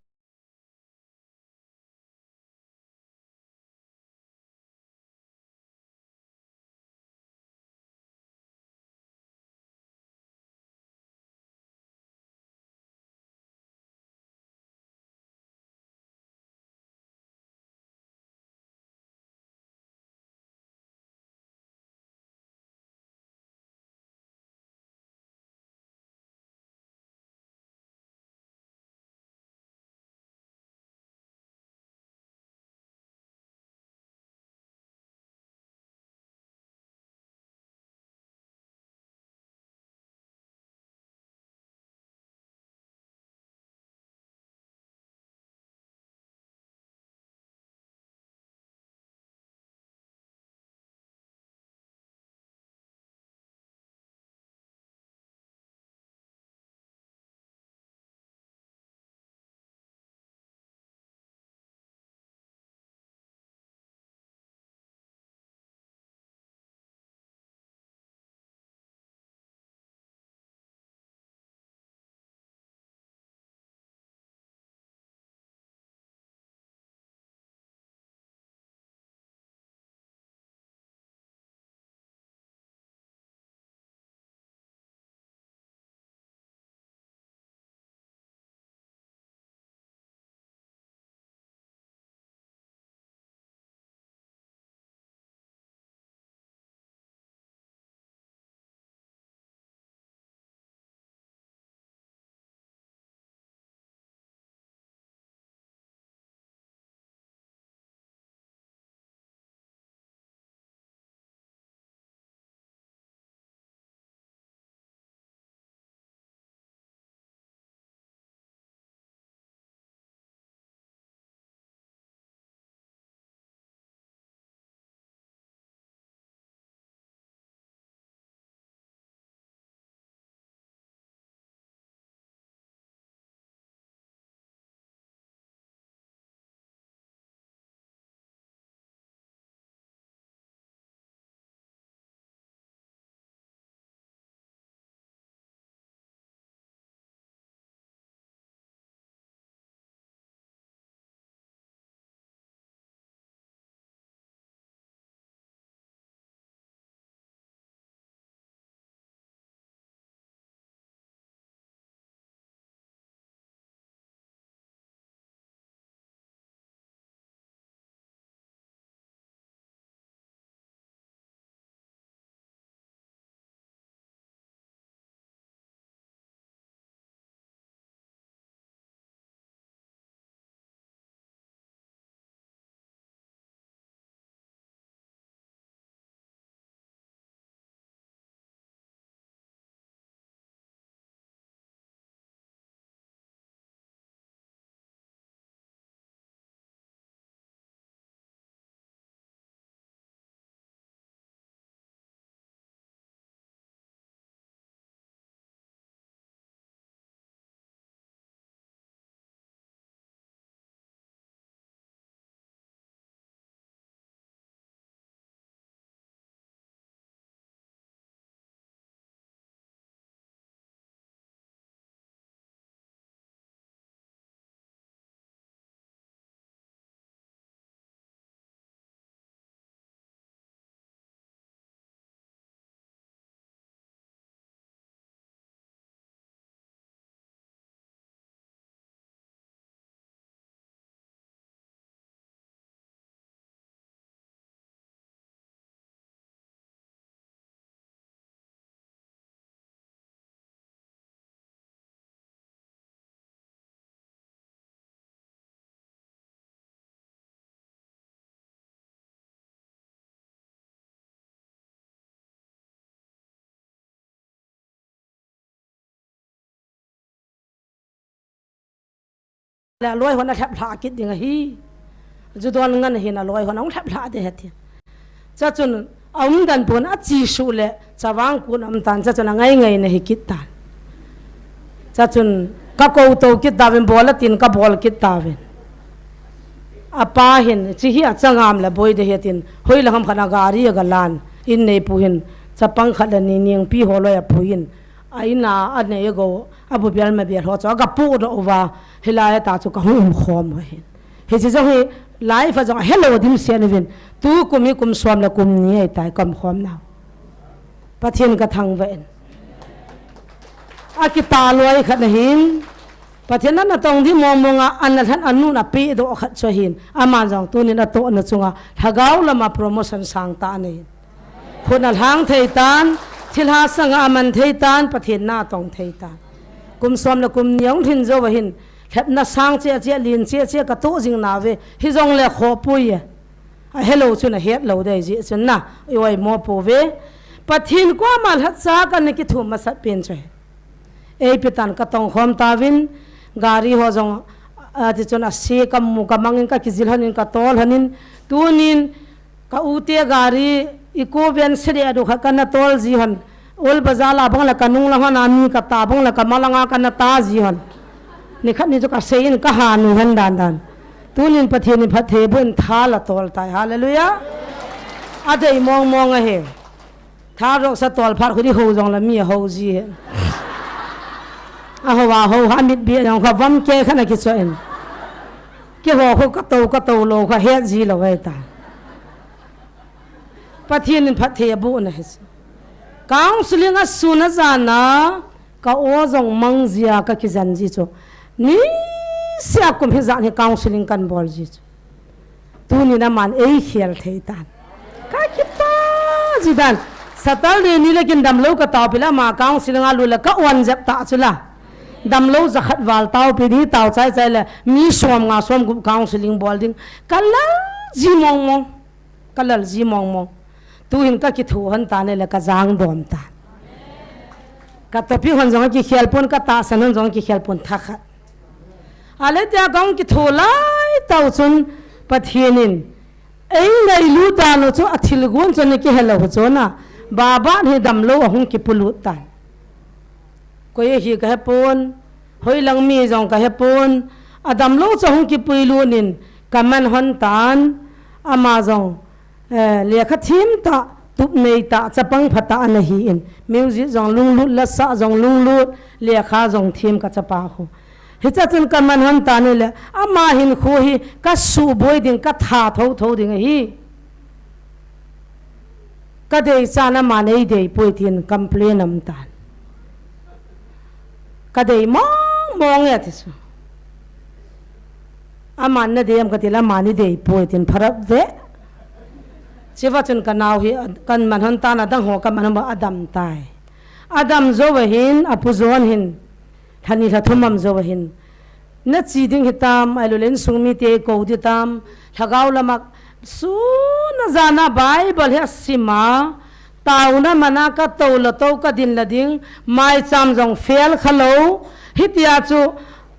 Aloi hon alhep lha kit ding ahi. Ju don ngan ahin aloi hon ahung lhep lha ding ahi ti. Chachun aum dan pon achi suh le chavang kun aum tan, chachun angai ngai na hi kit tan. Chachun ka kou to kit tauvin, bol atin ka bol kit tauvin. Apa hin, chi hi achangam le boi de hi tin, hoi la ham khat a gari aga lan, in neipu hin, chapang khat le ni ningpi ho loi apui in, a in a, anei a go, abu bial ma bial ho chu aga pu doh uva, hilai a ta chu ka hung um khom u ahin. Hichi jong hi, life a jong ahe lou dim sia ni vin, tu kum hi kum som le kum ni ahi tai ka um khom nau. Pathen ka thangvah in. Akitah loi khat ahin, Pathen in ana tong ding mong mong a, ana lhan anu na pe doh khat chu ahin, aman jong tunin atohna chunga, lhagao lama promotion sang tah ana hin. Khut alhang thei tan, thilha sanga aman thei tan, Pathen na atong thei tan. Kum som le kum ni ahung lhin jou ahin, lhepna sang cheh cheh, lin cheh cheh, ka toh jing nauve, hijongle khoh poi e. Ahe lou chun ahet lou dei jeh chun na, i oimo pouve. Pathen koma lhacha kana kithum masat pen chu ahi. Eipe tan ka tong khom tauvin, gari ho jong, a, ti chun ase ka mu ka mangin ka kijil lhonin ka tol lhonin, tunin ka u te gari Eeco van sede a du khat kana tol ji lhon, Old Bazar la bang la ka nung lang lhon a mi ka ta bang la ka ma langa kana ta ji lhon. Ni khat ni chu ka sei in ka ha nu hen dan dan. Tunin Pathen in phatthei boh in thar la tol tai. Hallelujah. Adei mong mong ahi. Thar roh sa tol phat khu di ho jong la mi aho ji hen. Aho a ho ha mit bi jong kha vam ke kha na kicho in. Keiho khu ka to ka to lou kha het ji lou ahi ta. Pathen in phatthei aboh na hi chu. Counseling a sun a jan a ka o jong mang jia ka kijen ji chu. Nisea kum hi jan hi counseling kan bol ji chu. Tunin aman eikhel thei tan. Ka kipah ji dan. Saturday ni le kin damlou ka taopi le ama counseling a lut le ka on jep ta chu la. Damlou jakhat val taopi ding tao chai chai le mi som nga som gup counseling bol ding. Ka lal ji mong mong. Ka lal ji mong mong. Tuhin ka kitho hon tan le ka jang dom tan. Ka topic hon jong kikhel pon, ka tahsan hon jong kikhel pon thakhat. Ale tia ka hung kitho lai tau chun Pathen in ei ngailut dan u chu a thilgon chun kihe lou chu na. Baban hi damlou ahung kipolut tan. Koi ahi ka hepon, hoilang mi jong ka hepon, a damlou chu hung kipuilut in ka man hon tan, ama jong, eh, lekha thim tah, tup nei tah, chapang pha tah ana hi in, music jong lunglut, la sa jong lunglut, lekha jong thim ka chapa khu. Hicha chun ka man hon tan le, ama hinkho hi ka suboi ding, ka tha tho tho ding ahi. Ka dei chan aman ei dei poi tin complain aum tan. Ka dei mong mong e ti chu. Aman na dei am ka ti le aman ei dei poi tin pharap ve. Chiva chun ka nau hi kan man hon tan, adang ho ka man hon ba adam tai. Adam jou ahin, apu John hin. Lha ni lha thum aum jou ahin. Na chi ding hitam, ahilou le insung mite kou ding tam, lhagao lama sun a jan a Bible hi asim a, taona man a ka to la to ka din la ding, maicham jong fail kha lou, hitia chu,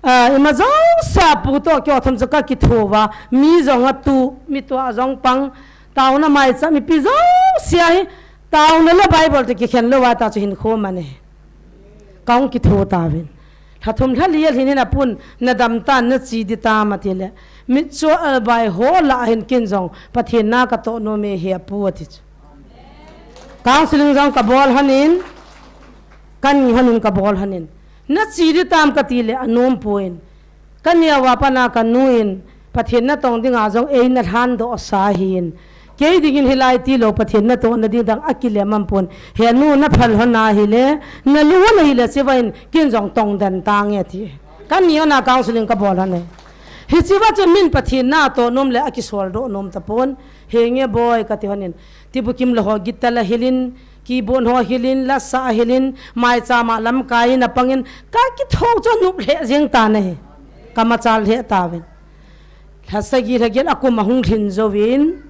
ah, ima jong sa pu to kio tham chu ka kitho va, mi jong atu, mi tua jong pang, taona maicham, mipi jong sia hi, taona le Bible te kikhen lou va ta chu hinkho man e. Ka hung kitho tauvin. Lha thum lha li a lhin hin apun, na dam tan, na chi ding tam ati le. Mitcho albai ho la hin kin jong, Pathen na ka toh nom e he apu ati chu. Counseling jong ka bol hon in, ka ni hon in ka bol hon in. Na chi ding tam ka ti le, anom poi. Ka neo a pat na ka nu in, Pathen na tong ding a jong ei na lhan doh sa hin. Kei dingin hilai ti lou Pathen na toh na ding dang a kilem am pon. He nu na phal hon a hile, na lu hon a hile, chiva in kin jong tong den tange ti. Ka ni hon a counseling ka bol hon e. Hichiva chun min Pathen na toh nom le a kisol doh nom ta pon. Henge boi ka ti hon in. Tibukim la ho guitar la hilin, keyboard ho hilin, la sa hilin, maicham a lamkai in apangin, ka kitho chu nup lheh jeng tan ahi. Ka machal lheh tauvin. Lha sagi lha get a kum ahung lhin jouvin,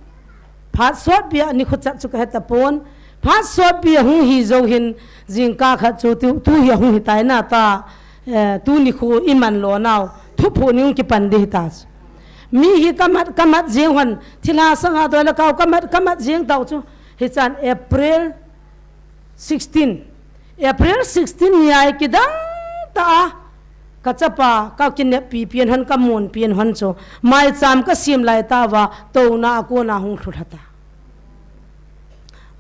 phat sotpi a nikho chat chu ka he ta pon. Phat sotpi ahung hi jou hin, jingkah khat chu tu, tu hi ahung hi tai na ta, eh, tu nikho i man lo nau. Thuphuh ning kipan di hita chu. Mi hi kamat, kamat jing hon, thilha sanga doi le kau kamat, kamat jing tau chu. Hichan April sixteen. April sixteen ni a kidang ta a. Ka chapa, ka kineppi pian hon, ka munpian hon chu. Maicham ka sim lai ta va, touna a kona hung lhu lha ta.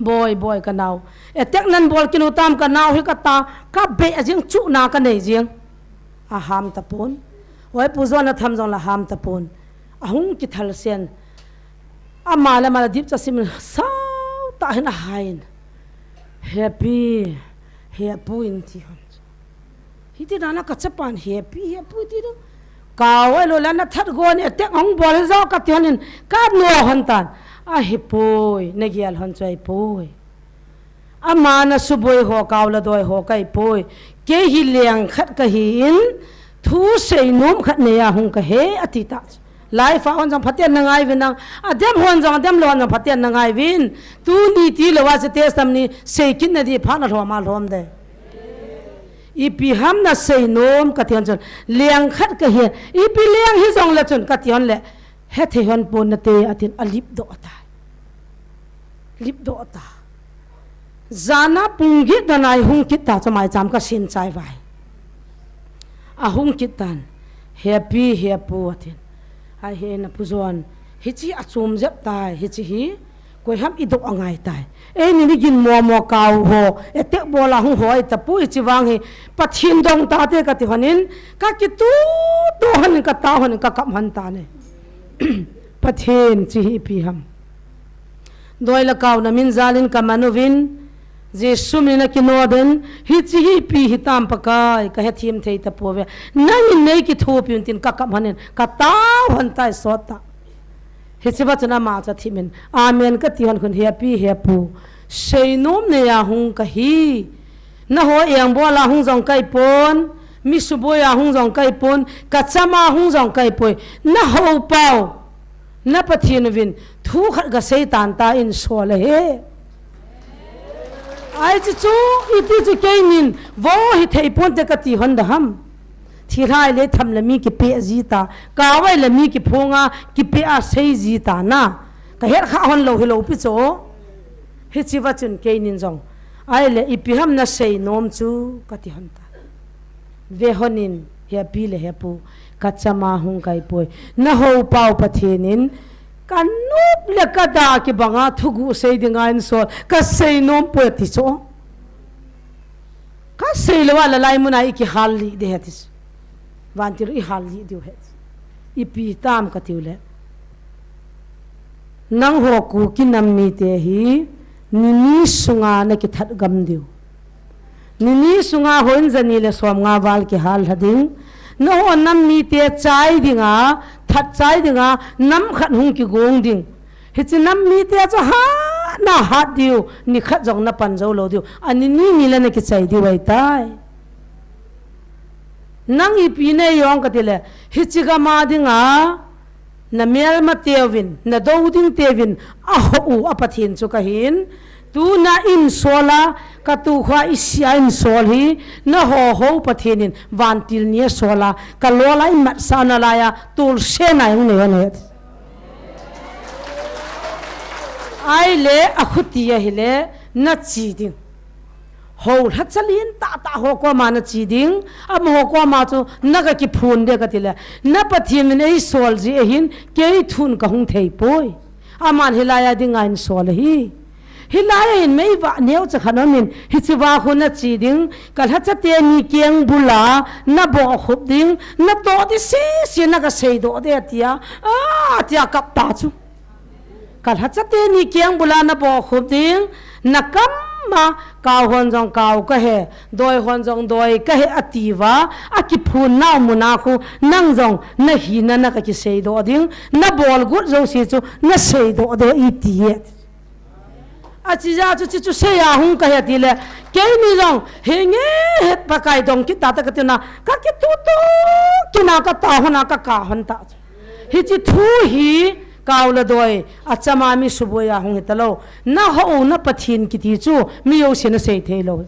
Boi, boi ka nau. Attack nan bol kinu tam ka nau hi ka ta, ka be a jing chu na ka nei jing. A ham ta pon. Oi pu zon a tham jong la ham ta pon. A hung kithal sen. Ama le ama la dip cha sim sao ta hin a hain. Happy, happy in ti hon. Hiti nana ka chapan happy, happy ti do. Ka wai lo la na that go ni attack hong bol zo ka ti hon in ka no hon tan. A hi poi, na gial hon choi poi. Ama na suboi ho kau la doi ho kai poi. Kei hi leng khat ka hi in, thu sei nom khat nei a hung ka he a ti ta. Lai fa hon jong phaten na ngai vin ang. A dem hon jong, a dem lo hon jong phaten na ngai vin. Tu ni ti lo a se te sam ni sei kin na di pha na hlom a hlom de. Ipi ham na sei nom ka ti hon chun. Leng khat ka hi. Ipi leng hi jong le chun ka ti hon le. He thei hon pon na te a tin a lip doh ta. Lip doh ta. Zana pung git na nai hung kit ta chu maicham ka sin chai vai. A hung kit tan. Happy, happy a tin. Ai he na pu zon. Hichi a chum jep tai. Hichi hi. Koi ham i doh a ngai tai. Ei ni ni gin mo mo kau ho. E tek bol a hung hoi ta pu hichi vang hi. Pathin dong ta te ka ti hon in. Ka ki tu tu hon in ka ta hon in ka kap hon ta ne. Pathen chi hi ipi ham. Doi le kau na min jal in ka man uvin, Jesu min a kino den, hichi hi ipi hi tam Pakai, ka he thim thei ta po ve. Nang in nei ki thopi un tin ka kap hon in, ka ta hon tai sot ta. Hichi va chun ama cha thim in, amen ka ti hon khun happy happy. Sei nom nei a hung ka hi. Na ho eng bol a hung jong kai pon, mi suboi a hung jong kai pon, ka cham a hung jong kai poi. Na ho pau, na Pathen uvin, thu khat ka sei tan ta in sol a he. Ai chu chu, iti chu kei nin, vo hi thei pon te ka ti hon da ham. Thi lai le tham le mi ki pe ji ta, ka wai le mi ki phung a, ki pe a sei ji ta na. Ka her kha hon lo hi lo pi chu. Hichi va chun kei nin jong. Ai le ipi ham na sei nom chu ka ti hon ta. Ve hon in happy le happy ka cham a hung kai poi. Na ho pau Pathen in ka nup le ka da ki banga thugu sei ding a in sol ka sei nom poi ti chu. Ka sei lo a la lai mun a i ki hal li de he ti chu. Vantil i hal li diu he. Ipi tam ka tiu le. Nang ho Kuki nam mi te hi, ni ni sunga na ki that gam diu. Ni ni sunga hon zani le som nga val ki hal ha ding. Na ho nam mi te chai ding a, that chai ding a, nam khat hung ki gong ding. Hichi nam mi te chu ha, na hat diu, ni khat jong na pan jo lo diu. Ani ni ni le na ki chai diu ai tai. Nang ipi nei jong ka ti le, hichi gam a ding a, na melma teuvin, na do ding teuvin, a ho u, a Pathen chu ka hin, tu na in sol a, ka tu kha i sia in sol hi, na ho ho Pathen in, vantil ni a sol a, ka lo lai mat sa na lai a, tul se na jong nei hon he. Ai le, a khuti a hi le, na chi ding. Ho lha chalin ta ta ho koma na chi ding, ama ho koma chu na ka ki phun de ka ti le. Na Pathen in ei sol ji a hin, kei thun ka hung thei poi. Aman hi lai a ding a in sol a hi. Hi lai a hin mei va neo cha khan om in, hichi va khu na chi ding, ka lha cha te ni keng bul a, na bo khup ding, na to di si si na ka sei do de a ti a, a ti a kap ta chu. Ka lha cha te ni keng bul a na bo khup ding, na kam a, kau hon jong kau ka he, doi hon jong doi ka he a ti va, a ki phun nau mun a khu, nang jong na hi na na ka ki sei do ding, na bol gut jo si chu, na sei do de i ti e. A chi ja chu chi chu sei a hung ka he ti le, kei ni jong, he nge het Pakai dong ki ta ta ka ti na, ka ki tu tu, ki na ka ta hon a ka ka hon ta chu. Hichi thu hi kau le doi, a cham a mi suboi a hung hi ta lo. Na ho u na Pathen kiti chu mi jouse na sei thei lo.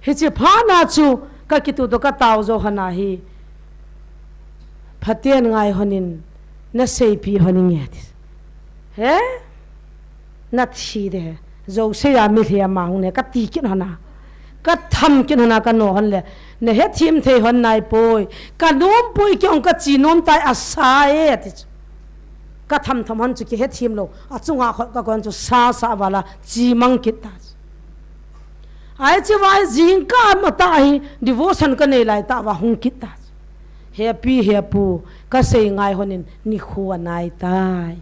Hichi pha na chu ka ki tu tu ka tao jo hon a hi. Phaten ngai honin, na seipi honin nge ti. He? Na thi de. Joseph a mi lhia ma hung ne, ka ti kit hona. Ka tham kit hona ka no hon le. Na hethem thei hon nai poi. Ka nom poi kei ong ka chi nom tai a sa e ti chu. Ka tham tham hon chu kihethem lo. A chunga khot ka kon chu sa sa vala chi mang kit ta chu. Ai chi vai jing ka ma ta hi devotion ka nei lai ta va hung kit ta chu. Hepi hepu ka sei ngai honin ni khu a nai tai.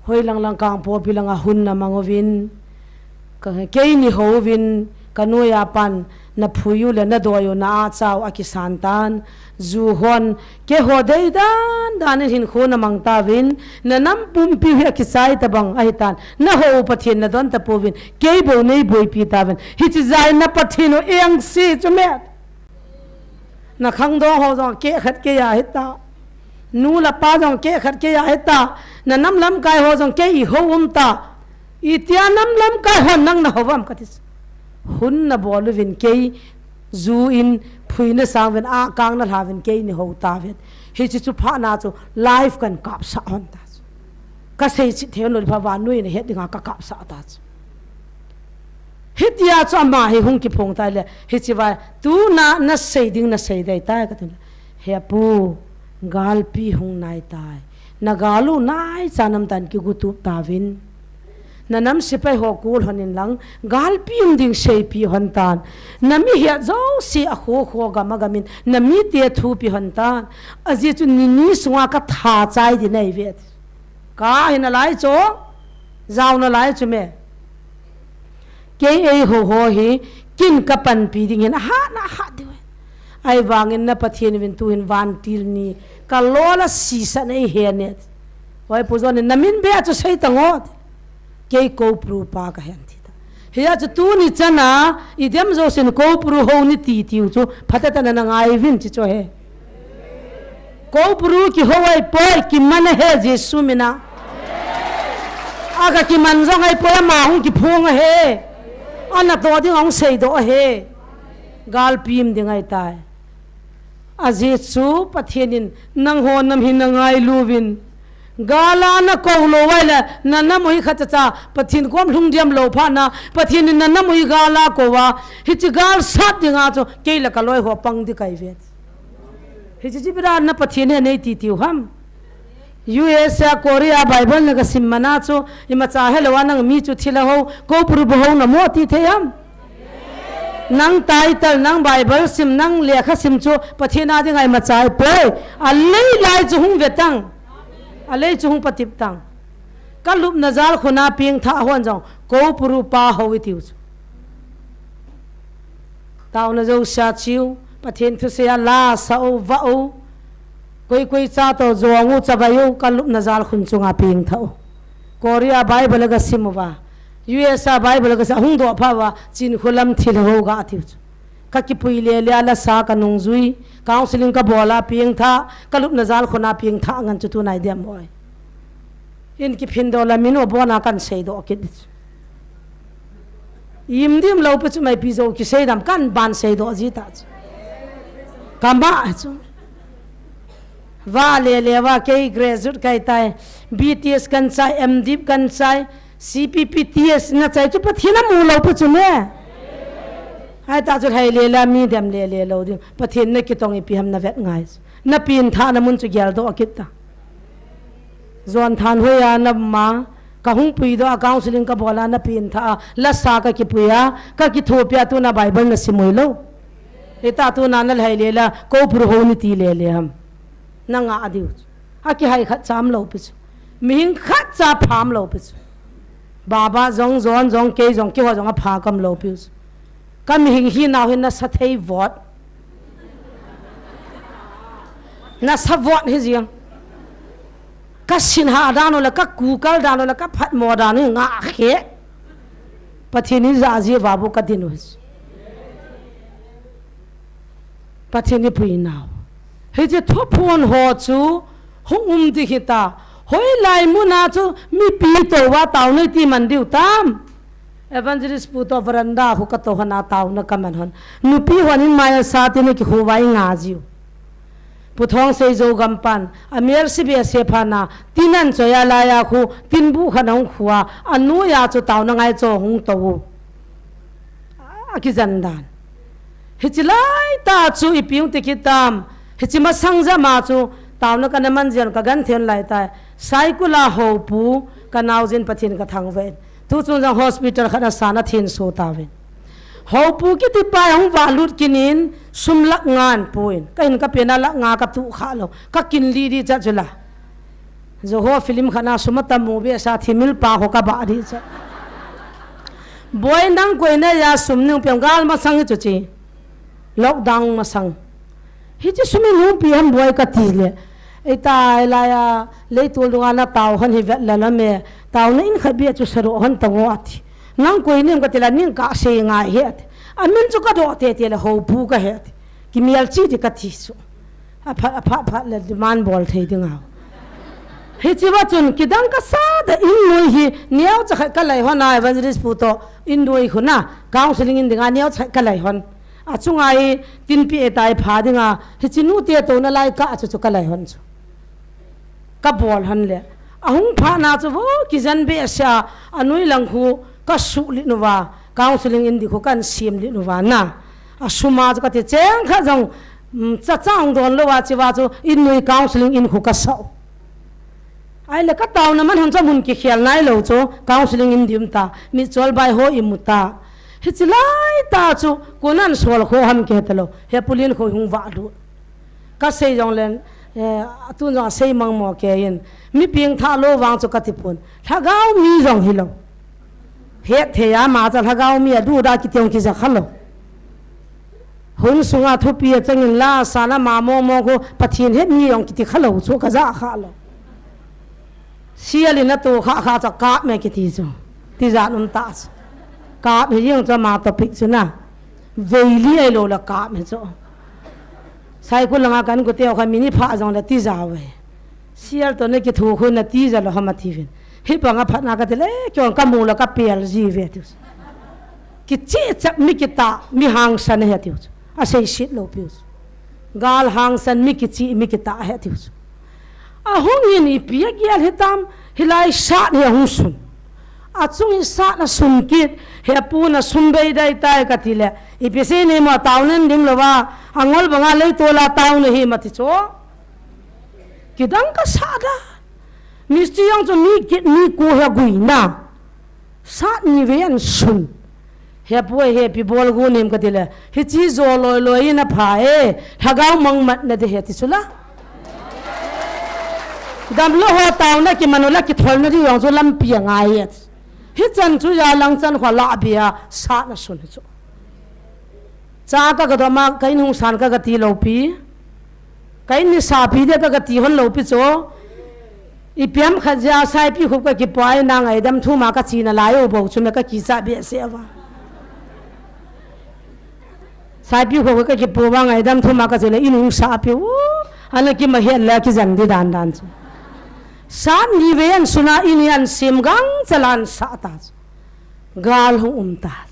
Hoi lang lang kang po pi lang a hun na mang ovin. Ka, kei ni ho vin, ka nuia pan, na phui u le na doi u na a chau a kisan tan. Ju hon, ke ho dei dan dan in hin khu na mang ta vin, na nam pumpi hi a kisai ta bang a hi tan. Na ho u Pathen na don ta po vin, kei bo nei boi pi ta vin. Hi chi zai na Pathen u eng si chu me. Na khangdong ho jong keh khat kei a hita. Nu le pa jong keh khat kei a hita. Na nam lamkai ho jong kei i ho um ta. Itia nam lamkai ho nang na ho vam ka ti. Hun na bol uvin kei ju in phui na sang uvin a kang na lha uvin kei ni ho ta uvin. Hi chi chu pha na chu live kan kap sa hon ta chu. Ka sei chi thei lo pha va nui na het dinga ka kap sa ta chu. Hitia chu ama hi hung kiphong tai le, hichi vai, tuna na sei ding na sei dei tai ka tin. He pu, galpi hung nai tai. Na galu nai cha nam tan ki gutup ta vin. Na nam sipai ho kul honin lang, galpi um ding seipi hon tan. Na mi hia jo si a kho kho gam a gamin, na mi te thupi hon tan. A ji chu ni ni sunga ka tha chai di nei vet. Ka hin a lai chu, zau na lai chu me. Kei ei ho ho hi, kin ka panpi ding hin, a ha na ha diu. Ai vangin na Pathen vin tu hin van til ni, ka lo la si sa nei he ne. Oi pu zon na min be chu sei ta ngot. Kei ko pru pa ka hen ti ta. Hia chu tuni chana, i dem jo sin ko pru ho ni ti tiu chu, phatata na na ngai vin chi cho he. Ko pru ki ho ai poi, ki mana he Jesu mina. Aga ki man jong ai poi, ama hung ki phung a he. Ana to ding hung sei do a he. Gal pim ding ai tai. A Jesu Pathen in nang ho nam hi na ngai luvin. Gala na ko lo vai le, na nam ui khat cha, Pathen kom lhung diam lo pha na, Pathen in na nam ui gala ko va, hi chi gal sat dinga chu, kei la ka loi ho pang di kai vet. Hi chi chi bira na Pathen he nei ti tiu ham. U S A Korea Bible na ka sim mana chu, ima cha he lo a nang mi chu thila ho, ko puru bo ho na mo ti thei ham. Nang title, nang Bible sim, nang lekha sim chu, Pathen a ding ai ma chai poi. A lei lai chu hung vetang. A lei chu hung patip tang. Ka lupna jal khuna ping tha hon jong, ko puru pa ho i tiu chu. Tauna jo sia chiu, Pathen thu sia la sa o va o. Koi koi cha to jong u cha vai u, ka lupna jal khun chunga ping tha o. Korea Bible ga sim u va. U S A Bible ga sa hung do pha va, chin khulam thil ho ga tiu chu. Ka kipui le le a la sa ka nung jui, counseling ka bola ping tha, ka lupna jal khuna ping tha ngan chu tu nai diam boi. In kiphin do la min o bona kan sei do kit. Im dim lo pe chu mai pi jo ki sei dam kan ban sei do ji ta chu. Kama chu. Va le le va kei graduate kai tai. B T S kan chai, M Div kan chai, C P P T S na chai chu Pathen a mu lo pe chu ne. Hai ta chu hai le la mi dem le le lo ding. Pathen na kitong i pi ham na vet ngai. Na pin tha na mun chu gel do kit ta. Jon than hoi a na ma, ka hung pui do a counseling ka bola na pin tha a, la sa ka kipui a, ka kithopi a tu na Bible na simui lo. Ita tu na na lhai le la, ko pur ho ni ti le le ham. Na nga a diu. A ki hai khat cham lo pi chu. Mihing khat cha pham lo pi chu. Baba jong, jon jong, kei jong, kei ho jong a pha kam lo pi chu. Ka mihing hi nau hin na sa thei vot. Na sa vot hi jing. Ka sin ha dan le, ka ku kal dan le, ka phat mo dan nga khe. Pathen in ja ji va bu ka din u hi. Pathen i pui nau. Hi chi thuphon ho chu hung um di hi ta. Hoi lai muna chu mi pi to va tau nei ti man diu tam. Evangelist pu to veranda khu ka to hana tau na ka man hon. Nupi hon in maya sa ti na ki khu vai nga jiu. Pu Thongsei Zogam pan, a mel si be se pha na, tin an choi a lai a khu, tin bu khat a hung khu a, a noi a chu taona ngai cho hung to u. A kijan dan. Hichi lai ta chu ipi hung ti kit tam, hichi masang ja ma chu, taona ka na man jian ka gan then lai ta, Saikul a Hopu, ka nau jin Pathen ka thangvah in. Tu chung jong hospital khat a sa na thin so ta vin. Hopu kiti pa hung va lut kinin sum lakh nga an pu in. Ka hin ka pe na lakh nga ka tu kha lo. Ka kin li di cha chu la. Joho film khat na sum a ta mu be sa thimil pa ho ka ba di cha. Boi nang koi na ya sum ning piang gal masang hi chu chi. Lockdown masang. Hichi sum in hung pi ham boi ka ti le. Ei ta, ei lai a, lei tul dunga na tao hon hi vet la la me. Taona in khat bia chu sa ro hon ta ngo a ti. Nang koi nem ka ti la ning ka sei ngai he a ti. A min chu ka do te te le Hopu ka he a ti. Ki mial chi di ka ti su. A phat, a phat, phat le demand bol thei ding a. Hichi va chun kidang ka sa da in noi hi. Niau cha khat ka lai hon a evangelist pu to in noi khu na. Counseling in ding a niau cha khat ka lai hon. A chunga hi tin pi e tai pha ding a, hichi nu te to na lai ka chu chu ka lai hon chu. Ka bol hon le. A hung pha na chu vo kijan be sia, a noi lang khu ka su li nu va, counseling in di khu kan sim li nu va na. A sum a chu ka ti cheng kha jong, mm, cha chang don lo va chi va chu in noi counseling in khu ka sau. Ai le ka taona man hon cha mun ki khel nai lo chu, counseling in di um ta, mi chol bai ho i mu ta. Hichi lai ta chu, kunan sol kho ham ke ta lo. He pulin kho hung va lu. Ka sei jong len, eh, atun jong a sei mang mo ke in. Mi ping tha lo vang chu ka ti pun. Lhagao mi jong hi lo. Het thei a ma cha lhagao mi a du da ki tiong ki ja kha lo. Hun sunga thupi a changin la sa na ma mo mo ko Pathen het mi jong ki ti kha lo chu ka ja kha lo. Sial in a to kha kha cha kap me ki ti chu. Ti ja num ta chu. Kap hi jing chu ma topic chu na. Veili ai lo la kap me chu. Saikul langa kan ku teo kha mini pha jong la ti ja ve. Sial to na ki thu khu na ti ja lo ha ma ti vin. Hi pa nga phat na ka ti le kyong ka mu la ka pel ji ve ti. Ki chi chak mi ki ta mi hang san he ti. A sei sit lo pi. Gal hang san mi ki chi mi ki ta he ti. A hung in ipi a gial he tam hi lai sat he hung sun. A chung in sat na sun kit he pu na sun bei dai tai ka ti le. Ipi sei ne ma tao nen dim lo va. A ngol banga lei to la tao na hi ma ti cho. Kidang ka sa da. Misti jong chu mi kit mi ku he gui na. Sat ni ve an sun. He pu he pi bol gu nim ka ti le. Hichi jo loi loi in a pha e. Lhagao mang mat na de he ti chu la. Dam lo ho tao na ki manu la ki thol na di jong chu lampi a ngai et. Hi chan chu ya lang chan kho la bia sat na sun hi chu. Cha ka ka doma ka in hung san ka ka ti lo pi. Ka in ni sa pi de ka ka ti hon lo pi cho. I piam khat ja sai pi khup ka ki poi na ngai dam thu ma ka chi na lai u bo chu me ka ki cha be se va. Sai pi khup ka ki po ba ngai dam thu ma ka chi le in hung sa pi u. Ana ki ma het le ki jan di dan dan chu. San ni ve an suna in an sim gang chalan sa ta chu. Gal hung um ta.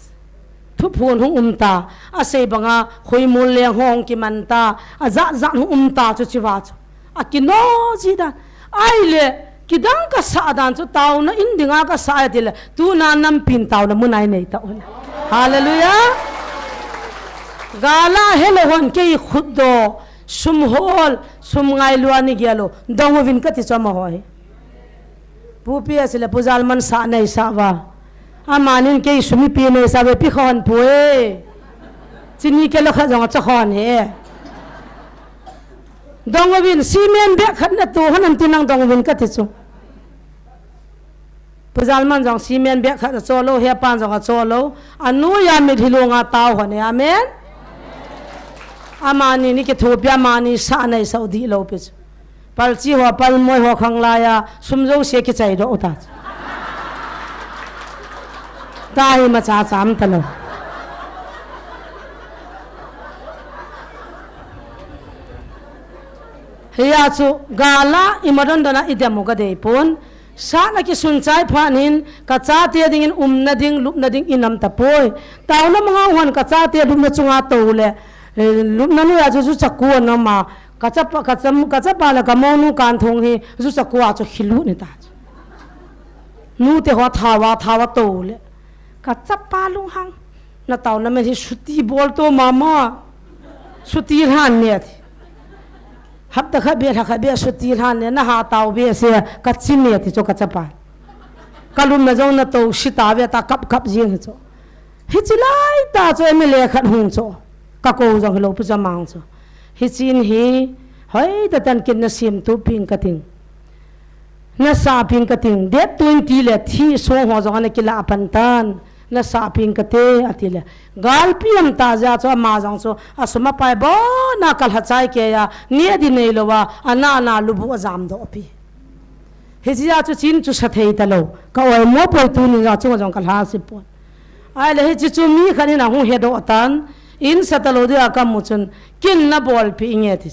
Thuphun hung um ta. A sei banga khoi mul leng hong ki man ta. A zat zat hung um ta chu chi va chu. A ki no ji dan. Ai le, ki dang ka sa dan chu tao na in dinga ka sa ai ti le. Tu na nam pin tao na mun ai nei ta un. Hallelujah. Gala he lo hon kei khut do. Sum hol, sum ngai lua ni gia lo. Dong uvin ka ti chu ama hoi. Pu P S le Pu Jalman sa nei sa va. Amanin kei sum ipi nei sa ve pi khon pu e. Chini ke lo kha jong cha khon he. Dong uvin cement bag khat na tu hon am ti nang dong uvin ka ti chu. Pu Jalman jong cement bag khat a cho lo, he pan jong a cho lo. A nu ya mit hi lo nga tao hon e. Amen. Amani ni ki thu pi amani sa nei sa u di lo pi chu. Palchi ho, palmoi ho khang lai a, sum jouse kichai doh u ta. Tahi ma cha cham ta lo. Hiya chu, gala i ma don don a i dem u ka dei pon. Sat na kisun chai phan hin, ka chate dingin umna ding, lupna ding i nam ta poi. Taona manga hon ka chate lupna chunga to le, eh, lupna nu ya chu chu chaku na ma, Ka chapa, ka cham, ka chapa le ka monu kan thong hi, zu sa kua chu khilu ni ta chu. Nu te ho thawa, thawa to le. Ka chapa lunghang. Na tau na me hi suti bol to mama. Suti lhan ne ti. Hapta kha be, lha kha be suti lhan ne, na ha tau be se, ka chi ne ti chu ka chapa. Ka lum na jong na to, si ta ve ta kap kap jing hi chu. Hichi lai ta chu M L A khat hung chu. Ka ko jong hi lo pu cha mang chu. Hichi in hi, hoi ta tan kin na sim tu ping ka ting. Na sa ping ka ting. Date twenty le thi so ho jong ana kila pan tan. Na sa ping ka te ati le. Gal piam ta ja chu ama jong chu. A suma pai bo na ka lha chai ke ya. Ni di nei lo wa. Ana na lu bu a jam do pi. Hichi ja chu chin chu sa thei ta lo. Ka oi mo poi tu ni ja chu jong ka lha si pon. Ai le hichi chu mi khan in a hung he do tan. In sa ta lo dia ka mu chun. Kin na bol pi nge ti.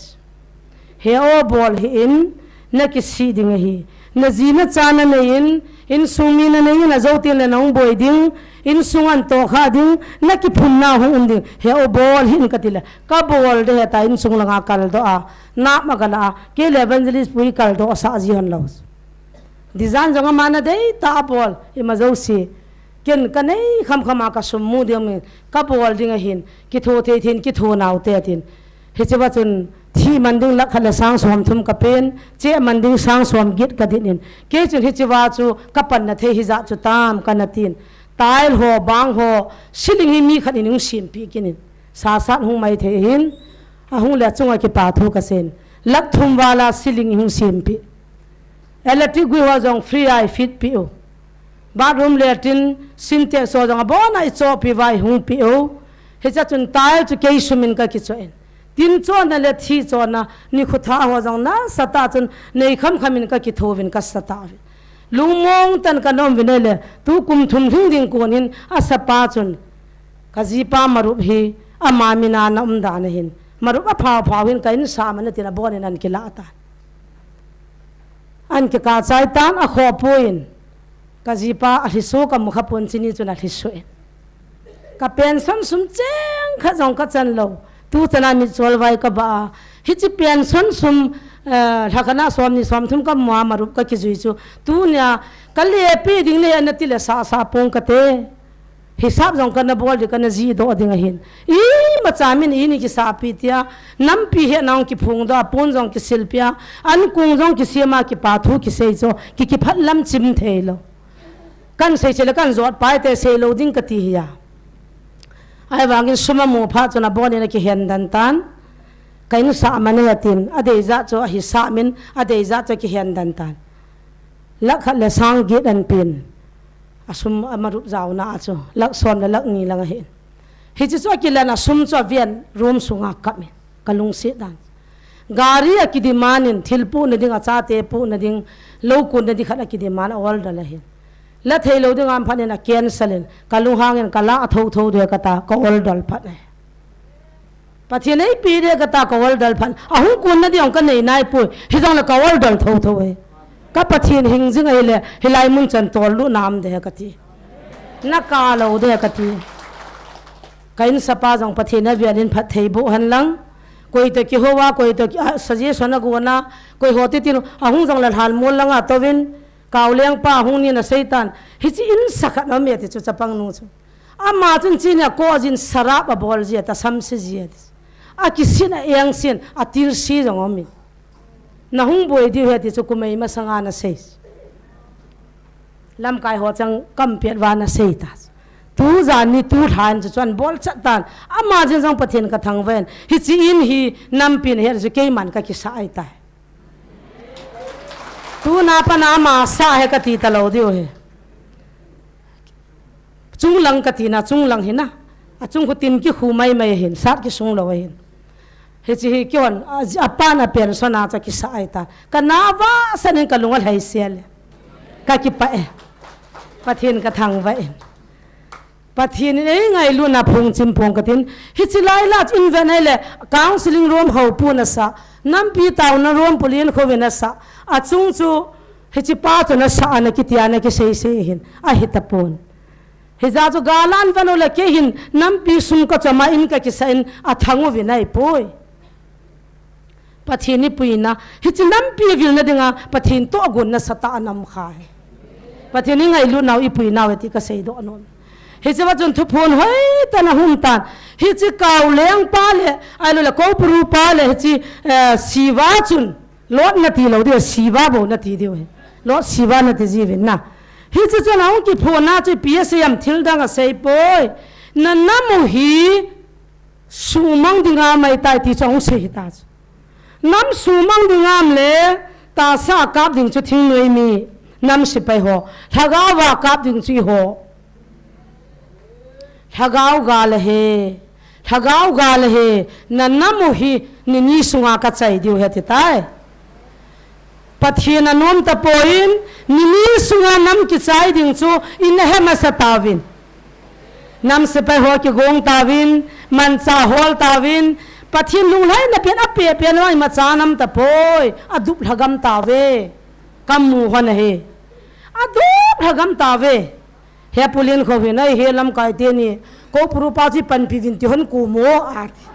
He o bol hi in, na kisi ding ahi. Na ji na cha na nei in, insung mi na nei in, a zo tin le na hung boi ding, insung an to kha ding, na kiphun na hung um ding. He o bol hi in ka ti le, ka bol de he ta insung langa kal do a, na ma ka la a, ke le evangelist pui kal do a sa ji hon lo. Design jong ama na dei ta a bol, i ma zo si. Ken ka nei kham kham a ka sum mu ding mi, ka bol ding ahin, ki tho thei thin, ki tho nau te tin. Hichi va chun, thi man ding lakh khat le sang som thum ka pen, che man ding sang som get ka din in. Ke chun hichi va chu, ka pan na thei hi ja chu tam ka na tin. Tile ho, bang ho, ceiling hi mi khat in hung sim pi kin in. Sa sat hung mai thei hin, a hung le chunga ki pa thu ka sen. Lakh thum vala ceiling hung sim pi. Electric gui ho jong free a i fit pi u. Bathroom latrine, Sintex ho jong a bon a i cho pi vai hung pi u. Hicha chun tile chu kei sum in ka ki cho in. Tin cho na le thi cho na ni khu tha ho jong na sa ta chun nei kham kham in ka ki tho vin ka sa ta vin. Lungmong tan ka nom vin le tu kum thum hing ding kon hin a sa pa chun ka ji pa Marup hi ama mina na um dan a hin. Marup a phau phau hin ka in sa ma na tin a bon in an ki la ta. An ki ka chai tan a kho puin. Ka ji pa a hlisu ka mu kha pun chini chun a hlisu in. Ka pension sum cheng kha jong ka chan lo. Tu chana mi chol vai ka ba. Hichi pension sum, eh, lhakana som ni som thum ka mua Marup ka ki jui chu. Tu nia ka le pi ding le na ti le sa sa pong ka te. Hisap jong ka na bol di ka na ji do ding a hin. I ma cha min i ni ki sa pi tia. Nampi he nang ki phung do, a pun jong ki sil pia. An kung jong ki siama ki pa thu ki sei cho. Ki ki phat lam chim thei lo. Kan sei che le kan jot pai te sei lo ding ka ti hi a. Ai vangin sum a mu pha chun a bon in a ki hen dan tan. Ka in sa ma ne a tin. A dei ja cho a hi sa min, a dei ja cho ki hen dan tan. Lakh khat le sang get an pin. A sum a Marup jao na a chu. Lakh som le lakh ni lang a hin. Hichi chu a ki lan a sum chu a vian room sunga kap in. Ka lungsi dan. Gari a ki demand in, thil pu na ding, a chate pu na ding, lo kun na ding khat a ki demand a order la hin. La thei lo ding am phat in a cancel in, ka lunghang in ka la a tho tho de ka ta, ka order phat ne. Pathian ei pi de ka ta, ka order phat. A hung kun na ding ka nei nai pui, hi jong la ka order tho tho e. Ka Pathian hing jing a hi le, hi lai mun chan tol lu nam de ka ti. Na ka lo de ka ti. Ka in sa pa jong Pathian a vial in phat thei bu han lang. Koi to ki ho wa, koi to ki, ah, suggestion a go na, koi ho ti tin, a hung jong la hal mol lang a to vin, kau leng pa hung ni na Satan. Hichi in sa khat na me ti chu chapang nu chu. Ama chun chi nia ko jin sarap a bol ji a ta sam si ji a ti. A ki sin a eng sin, a til si jong om in. Na hung boi diu he ti chu kumei ma sanga na sei. Lamkai ho chang kam piat va na sei ta. Tu jan ni tu than chu chuan bol chat tan. Ama jin jong Pathian ka thang ven. Hichi in hi nampi na he chu keiman ka ki sa ai tai. Tu na pa na ama sa he ka ti ta lo diu he. Chung lang ka ti na, chung lang hi na. A chung khu tin ki khu mai mai hin, sat ki sung lo hin. Hichi hi ki hon, a, a pa na pension a cha ki sa ai ta. Ka na va sa nin ka lung a lhai sia le. Ka ki pa e. Pathian ka thang va in. Pathian in ei ngai lu na phung chim pong ka tin. Hichi lai la in ven ai le counseling room ho pu na sa. Nampi tau na room pu lin kho ve na sa. A chung chu hichi pa chu na sa ana ki ti ana ki sei sei hin. A hi ta pon. Hija chu galan vanu le kei hin nampi sum ka chama in ka kisa in a thang u vinai poi. Pathen ipuina, hiche nampi vilna dinga Pathen toh agonna sah tah a nam kha hi. Pathen ingailutnau ipuinau e ti kaseidoh nom. Hiche va chun thuphon hoitah in ahung tan. Hiche Kaoleng pa le, ahilouleh Koupuru pa le, hiche, eh, Siva chun, Lot nati lou diu, Siva bou nati diu hi. Lot Siva nati jiuvin na. Hiche chun ahung kiphon a chu ipi asei em, thil dang asei poi. Na nam u hi sumang dinga mai tai ti chu ahung sei hita chu. Nam sumang ding ham le, tahsa kap ding chu thingnoi mi, nam sepai ho, lhagao va kap ding chu eiho. Lhagao gal ahi, lhagao gal ahi, na nam u hi ni ni sunga kachai diu ahi ati tai. Pathen anom tapoi, ni ni sunga nam kichai ding chu ina he masa tauvin. Nam sepai ho kigong tauvin, manchah hol tauvin, Pathen lunglhaina pen apeh pen vang imacha nam tapoi, adup lhagam tauve. Kamu hon ahi. Adup lhagam tauve. He Pu Liankhouvin, ai, he lamkai teni, Koupuru pa chu ipanpi uvin ti hon kum o, ati.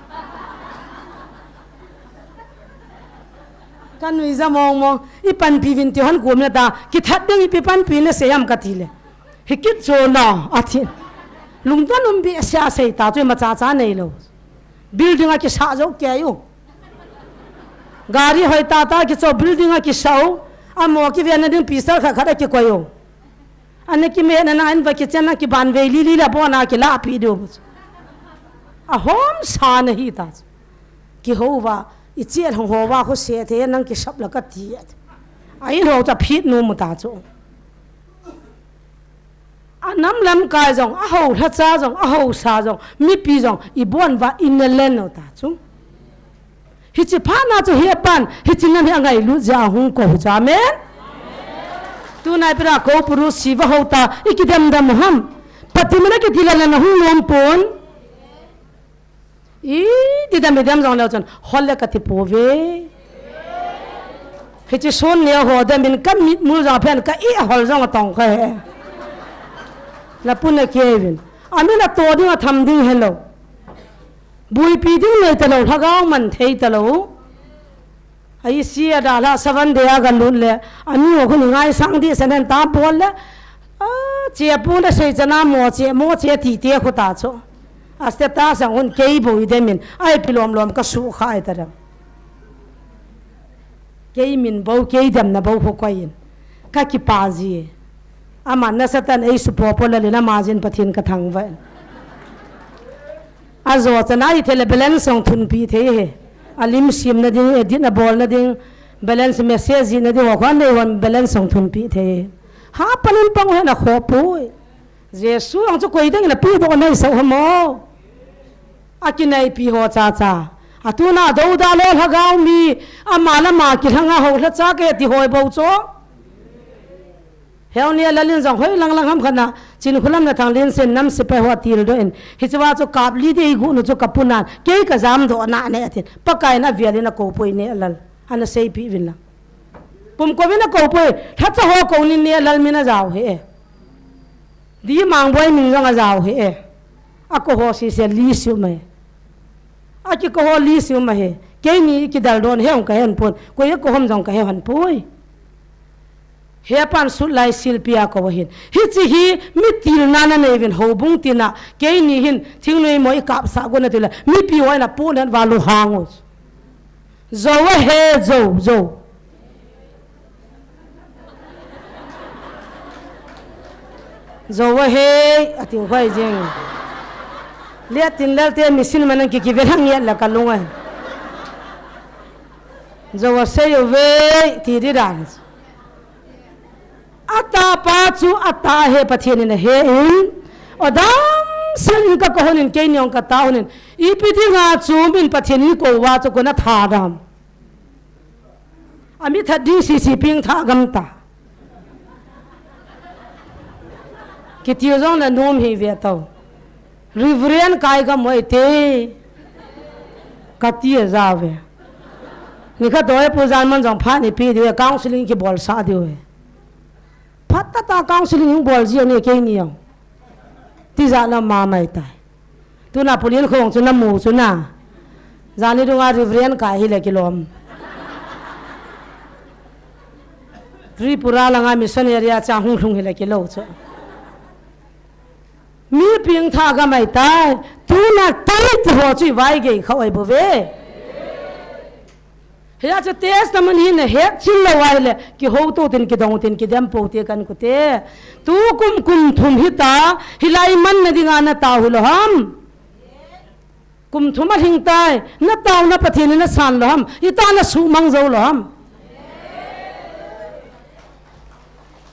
Kanuija mong mong, ipanpi uvin ti hon kum na ta, kithat ding ipi panpi nasei ham kati le. Hikit chu na, ati. Lungdon um behseh a sei ta chu imacha cha neilou. Building a kisah jou kei u. Gari hoi tah tah kicho building a kisah u. Amo kiven na ding pisal khat khat a kikoi u. Ana kimeh na na in va kichen na kiban vei li li la bon a kilahpi diu. Ahom sa na hi ta. Kihou va, ichel hong ho va khu se the nang kisap la kati. A in ho cha phit nu mu ta chu. A nam lamkai jong, a ho lhacha jong, a ho sa jong, mipi jong, ibon va ina len u ta chu. Hiche phat na chu hi apan, hiche nam hi angailut jeh a hung kou u chu, amen. Tuna ipi ra Koupuru Siva ho ta, ikidem dem u ham. Pathen min a kiti la la na hung nom pon. Iti dem idem jong leu chun, hol le kati pouve. Hiche sun neo ho dem in ka mitmu jong phen ka ihol jong atong kha he. La pun a kei vin. Amin ato ding atham ding helou. Buipi ding nei talou, lhagao man thei talou. Ahi sia da la seven day a galut le, ani ho khu ni ngaisang ding sen hen ta bol le, a, che pu le sei chana mo che, mo che ti te khu ta chu. A status a hung kei bou idem in, ai pi lom lom ka su kha ai ta dem. Kei min bou, kei demna bou khu koi in. Ka kipa ji. Ama nasatah in ei support po la le na ma jin Pathen ka thangvah in. Ajo chana hi thei le balance jong thunpi thei he. A lim simna ding, edit na bolna ding, balance message jihna ding, ho khan dei hon balance jong thunpi thei he. Ha panin pang hen akhoh poi. Jesu jong chu koi ding in apedoh nai sah u ham o. Akinaipi ho cha cha. Atuna dou da lo lhagao mi, ama le ama kilhang a ho lhacha ke ti hoi bou chu. Heu Nehlal in jong hoi lang lang ham khat na, Chinkholam na Thanglien sen nam sepai ho atildoh in, hiche va chu kap li ding igu nu chu ka pu nan, kei ka jamdoh na ne atin, Pakai in avel in akou poi Nehlal, ana seipeh uvin lang. Pumkou vin akou poi, lhacha ho kou nin Nehlal min ajao he e. Di Mangboi min jong ajao he e. Akou ho sese li siu mai. Akikou ho li siu mai he. Keini kidal don he ong ka he hon pon. Koi akou ham jong ka he hon poi. He pan sut lai silpi a kou ahin. Hiche hi mi tilna na nei uvin houbung tina. Keini hin thingnoi mo i kapsah gon ati le. Mipi ho in apu nan va lunghang u. Jou ahi, jou, jou. Jou ahi, ati hoi jeng. Lia tin lal te machine man ang kiki ve lang yet la ka lung ahi. Jou asei uve, ti di dan. Atapa chu atah ahi Pathen in ahe in. Odam sil in ka kou hon in keini ong ka tao hon in. Ipi dinga chu min Pathen in kou va chu kona tha dam. Ami that ding sisi ping tha gam ta. Kiti jong na nom hi ve tao. Reverend kai gam moi te. Kati a ja ve. Nikhat doi pu jan man jong phat ni pi diu, counseling kibolsah diu. Phat tah tah counseling hung bol ji ani keini jong. Tijat na ma mai tai. Tuna Pu Liankhou chu na mu chu na. Jani dunga Reverend kai hile kilom. Tripura langa missionary a cha hung lhung hile kilou chu. Mi pengtha gamai tai, tuna tai ti ho chu i vaigei khau ai bouve. Hia chu test na man hi na het chil lou ai le, kihouto tin, kidong tin, kidempo te kan kute. Tu kum kum thum hita, hilai man na dinga na tao hilou ham. Kum thum alhing tai, na taona Pathen in asan lou ham, ita na suhmang jou lou ham.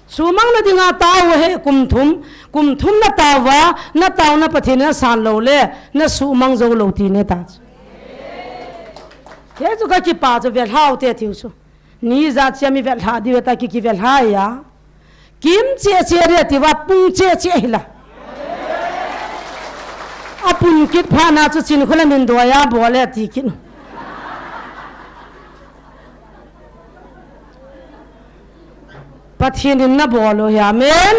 Suhmang na dinga tao he kum thum, kum thum na taova, na taona Pathen in asan lou le, na suhmang jou lou ti ne ta. Hichu ka kipa chu velhau te tiu chu. Ni ja chia mi velha diu ta ki, kivelha ya. Kim che che re ti va pung che che hila. A pung kit pha na chu chin khula min do ya bo le ti kin. Pathen in na bol u hi, amen.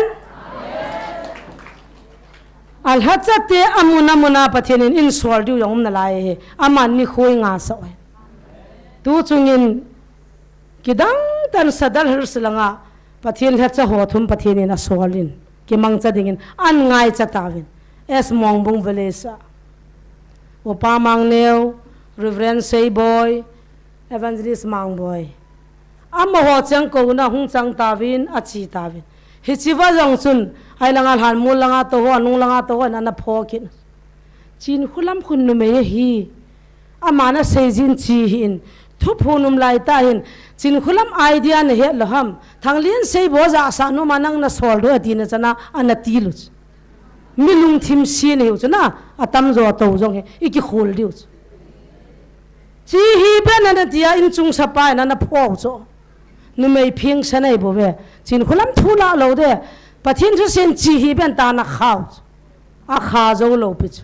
Alhacha te amun amun a Pathen in in sol diu jong um na lai he. Aman ni khoi nga sa oi. Tu chungin kidang tan sadal hir silanga Pathen lhacha ho thum Pathen in asol in kimangcha dingin an ngaicha tauvin. S Mongbung Village a. Upa Mangneo, Reverend Seiboi, Evangelist Mangboi. Amaho chang kouna hung chang tauvin, achi tauvin. Hichi va jong chun, ai langa lhan mul langa to ho, anung langa to ho, ana pho kin. Chin khulam khun numei hi. Ama na seijin chi hi in. Thuphon um lai ta hin. Chin khulam idea na het lou ham. Thanglien Seibo ja sa nu ma nang na sol do ati na chana ana ti lu. Mi lungthim si na hiu chu na. Atam jo to jong hi. I kikhol diu chu. Chi hi ben ana tia in chung sapa ana pho chu. Numei phing sa nei bouve. Chin khulam thu la lou de. Pathen thusen chi hi ben ta na khau chu. Akha jou lou pi chu.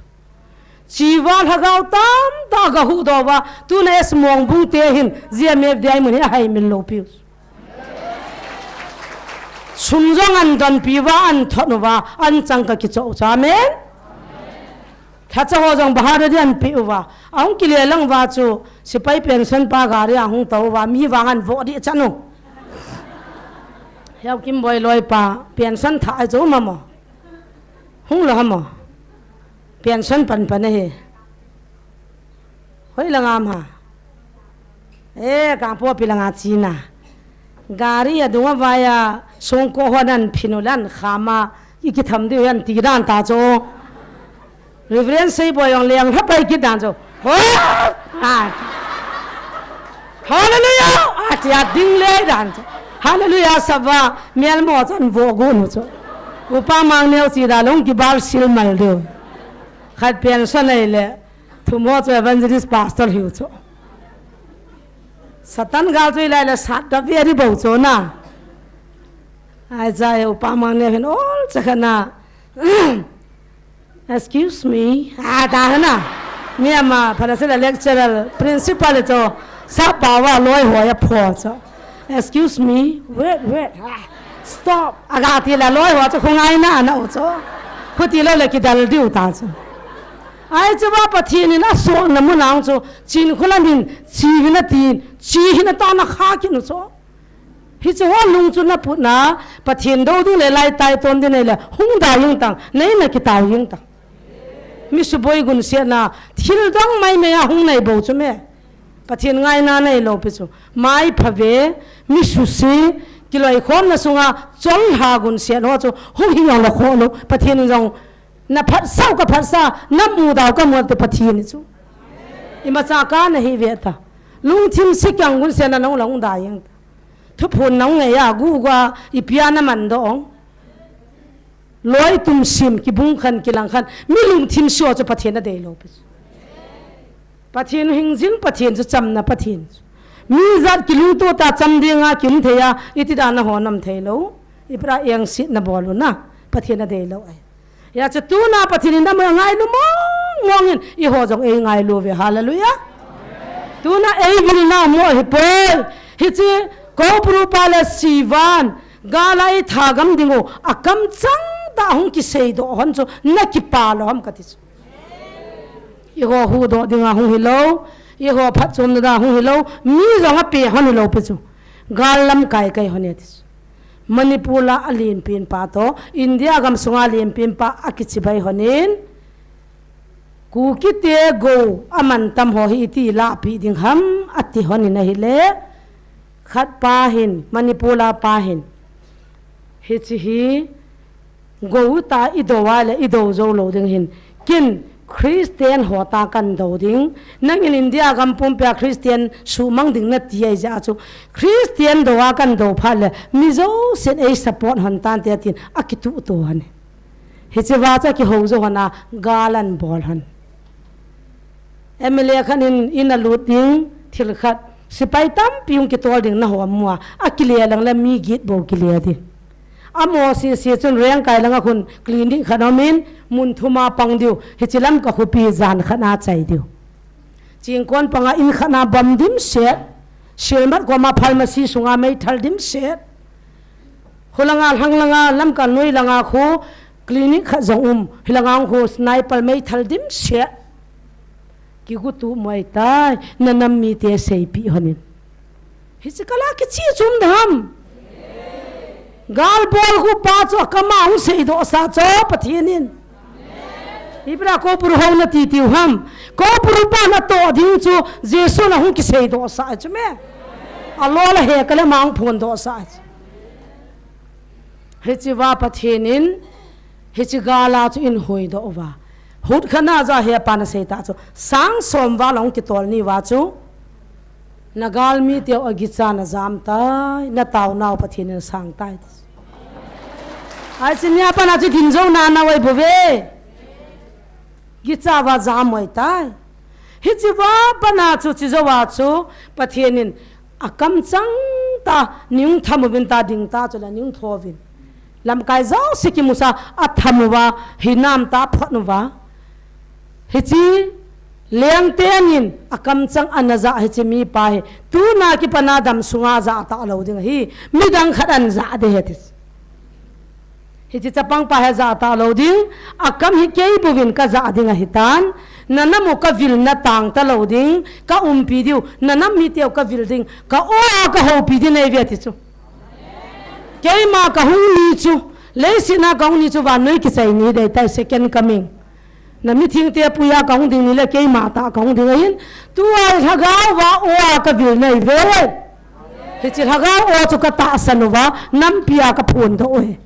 Chi va lhagao tamtah ga huhdoh uva, tuna S Mongbung te hin, G M F D I mun hi ahai mil lou piu. Sum jong an donpi uva, an thot uva, an chang ka kichoh u chu, amen. Lhacha ho jong bahar di an pi uva, ahung kile lang uva chu, sipai pension pa gari ahung tou uva, mi vang an vo di chanu. Hiau Kimboi loi pa, pension tha ai chu mamo. Hung lou hamo. Pension pan pan ahi. Hoi langa ma. Eh, Kangpokpi langa china. Gari adunga vaya songko ho nan phinu lan khama i kitham diu yan ti dan ta chu. Reverend Seiboi jong leng hapai kit dan chu. Ho! Ah. Hallelujah! Ah, tia ding le dan chu. Hallelujah, sava, mial mo chan vo gun chu. Upa Mangneo chi da long kibal sil mal diu. Khat pension nei le, thum ho chu evangelist pastor hiu chu. Satan gal chu ilai le sat da very bou chu na. Ai cha e Upa Mangneo hin ol cha khana. Excuse me. Ah, ta na. Mi ama, phala sila lecturer, principal chu. Sa pa wa loi ho ya pho chu. Excuse me. Wait, wait. Ah, stop. Aga ti la loi ho chu khungai na na u chu. Khuti lo le kidal diu ta chu. Ai chu va Pathen in asona mun ang chu chin khula min chi hina tin chi hina ta na kha ki nu chu. Hichu ho lung chu na put na Pathen do ding le lai tai ton ding le hung da yung tang nei na kitau yung tang. Mi suboi gun sia na thil dang mai mai a hung nei bo chu me. Pathen ngaina nei lou pi chu. Mai phave, mi susi, kiloikhomna sunga chol ha gun sia lo chu hung hi jong la kho lo. Pathen in jong na phatsau ka phatsa, na mudau ka mu te Pathen chu. Imacha ka na hi ve ta. Lungthim si kyang gun sia na nong long da yang ta. Thuphon nong ngei a gu ga i pia na man do ong. Loi tum sim kibung khan kilang khan mi lungthim sua chu Pathen a dei lo pi chu. Pathen hing jing Pathen chu chamna Pathen chu. Mi jat kilungto ta cham dinga kim thei a iti da na ho nam thei lo. I pra eng sit na bol u na Pathen a dei lo ai. Ya chu tuna Pathen in na mo ngailu mong mong in i ho jong ei ngailu ve. Hallelujah. Tuna ei vil na mo hi poi. Hichi ko pru pa le sivan. Galai thagam ding u, a kamchang ta hung kisei do hon chu, na kipa lo ham ka ti chu. I ho huhdoh dinga hung hi lo, i ho phatchomna da hung hi lo, mi jong a pe hon hi lo pi chu. Gal lamkai kai hon e ti chu. Manipur a alenpen pa toh India gam sunga lenpen pa akichibai honin, Kukite gou amantam ho hi iti lahpeh ding ham ati honin ahile, khat pa hin, Manipur a pa hin, hiche hi gou ta idou a le idou jou lou ding hin, ken Christian ho ta kan dou ding. Nangin India gam pumpia Christian sumang ding nati ahijeh chu, Christian dou a kan dou phat le mi jousen ei support hon tante tin akituh to hon. Hiche va chu akihou jou hon a, gal ahin bol hon. M L A khat in in alut ding, thil khat, sepai tampi hung kitol ding nahom uva, akile lang le mi get bou kile ding. Amaho sese chun Rengkai langa khun clinic khat aumin, mun thum a pang diu, hiche Lamka khopi jan khat a chai diu. Chingkon panga in khat a bom dimset, Sielmat koma pharmacy sunga meithal dimset. Hulanga, lhanglanga, Lamka noi langa khu clinic khat jong um, hilanga khu sniper meithal dimset. Kigu tup mo ahitai, nanam mite seipeh honin. Hiche kal a kiche chu um dem? Gal bolgu pa chu akam a hung seidoh sah chu Pathen in. Ibra Koupuru hou nati tiu ham? Koupuru pan atoh ding chu Jesun ahung kiseidoh sah chu me. Alol ahe kale ama hung phondoh sah chu. Hiche va Pathen in, hiche gal a chu eihin huhdoh uva, hut khat a ja hepa nasei ta chu, sang som val ahung kitol ni uva chu, nagalmi teu agicha najam tai, nataonau Pathen in asang tai. Hiche nia pat a chu dinjouna nau ahi bouve. Gicha uva jam u ahitai. Hiche va pat a chu, hiche jou a chu, Pathen in akamchang tah, nei hung tham uvin tia ding ta chule nei hung tho uvin. Lamkai jouse kimusa, atham uva, hinam tah aphot uva. Hiche lengte in akamchang ana jah hiche mipa hi, tuna kipat a damsunga jah talou ding ahi, midang khat in jah ding ahi ati. Hiche chapang pa hi jah talou ding, akam hi kei bouvin kajah ding ahitan, nanam u kavil na tang talou ding, kaumpi diu, nanam mi teu kavil ding, ka-o a kahoupi ding ahi ve ati chu. Keima kahung ni chu, leiset a kahung ni chu vannoi kichai ni ahitai, second coming. Na mithengte puiya kahung ding ni le keima tah kahung ding ahin, tua lhagao va o a kavil nahi ve. Hiche lhagao o chu katahsan uva, nampi a kaphondoh uve.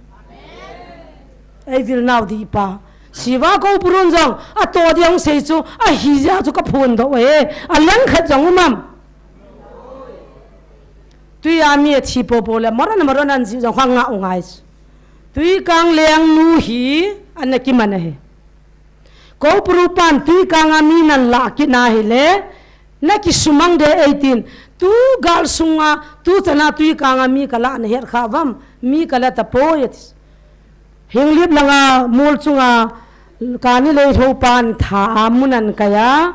Ei vilnau dihpa. Siva Koupurun jong, atoh dia hung sei chu, ahijeh chu kaphondoh uve. Alangkhat jong um am? Tui a mi athi popo le, maron maron ahin jih jong kha ngah u ngai chu. Twikang lengnu hi, ana kiman ahi. Koupuru pan Twikang a mi nalah kit na hile, nakisumang de eitin, tu gal sunga, tu chana Twikang a mi kalah nahet kha uvam, mi kala tapoi ati. Henglep langa, mol chunga, kani lei lhopan tha a mun ahin kai a,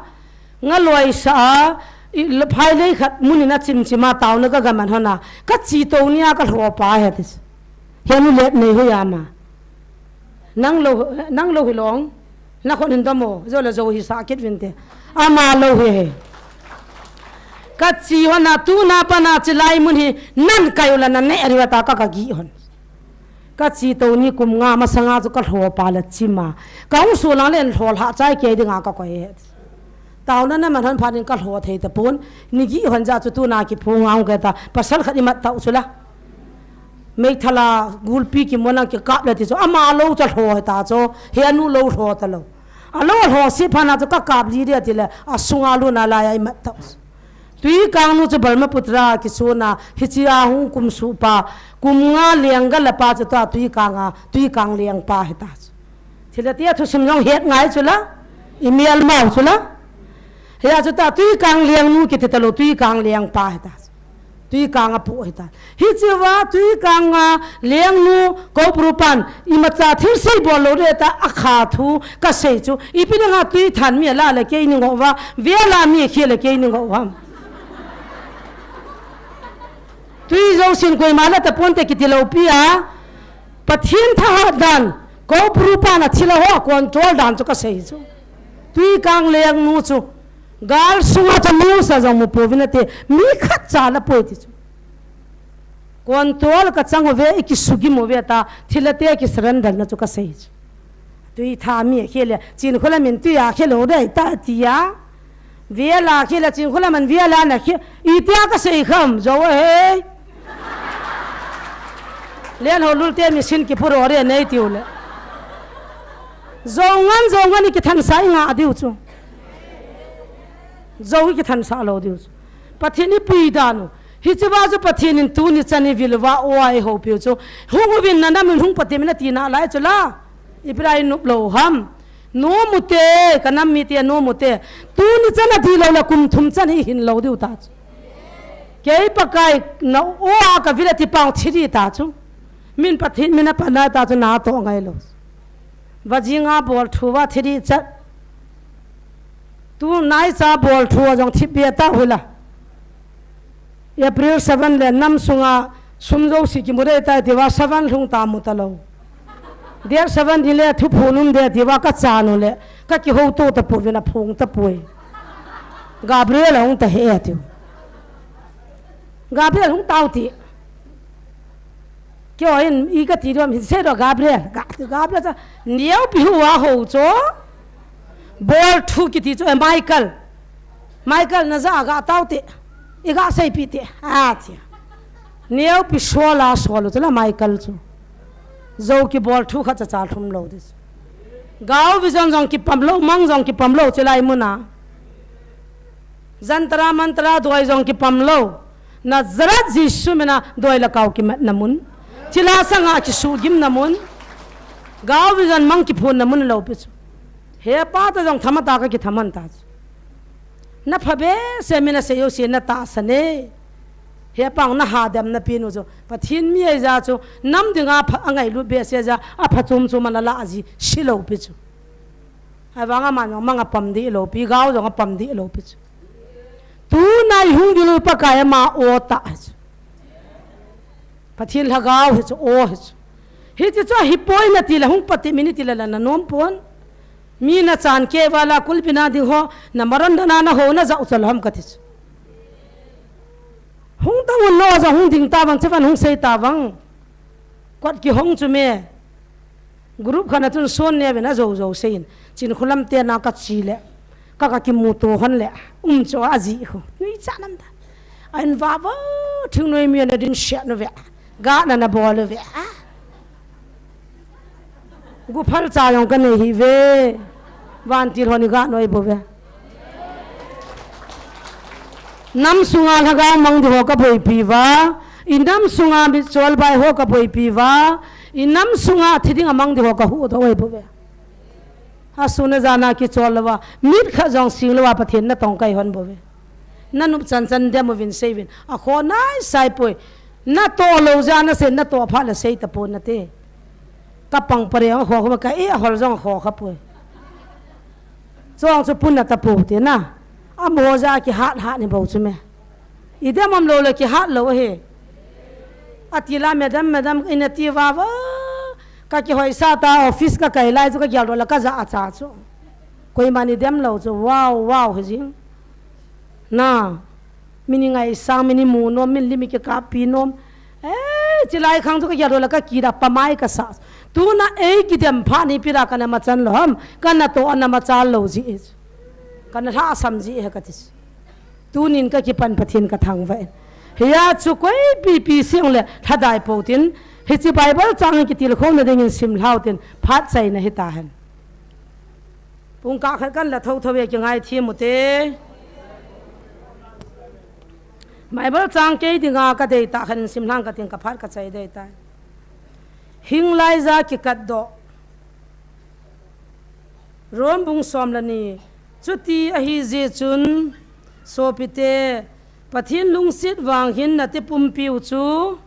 ngaloi sa a, i, phailei khat mun in achimchim a taona kagaman hon a, kache tou nia kalho pa ahi ati. Henu let nei hoi ama. Nang lou, nang lou hilou. Nakhut hin dom o, jou le jou hisah kit uvinte. Ama lou hi he. Kache hon a tuna pat a chilai mun hi, nahin kai u le naneh diu ata ka, kagih hon. Kache tou ni kum nga masanga chu kalho pa le chima. Kahung sulhang le lho lhah chai kei dinga kakoi e. Taona naman hon phat in kalho thei tapon. Nei gih hon jeh chu tuna kiphong a hung kei ta. Pasal khat imat tau chu la. Meithal a gulpi kimu nang kikap le ti chu. Ama lou chu alho ta chu. Henu lou lho talou. Alou alho sih phat a chu kakap ji dia ti le. Asunga luna laiya imat tau chu. Twikang nu chu Brahmaputra kisuna, hichea hung kumsuh pa, kum nga leng gal a pa chu tua Twikang a, Twikang leng pa hita chu. Thilha tia thusim jong het ngai chu la, imel mau chu la. Hia chu tua Twikang leng nu kiti talou, Twikang leng pa hita chu. Twikang a pu hita. Hichea Twikang a lengnu Koupuru pan imacha thilsei bol lou ding ta akha thu kasei chu. Ipi dinga tui than mi ala le kei nei ngoh uva, vela mi khi le kei nei ngoh uva. Tui jousen koima la taponte kiti lou pi a. Pathen thahat dan, Koupuru pan a thilha ho control dan chu kasei chu. Twikang lengnu chu. Gal sunga chu news a jong mu pouvin ati, mi khatcha la poi ti chu. Control ka chang uve, i kisugim uve ta, thilha te ki surrender na chu ka sei chu. Tui tha mi a khel le, Chinkholam in tui a khel lou dai ta tia. Vela khel le, Chinkholam in vela na khel, i tia ka sei kham, zo he. Len ho lul te mi sin ki puro re nei tiu le. Zo ngan, zo ngan i ki than sa i nga diu chu. Zo i ki than sa lou diu chu. Pathen i pui dan u. Hiche va chu Pathen in tuni chan i vil uva o a i houpiu chu. Hung uvin na nam in hung Pathen in a tina lai chu la. I pira i nup lou ham. Nom u te, ka nam mi te nom u te. Tuni chan a di lou la kum thum chan hi hin lou diu ta chu. Kei Pakai na o a ka vil a ti pang thi di ta chu. Min Pathen min a pa na ta chu na to ngai lou. Va jing a bol thu va thi di chat. Tu nai cha bol thu a jong thi bia ta hula. April seven le nam sunga sum jouse ki mu dei tai ti va seven lhung ta mu ta lou. Date seven di le thu phun um de ti va ka chan u le ka ki hou to ta pu vin a phung ta pui. Gabriel a hung ta he tiu. Gabriel hung tau ti. Kio in i ka ti dom hin se do Gabriel. Ga, Gabriel cha neo pi hu a ho cho. Bol thu ki ti cho, eh, Michael. Michael na za ga tau ti. I ga sei pi ti. A ti. Neo pi so la so lo cho la Michael chu. Zo ki bol thu kha cha cha thum lo dis. Gao vision jong ki pam lo, mang jong ki pam lo che lai muna. Jantara mantara doi jong ki pam lo. Nazareth Jesu mina doi la kau ki mat na mun. Thilha sanga ki su gim na mun. Gao vision mang ki phun na mun lo pi chu. He pa ta jong thama ta ka ki thaman ta chu. Na pha be se mina se yo se na ta sa ne. He pa na ha dam na pi nu chu. Pathen mi ai ja chu. Nam dinga pha, a ngai lu be se ja. A pha chum chum ana la ji si lo pi chu. Ai vang a man jong mang a pam di lo pi, gao jong a pam di lo pi chu. Tu nai hung vil Pakai ama o ta chu. Pathen lhagao hi chu o hi chu. Hi chu chu hi poi na ti la hung pati mini ti la la na nom pon. Mi na chan ke vala kulpina ding ho, na maran dana na ho na jau chal ham ka ti chu. Hung tang un lo ja hung ding ta vang, che van hung sei ta vang. Kot ki hong chu me. Group khat a chun son ne vin a zo zo seiyin. Chinkholam te na ka chi le. Ka ka ki mu to hon le. Um cho a ji khu. Nui cha nam ta. An va vo thing noi mi na din sha no ve. Ga na na bol ve. A. Gu phal cha jong ka nei hi ve. Vantil ho ni ga noi bo ve. Nam sunga lhagao mang di ho ka boipi va. I nam sunga mit chol bai ho ka boipi va. I nam sunga thi ding a mang di ho ka hu do oi bo ve. Ha suna jana ki chol lo va. Mit kha jong sing lo va Pathen na tong kai hon bo ve. Na nup chan chan dem uvin sei vin. A kho nai sai poi. Na to lo jana se na to pha la sei ta po na te. Ka pang pare ang kho kho ka e a hol jong kho kha poi. Chong chu pun na ta po te na. A mo ja ki hat hat ni bo chu me. I dem am lo le ki hat lo he. A ti la madam, madam, in a ti va va. Ka ki hoi sa ta office ka kai lai chu ka gyal ro la ka ja a cha chu. Koima ni dem lo chu wow, wow he jing. Na. Min i ngaisang, min i mu nom, min lim i kikappi nom. Eh, chilai khang chu ka gel doh le ka kida pamai ka sa. Tuna ei kidem pha ni pira kana machan lou ham, kana toh ana machal lou ji e. Kana lhasam ji e kati. Tunin ka kipan Pathen ka thangvah e. Hiya chu koi pipi sing le lhadai pou tin, hiche Bible chang kitilkhouna dingin sim lhau tin, phat chaina hita hen. Pung kah khat kan la thotho e, kingaithem u te. Bible chang kei dinga ka dei tah khat in sim lhang ka ting ka phat ka chai dei tai. Hing laija kikat doh. Rom bung som le ni. Chuti ahi jeh chun, sopite, Pathen lungset vang hin nate pumpiu chu,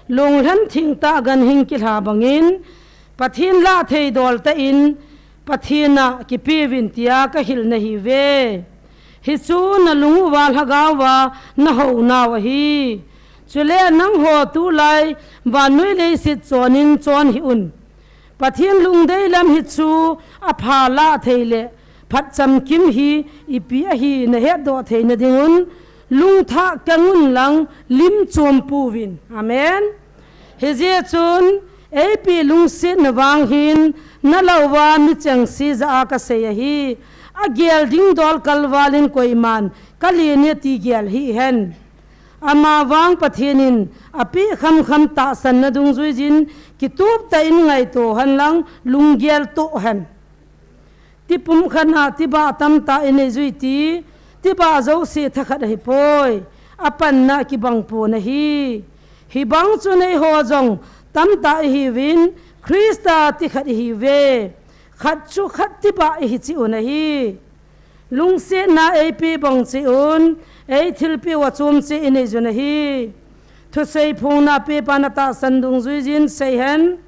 lunglhen thengtah ganhing kilha bangin, Pathen lah thei dol tah in, Pathen a kipeuvin tia ka hilna ahiuve. Hichu na lung uva lhagao va na hou nau ahi. Chule nangho tulai vannoi leiset chonin chon hih un. Pathen lungdei lam hichu apha lah thei le phat chamkim hi ipi ahi na hetdoh theina dingun, Lungthah keng un lang lim chom pouvin. Amen. Hijeh chun, eipi lungsetna vang hin, nalah uva michengse jah a kasei ahi. Agel ding dol kalval in koiman, kalen e ti gel hih hen. Amavang Pathen in apeh khamkham tahsanna dungjuiyin, kitup tah in ngaito hen lang, lunggel toh hen. Tipum khat a tibah tamtah inei jui ti, tibah jouse thakhat ahipoi. Apanna kibang pon ahi. Hibang chun eiho jong tamtah ihiuvin, Christa ti khat ihiuve. Khat chu khat tibah ihi cheh un ahi. Lungsetna eipe bang cheh un, ei thilpeh uva chom cheh inei jun ahi. Thusei phongna pepa na tahsan dungjuiyin sei hen.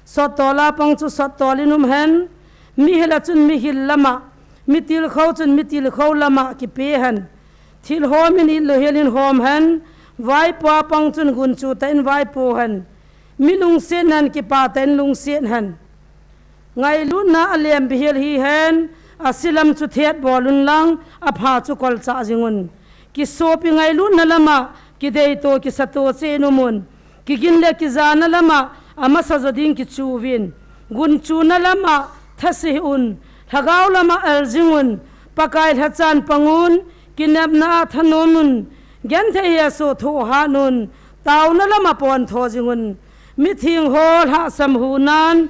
Sottol a pang chu sottol in um hen. Mihil a chun mihil lam a, mitilkhou chun mitilkhou lam a kipe hen. Thil hom in it louhel in hom hen. Vaipo a pang chun gunchu tah in vaipo hen. Mi lungsetna in kipah tah in lungset hen. Ngailutna a lem bihel hihen, ase lam chu thet bol un lang, apha chu kolchah jing un. Kisopi ngailutna lam a, kideito, kisato cheh in um un. Kigin le kijana lam a, amasa jo ding kichu uvin. Gunchuna lam a, thase hih un. Lhagao lam a el jing un. Pakai lhacha in pang un. Kinepna a thanom un. Genthei hesoh thohhat un. Taona lam a pontho jing un. Mitheng ho lhahsam hunan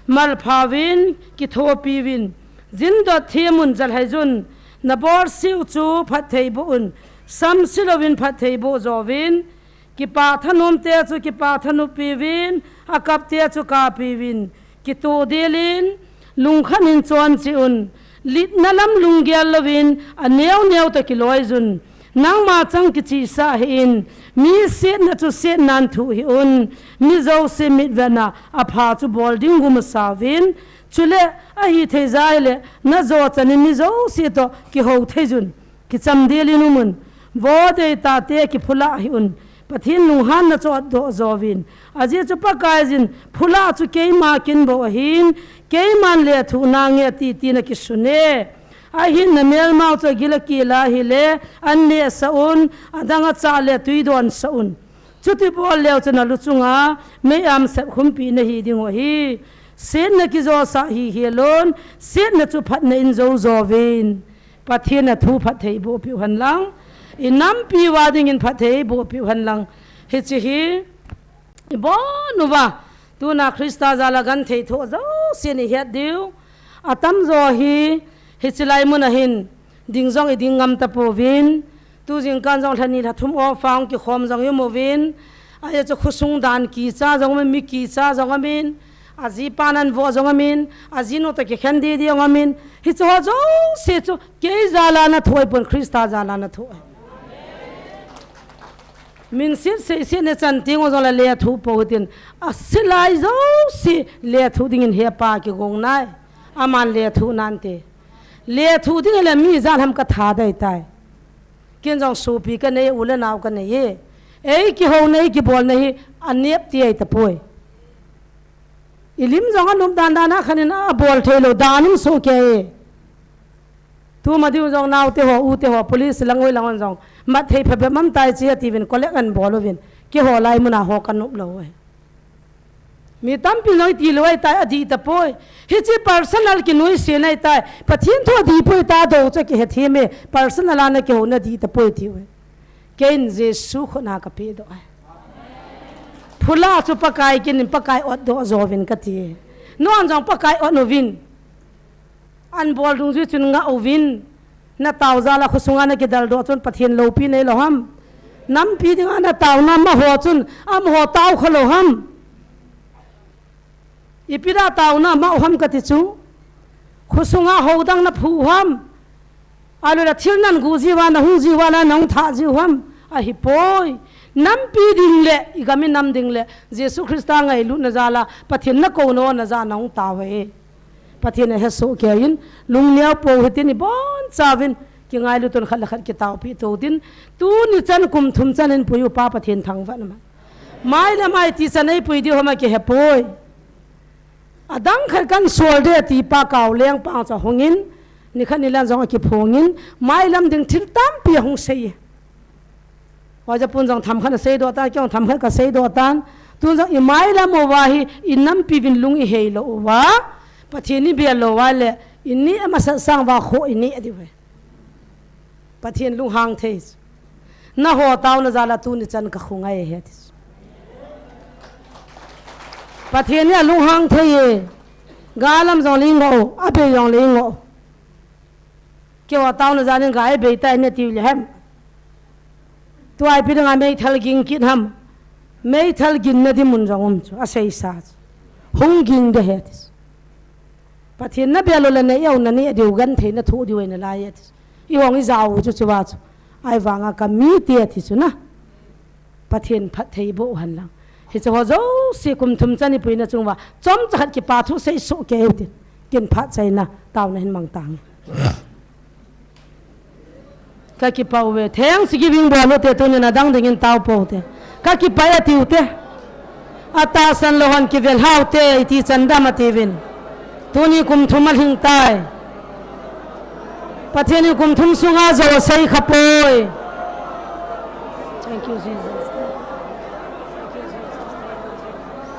malpha uvin, kithopi uvin. Jindot them un, jalhai jun. Nabolseu chu phatthei boh un. Samse louvin phatthei boh jo uvin. Kipah thanom te chu kipah thanop piuvin, akap te chu kap piuvin. Kitoh del in, lungkhat in chon cheh un. Litna lam lunggel louvin, aneo neo toh kiloi jun. Nangma chang kichihsah hih in, mi setna chu setnan thuh hih un. Mi jouse mitvetna, apha chu bol ding gumasa uvin. Chule, ahithei jeh le, najo chan in mi jouse toh kihou thei jun. Kicham del in um un. Vo dei tate kiphulah hih un. Pathen lunghanna chu otdoh jo uvin. Ajeh chu Pakaiyin, phulah chu keima kin bou ahin, keiman lethuh nange ti, tina kisun e. Ahin namelmau chu agil akel a hile, an nehsah un, adang achah le tui donsah un. Chuti bol leu chun alu chunga, mei-am sepkhumpi nahi ding u ahi. Setna kijosah hih hel un, setna chu phatna in jou jo uvin. Pathen a thu phatthei boh piu hen lang. I nampi uva dingin phatthei boh piu hen lang. Hiche hi, i bon uva. Tuna Christa jal a genthei thoh jousen i het diu. Atamjo hi, hiche lai mun a hin, ding jong i ding ngam tapouvin. Tu jingkah jong lha ni lha thum o fang kikhom jong i um uvin. Ajeh chu khosung dan kicha jong umin, mi kicha jong umin. Ajipan anvoh jong umin, ajinu toh kikhen didi jong umin. Hiche ho jouse chu, kei jal a nathoh ahipon, Christa jal a nathoh ahi. Minset seiset na chan teng u jong le lethuh pou tin. Ase lai jouse lethuh dingin hepa kigong nai. Aman lethuh nante. Lethuh ding le mi ijat ham katha dei tai. Ken jong sopi kanei, u le nao kanei e. Ei kihouna, ei kibolna hi anep ti ahi tapoi. I lim jong anop dan dan a khan in abol thei lou dan um soh kei e. Tuma diu jong naote ho, ute ho, police lang oi lang hon jong. Mat thei phabep mam tai chi atiuvin, collect anbol uvin. Keiho lai mun a ho kanop lou e. Mi tampi jong iti lou ahitai, adih tapoi. Hiche personal kinuisat ahitai. Pathen thu adih poi ta dou chu kihethem e. Personal a na kihouna dih tapoi tiu e. Keiin Jesu khut a kapedoh ahi. Phulah chu Pakai kin in Pakai otdoh jo uvin kati e. Nuan jong Pakai ot uvin. Anbol dungjui chun ngah uvin. Natao jal a khosunga nakidaldoh chun Pathen loupi neilou ham. Nampi dinga nataona amaho chun amaho tao khalou ham. Ipi dia taona amau ham kati chu. Khosunga hou dang naphu u ham. Ahilou le thil nangu jiuva, nahung jiuva, nahung thah jiu ham. Ahipoi. Nampi ding le, i gam i nam ding le, Jesu Christa ngailutna jal a, Pathen nakouna jal a nahung tao e. Pathen ahesoh kei in, lungneo pou hitin ibonchauvin, kingailu ton khat le khat kitaopi tou tin, tuni chan kum thum chan in pui upa Pathen thangvah na ma. Mai le mai ti chan eipui diu ham akihepoi. Adang khat kan sol de ti pa Kaoleng pa chu ahungin, nikhat nilan jong akiphongin, mailam ding thil tampi ahung sei e. Hoja pun jong themkhat asei doh tan, kei jong themkhat kasei doh tan. Tun jong imai lam uva hi, inampi uvin lung ihei lou uva, Pathen ibel lou uva le, ineh masa sang uva kho ineh diu ahi. Pathen lunghang thei. Naho taona jal a tuni chan kakhu ngai ahi ati. Pathen hi alunghang thei e. Ga lam jong le ingoh, abei jong le ingoh. Keiho taona jal in ga ibei tai nati u le hem. Tua ipi dinga meithal ging kit ham. Meithal ginna ding mun jong um chu, asei sa chu. Hung ging ding ahi ati. Pathen nabel u le neh u naneh diu, genthei nathoh diu ahi nalai ati. Ihung ijao u chu chuva chu. Ahivanga kamite ati chu na. Pathen phattheiboh u hen lang. Hiche ho jouse kum thum chan ipuina chunguva chomcha khat kipa thu sei soh kei utin. Kin phat chaina taona hin mang tange. Kakipah uve, thanksgiving bol ute, tunin adang dingin tao pou te. Kakipah e ati ute. Atahsan lou hon kivel hao te, iti chan dam ati uvin. Tuni kum thum alhing tai. Pathen in kum thum sunga jou asei kha poi. Thank you, Jesus. Thank you, Jesus. Thank you, Jesus.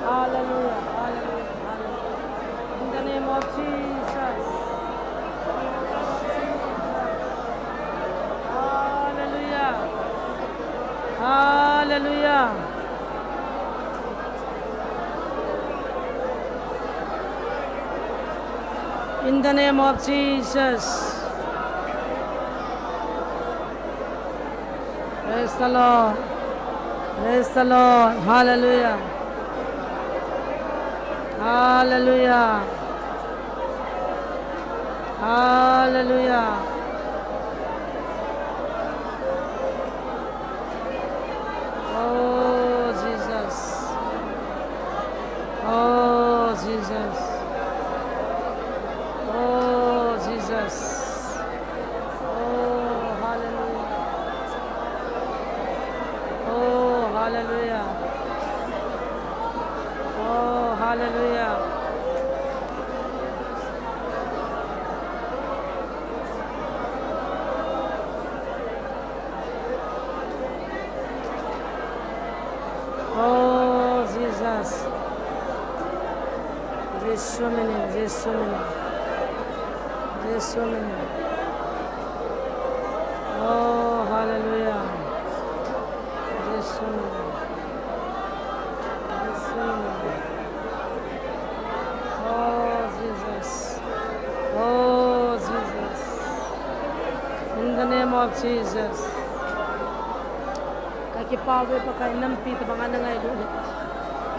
Hallelujah. Hallelujah. Hallelujah. In the name of Jesus. Hallelujah. Hallelujah. In the name of Jesus. Praise the Lord. Praise the Lord. Hallelujah. Hallelujah. Hallelujah. Oh, Jesus. Oh, Jesus. Oh, Jesus. Oh, hallelujah. Oh, hallelujah. Oh, hallelujah. Oh, Jesus. Jesu minin, Jesu minin. Jesu minin. Oh, hallelujah. Jesu minin. Jesu minin. Oh, Jesus. Oh, Jesus. In the name of Jesus. Kakipah uve Pakai, nampi tabanga nangailut hita.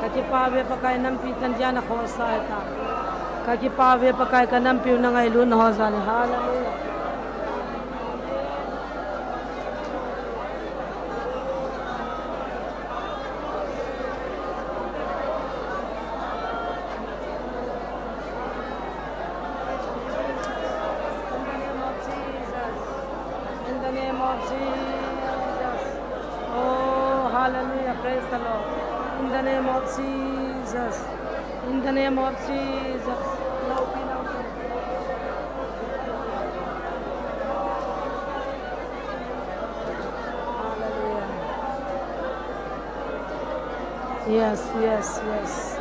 Kakipah uve Pakai, nampi chan dia nakhosa hita. Kakipah uve Pakai, kanampiu nangailut naho jal in. Hallelujah. In the name of Jesus. In the name of Jesus. Oh, hallelujah. Praise the Lord. In the name of Jesus. In the name of Jesus. Hallelujah. Yes, yes, yes.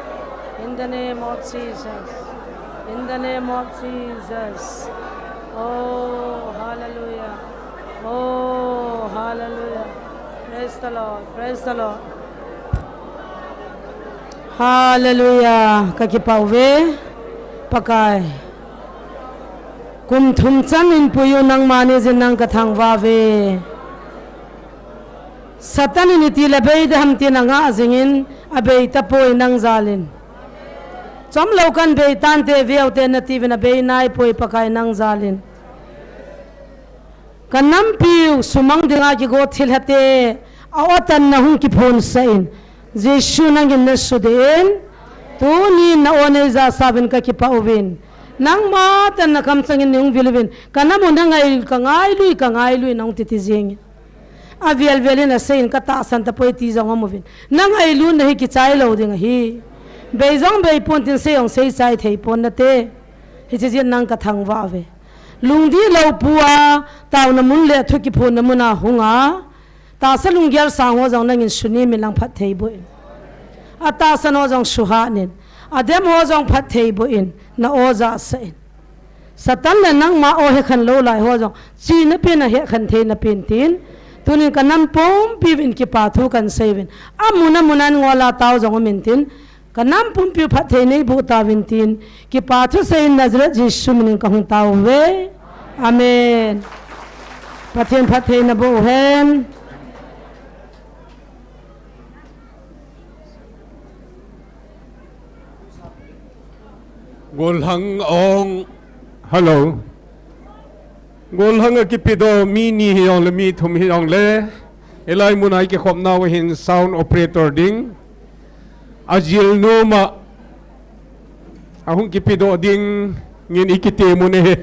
In the name of Jesus. In the name of Jesus. Oh, hallelujah. Oh, hallelujah. Praise the Lord. Praise the Lord. Hallelujah. Kakipah uve, Pakai. Kum thum chan in puiyu nangma neijin nang kathangvah uve. Satan in itile bei ding ham tin angah jingin, abei tapoi nang jal in. Chomlou kan bei tante veute nati uvin abei naipoi Pakai nang jal in. Kanampiu sumang dinga kigo thilhate, a-o tan nahung kiphonsah in, Jesu nangin nasudeh in, tunin na-o neija sauvin kakipah uvin. Nangma tan nakamchangin neihung vil uvin, kanam u nangai, kangailui, kangailui nahung titi jingin. Avel vel in asei in katahsan tapoi ti jong aum uvin. Nangailutna hi kichai lou ding ahi. Bei jong bei pon tin sei jong sei chai thei pon nate. Hiche jeh in nang kathangvah uve. Lungdihlou pua, taona mun le thu kiphonna muna hunga, Tahsa lunggel sang ho jong nangin sunem in lang phatthei boh in. Atahsan ho jong suhat in. Adem ho jong phatthei boh in. Na aw jahsah in. Satan le nangma aw hekhen lou lai ho jong chihna pen a hekhen theina pen tin. Tunin kanam pumpi uvin kipa thu kahin sei uvin. Amun amun a ngol a tao jong um in tin. Kanam pumpi u phatthei neiboh tauvin tin. Kipa thusei in Nazareth Jesu minin kahung tao uve. Amen. Pathen phatthei naboh uhen. Golhang ong. Hello. Golhang a kipedoh mi ni hijongle, mi thum hijongle, hilai mun a ikikhopnau ahin sound operator ding, ajil nom a ahung kipedoh dingin ikitem un ahi.